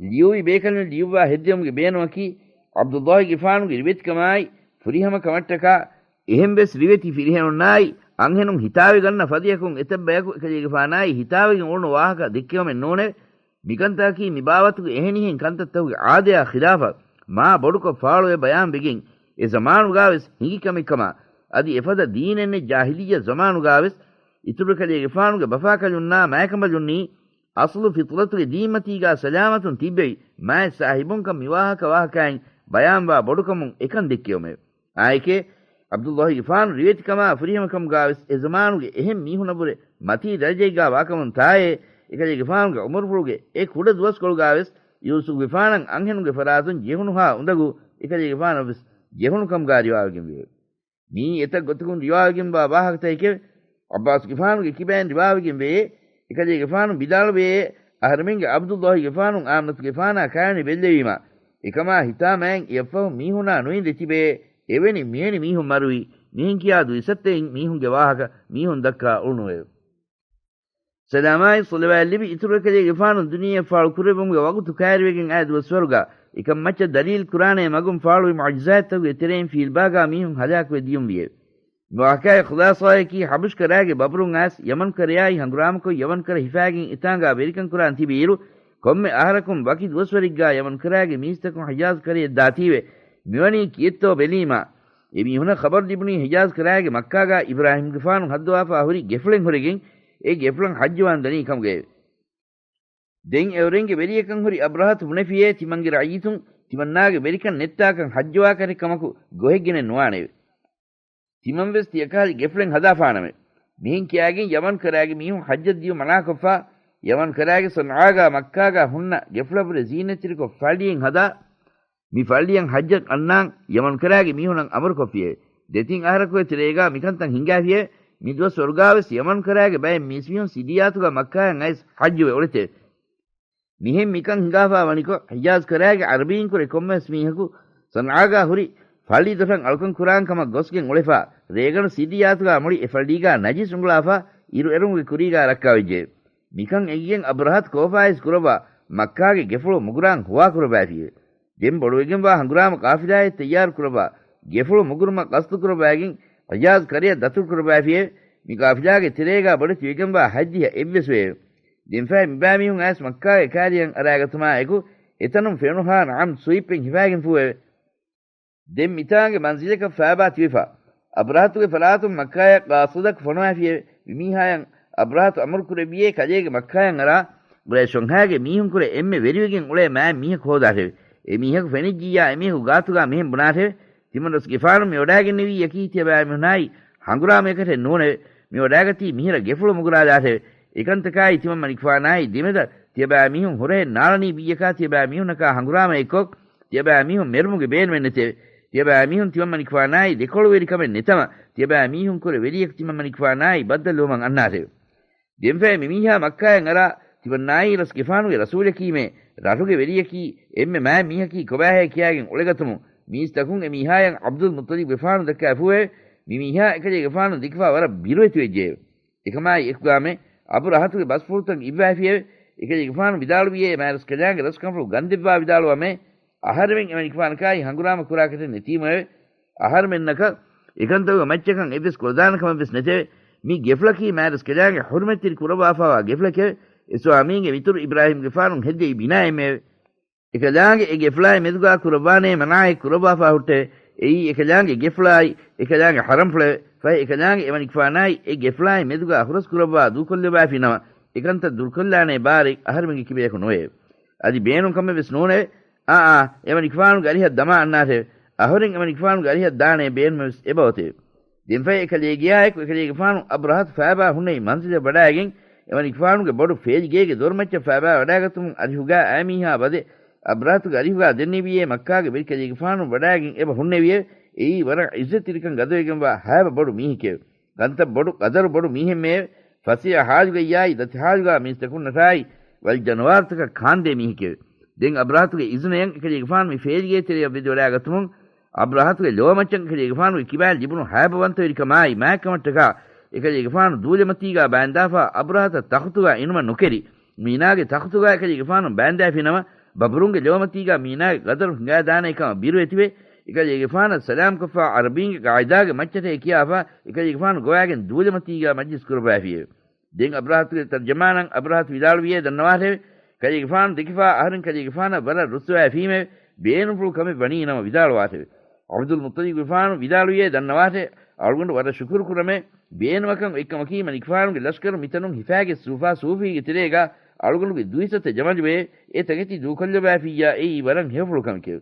ލިޔުއްވި ބޭކަލުން ލިޔުއްވާ ހެއްދެވުމުގެ ބޭނުމަކީ، ޢަބްދުﷲގެފާނުގެ ރިވެތިކަމާއި، ފުރިހަމަ ކަމަށްޓަކާ، އެހެން ވެސް ރިވެތި ފިރިހެނުންނާއި، އަންހެނުން ހިތާވެގަންނަ ފަދަޔަކުން އެތައްބަޔަކު އެކަލޭގެފާނާއި ހިތާވެގެން އުޅުނު ވާހަކަ ދެއްކެވުމެއް ނޫނެވެ. މިކަންތަކަކީ މިބާވަތުގެ އެހެނިހެން ކަންތައްތަކުގެ އާދަޔާ ޚިލާފަށް މާ ބޮޑުކޮށް ފާޅުވެ ބަޔާންވެގެން، އެ ޒަމާނުގާވެސް ހިނގި ކަމެއްކަމާ، އަދި އެފަދަ ދީނެއް ނެތް ޖާހިލިއްޔަ ޒަމާނުގާވެސް އިތުރު ކަލޭގެފާނުގެ ބަފާކަލުންނާ މާތްކަނބަލުންނީ އަސްލު ފިޠުރަތުގެ ދީންމަތީގާ ސަލާމަތުން ތިއްބެވި މާތް ސާހިބުންކަން މިވާހަކަ ވާހަކައިން ބަޔާންވާ ބޮޑުކަމުން އެކަން ދެއްކެވުމެވެ. އާއެކޭ، ޢަބްދުﷲގެފާނު ރިވެތިކަމާ ފުރިހަމަކަމުގާވެސް އެ ޒަމާނުގެ އެހެން މީހުނަށްވުރެ މަތީ ދަރަޖައެއްގާ ވާކަމުން ތާއޭ، އެކަލޭގެފާނުގެ ޢުމުރުފުޅުގެ އެ ކުޑަ ދުވަސްކޮޅުގާވެސް ޔޫސުފުގެފާނަށް އަންހެނުންގެ ފަރާތުން ޖެހުނުހާ އުނދަގޫ އެކަލޭގެފާނަށްވެސް ޖެހުނުކަމުގާ ރިވާވެގެންވެއެވެ. މިއީ އެތައް ގޮތަކުން ރިވާވެގެންވާ ވާހަކަތަކެކެވެ. ޢައްބާސްގެފާނުގެ ކިބައިން ރިވާވެގެން ވެއޭ، އެކަލޭގެފާނު ވިދާޅުވެއޭ، އަހަރެމެންގެ ޢަބްދުﷲގެފާނު އާމިނަތުގެފާނާ ކާވެނި ބެއްލެވީމާ، އެކަމާ ހިތާމައިން އެއަށްފަހު މީހުނާ ނުއިނދެ ތިބެޔޭ، އެވެނި މިވެނި މީހުން މަރުވީ، މިހެން ކިޔާ ދުއިސައްތައިން މީހުންގެ ވާހަކަ މީހުން ދައްކާ އުޅުނުއެވެ. ސަލާމާއި ޞަލަވާތް ލިބި އިތުރު އެކަލޭގެފާނު ދުނިޔެއަށް ފާޅު ކުރެއްވުމުގެ ވަގުތު ކައިރިވެގެން އައި ދުވަސްވަރުގާ، އެކަން މައްޗަށް ދަލީލް ކުރާނޭ މަގުން ފާޅުވި މުޢުޖިޒާތްތަކުގެ ތެރެއިން ފީލްބާގާ މީހުން ހަލާކުވެ ދިޔުންވިއެވެ. މި ވާޤިޢާގެ ޚުލާޞާއަކީ ޙަބަޝްކަރާގެ ބަބުރުން އައިސް ޔަމަންކަރަޔާއި ހަނގުރާމަކޮށް ޔަމަންކަރަ ހިފާގެން އެތާނގާ ވެރިކަން ކުރާން ތިބި އިރު، ކޮންމެ އަހަރަކުން ވަކި ދުވަސްވަރެއްގާ ޔަމަންކަރާގެ މީސްތަކުން ޙިޖާޒް ކަރަޔަށް ދާތީވެ، މިވަނީ ކިއެއްތޯ ބެލީމާ، އެ މީހުނަށް ޚަބަރު ލިބުނީ ޙިޖާޒް ކަރާގެ މައްކާގާ އިބްރާހީމްގެފާނު ހައްދަވާފާ ހުރި ގެފުޅެއް ހުރެގެން، އެ ގެފުޅަށް ޙައްޖުވާން ދަނީ ކަމުގައެވެ. ދެން އެއުރެންގެ ވެރިޔަކަން ހުރި އަބްރަހަތު ބުނެފިޔޭ، ތިމަންގެ ރައްޔިތުން ތިމަންނާގެ ވެރިކަން ނެއްތާކަން ޙައްޖުވާކަށެއް ކަމަކު ގޮހެއްގެނެއް ނުވާނެއެވެ. ތިމަންވެސް ތިޔަކަހަލަ ގެފުޅެއް ހަދާފާނަމެވެ. މިހެން ކިޔާގެން ޔަމަން ކަރާގެ މީހުން ޙައްޖަށް ދިޔުން މަނާކޮށްފާ، ޔަމަން ކަރާގެ ޞަންޢާގާ މައްކާގާ ހުންނަ ގެފުޅަށްވުރެ ޒީނަތްތެރިކޮށް ފައްޅިއެއް ހަދާ، މި ފައްޅިއަށް ޙައްޖަށް އަންނާން ޔަމަން ކަރާގެ މީހުނަށް އަމުރުކޮށްފިއެވެ. ދެތިން އަހަރަކުގެ ތެރޭގާ މިކަންތައް ހިނގާފިއެވެ. މި ދުވަސްވަރުގާވެސް ޔަމަން ކަރާގެ ބައެއް މީސްމީހުން ސިރިޔާތުގާ މައްކާއަށް އައިސް ޙައްޖުވެ އުޅެތެވެ. މިހެން މިކަން ހިނގާފާ ވަނިކޮށް، ޙިޖާޒް ކަރާގެ ޢަރަބީންކުރެ ކޮންމެވެސް މީހަކު ޞަންޢާގާ ހުރި ފައްޅި ދޮށަށް އަޅުކަން ކުރާން ކަމަށް ގޮސްގެން އުޅެފާ، ރޭގަނޑު ސިރިޔާތުގާ މުޅި އެ ފައްޅީގާ ނަޖިސް އުނގުޅާފާ، އިރުއެރުމުގެ ކުރީގާ ރައްކާވެއްޖެ. މިކަން އެނގިގެން އަބްރަހަތު ކޯފާއިސް ކުރައްވާ، މައްކާގެ ގެފުޅު މުގުރާން ހުވާކުރައްވައިފިއެވެ. ދެން ބޮޑުވެގެންވާ ހަނގުރާމަ ޤާފިލާއެއް ތައްޔާރު ކުރައްވާ، ގެފުޅު މުގުރުމަށް ޤަޞްދު ކުރައްވައިގެން ޙިޖާޒް ކަރަޔަށް ދަތުރު ކުރައްވައިފިއެވެ. މި ޤާފިލާގެ ތެރޭގާ ބޮޑެތި ވެގެންވާ ހަތްދިހަ އެއްވެސް ވެއެވެ. ދެންފަހެ މިބައިމީހުން އައިސް މައްކާގެ ކާރިޔަށް އަރާގަތުމާ އެކު، އެތަނުން ފެނުނުހާ ނަޢަމް ސުވިއްޕެއް ހިފާގެން ފޫއެވެ. ދެން މިތާނގެ މަންޒިލަކަށް ފާބާ ތިބިފާ، އަބްރަހަތުގެ ފަރާތުން މައްކާޔަށް ޤާޞިދަކު ފޮނުވާފިއެވެ. މިމީހާޔަށް އަބްރަހަތު އަމުރު ކުރެއްވިއޭ ކަލޭގެ މައްކާޔަށް އަރާ، ޤުރައިޝް ވަންހާގެ މީހުންކުރެ އެންމެ ވެރިވެގެން އުޅޭ މާތް މީހަކު ހޯދާށެވެ. އެ މީހަކު ފެނިއްޖިއްޔާ އެމީހަކު ގާތުގާ މިހެން ބުނާށެވެ. ތިމަންރަސްގެފާނު މި ވަޑާގެންނެވީ އެކީ ތިޔަބައިމީހުނާއި ހަނގުރާމަޔަކަށެއް ނޫނެވެ. މި ވަޑާގަތީ މިހިރަ ގެފުޅު މުގުރާލާށެވެ. އެކަންތަކާއި ތިމަން މަނިކުފާނާއި ދެމެދަށް ތިޔަބައިމީހުން ހުރަހެއް ނާޅަނީ ބިއްޔަކާ ތިޔަބައިމީހުންނަކާ ހަނގުރާމައެއްކޮށް، ތިޔަބައިމީހުން މެރުމުގެ ބޭނުމެއް ނެތެވެ. ތިޔަބައިމީހުން ތިމަންމަނިކުފާނާއި ދެކޮޅުވެރިކަމެއް ނެތަމަ، ތިޔަބައިމީހުންކުރެ ވެރިޔަކު ތިމަންމަނިކުފާނާއި ބައްދަލުވުމަށް އަންނާށެވެ. ދެންފައި މިމީހާ މައްކާއަށް އަރާ، ތިމަންނާއީ ރަސްގެފާނުގެ ރަސޫލަކީމޭ، ރަށުގެ ވެރިޔަކީ، އެންމެ މާތް މީހަކީ ކޮބާހޭ ކިޔާގެން އުޅެގަތުމުން، މީސްތަކުން އެ މީހާޔަށް ޢަބްދުލް މުއްޠަލިބުގެފާނު ދައްކާފޫއެވެ. މި މީހާ އެކަލޭގެފާނު ދެކިފާ ވަރަށް ބިރުވެތިވެއްޖެއެވެ. އެކަމާއި އެކުގާމެ، އަބުރަހަތުގެ ބަސްފުޅުތައް އިއްވައިފިއެވެ. އެކަލޭގެފާނު ވިދާޅުވިއޭ، މާތްރަސްކަލާނގެ ރަސްކަންފުޅު ގަންދެއްވާ ވިދާޅުވަމޭ، އަހަރެމެން އެމަނިކުފާނަކާއި ހަނގުރާމަ ކުރާކަށެއް ނެތީމައެވެ. އަހަރެމެންނަކަށް އެކަންތަކުގެ މައްޗަކަށް އެއްވެސް ކުޅަދާނަ ކަމެއްވެސް ނެތެވެ. މި ގެފުޅަކީ މާތްރަސްކަލާނގެ ޙުރުމަތްތެރި ކުރައްވާފާވާ ގެފުޅެކެވެ. އެ ސުވާމީގެ މިތުރު އިބްރާހީމްގެފާނު ހެއްދެވި ބިނާއެއްމެވެ. އެކަލާނގެ އެ ގެފުޅާއި މެދުގާ ކުރައްވާނޭ މަނާއެއް ކުރައްވާފާ ހުއްޓެވެ. އެއީ އެކަލާނގެ ގެފުޅާއި އެކަލާނގެ ޙަރަމްފުޅެވެ. ފަހެ އެކަލާނގެ އެމަނިކުފާނާއި އެ ގެފުޅާއި މެދުގާ ހުރަސް ކުރައްވާ ދޫކޮށްލައްވައިފި ނަމަ، އެކަންތައް ދުރުކޮށްލާނޭ ބާރެއް އަހަރެމެންގެ ކިބަޔަކު ނުވެއެވެ. އަދި ބޭނުން ކަމެއް ވެސް ނޫނެވެ. އާ، އާ، އެމަނިކުފާނުގެ އަރިހަށް ދަމާ އަންނާށެވެ. އަހަރެން އެމަނިކުފާނުގެ އަރިހަށް ދާނޭ ބޭނުމެއް ވެސް އެބައޮތެވެ. ދެންފަހެ އެކަލޭގެޔާއެކު އެކަލޭގެފާނު އަބްރަހަތު ފައިބާ ހުންނެވި މަންޒިލަށް ވަޑާއިގެން، އެމަނިކުފާނުގެ ބޮޑު ފޭލިގޭގެ ދޮރުމައްޗަށް ފައިބާ ވަޑާގަތުމުން އަރިހުގާ އައިމީހާ ބަދެ، އަބްރަހަތުގެ އަރިހުގާ ދެންނެވިޔޭ މައްކާގެ ވެރިކަލޭގެފާނު ވަޑާގެން އެބަ ހުންނެވިއެވެ. އެއީ ވަރަށް ޢިއްޒަތްތެރިކަން ގަދަވެގެންވާ ހައިބަ ބޮޑު މީހެކެވެ. ކަންތައް ބޮޑު، ޤަދަރު ބޮޑު މީހެއްމެއެވެ. ފަސޭހަ ޙާލުގައްޔާއި ދަތި ޙާލުގާ މީސްތަކުންނަށާއި ވަލް ޖަނަވާރުތަކަށް ކާންދޭ މީހެކެވެ. ދެން އަބްރަހަތުގެ އިޒުނަޔަށް އެކަލޭގެފާނު މި ފޭލިގޭ ތެރެޔަށް ވެދިވަޑާގަތުމުން، އަބްރަހަތުގެ ލޯމައްޗަށް އެކަލޭގެފާނުގެ ކިބައިން ލިބުނު ހައިބަވަންތަވެރިކަމާއި މާތްކަމަށްޓަކާ، އެކަލޭގެފާނު ދޫލެމަތީގާ ބާންދާފާ އަބްރަހަތަށް ތަޚުތުގާ އިނުމަށް ނުކެރި، މީނާގެ ތަޚުތުގާ އެކަލޭގެފާނު ބާންދާފިނަމަ، ބަބުރުންގެ ލޯމަތީގާ މީނާގެ ޤަދަރު ހިނގާދާނޭ ކަމަށް ބިރުވެތިވެ، އެކަލޭގެފާނަށް ސަލާމްކޮށްފާ ޢަރަބީންގެ ޤާޢިދާގެ މައްޗަށޭ ކިޔާފާ، އެކަލޭގެފާނު ގޮވާގެން ދޫލެމަތީގާ މަޖްލިސް ކުރައްވައިފިއެވެ. ދެން އަބްރަހަތުގެ ތަރްޖަމާނަށް އަބްރަހަތު ވިދާޅުވިއޭ ދަންނަވާށެވެ. ކަލޭގެފާނު ދެކިފާ އަހަރެން ކަލޭގެފާނަށް ވަރަށް ރުއްސަވައިފީމެވެ. ބޭނުންފުޅު ކަމެއް ވަނީ ނަމަ ވިދާޅުވާށެވެ. ޢަބްދުލް މުއްޠަލިބުގެފާނު ވިދާޅުވިއޭ ދަންނަވާށެވެ. އަޅުގަނޑު ވަރަށް ޝުކުރު ކުރަމޭ. ބޭނުމަކަށް އޮތްކަމަކީ މަނިކުފާނުގެ ލަޝްކަރު މިތަނުން ހިފާގެ ސޫފާ ސޫފީގެ ތެރޭގާ އަޅުގަނޑުގެ ދުއިސައްތަ ޖަމަލުވެ، އެ ތަކެތި ދޫކޮށްލައްވައިފިއްޔާ އެއީ ވަރަށް ހެޔޮފުޅު ކަމެކެވެ.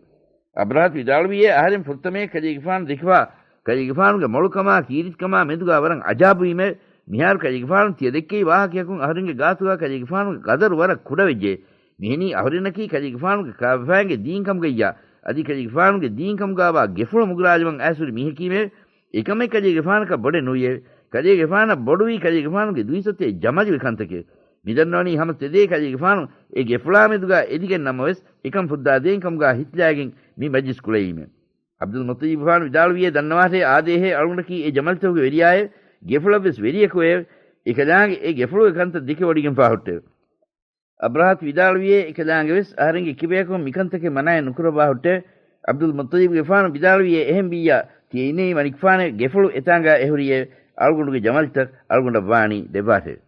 އަބްރަހަތު ވިދާޅުވިއޭ އަހަރެން ފުރަތަމަޔަށް ކަލޭގެފާނު ދެކިފާ، ކަލޭގެފާނުގެ މޮޅުކަމާ ކީރިތިކަމާ މެދުގާ ވަރަށް އަޖާބުވީމެވެ. މިހާރު ކަލޭގެފާނު ތިޔަ ދެއްކެވި ވާހަކަޔަކުން އަހަރެންގެ ގާތުގާ ކަލޭގެފާނުގެ ޤަދަރު ވަރަށް ކުޑަވެއްޖެ. މިހެނީ އަހުރެންނަކީ ކަލޭގެފާނުގެ ކާފައިންގެ ދީންކަމުގައްޔާ، އަދި ކަލޭގެފާނުގެ ދީންކަމުގާވާ ގެފުޅަ މުގުރާލިވަން އައިސްހުރި މީހަކީމެވެ. އެކަމެއް ކަލޭގެފާނަކަށް ބޮޑެއް ނުވިއެވެ. ކަލޭގެފާނަށް ބޮޑުވީ ކަލޭގެފާނުގެ ދުއިސައްތައެއް ޖަމަލުގެ ކަންތަކެވެ. މިދަންނަވަނީ ހަމަ ތެދޭ ކަލޭގެފާނު އެ ގެފުޅާމެދުގާ އެދިގެން ނަމަވެސް، އެކަން ފުއްދާދޭން ކަމުގާ ހިތްލާގެން މި މަޖްލިސް ކުޅެއީމެވެ. ޢަބްދުލް މުއްޠަލިބުގެފާނު ވިދާޅުވިއޭ ދަންނަވާށޭ އާދޭހޭ އަޅުގަނޑަކީ އެ ޖަމަލްތަކުގެ ވެރިޔާއެވެ. ގެފުޅަށްވެސް ވެރިޔަކުއެވެ. އެކަލާނގެ އެ ގެފުޅުގެ ކަންތައް ދެކެވޮޑިގެންފާ ހުއްޓެވެ. އަބްރަހަތު ވިދާޅުވިއޭ އެކަލާނގެވެސް އަހަރެންގެ ކިބަޔަކުން މިކަންތަކެއް މަނާއެއް ނުކުރައްވާ ހުއްޓެވެ. ޢަބްދުލް މުއްޠަލިބުގެފާނު ވިދާޅުވިއޭ އެހެންވިއްޔާ، ތިޔަ އިންނެވީ މަނިކުފާނެވެ. ގެފުޅު އެތާނގާ އެހުރީއެވެ. އަޅުގަނޑުގެ ޖަމަލްތައް އަޅުގަނޑަށް ވާނީ ދެއްވާށެވެ.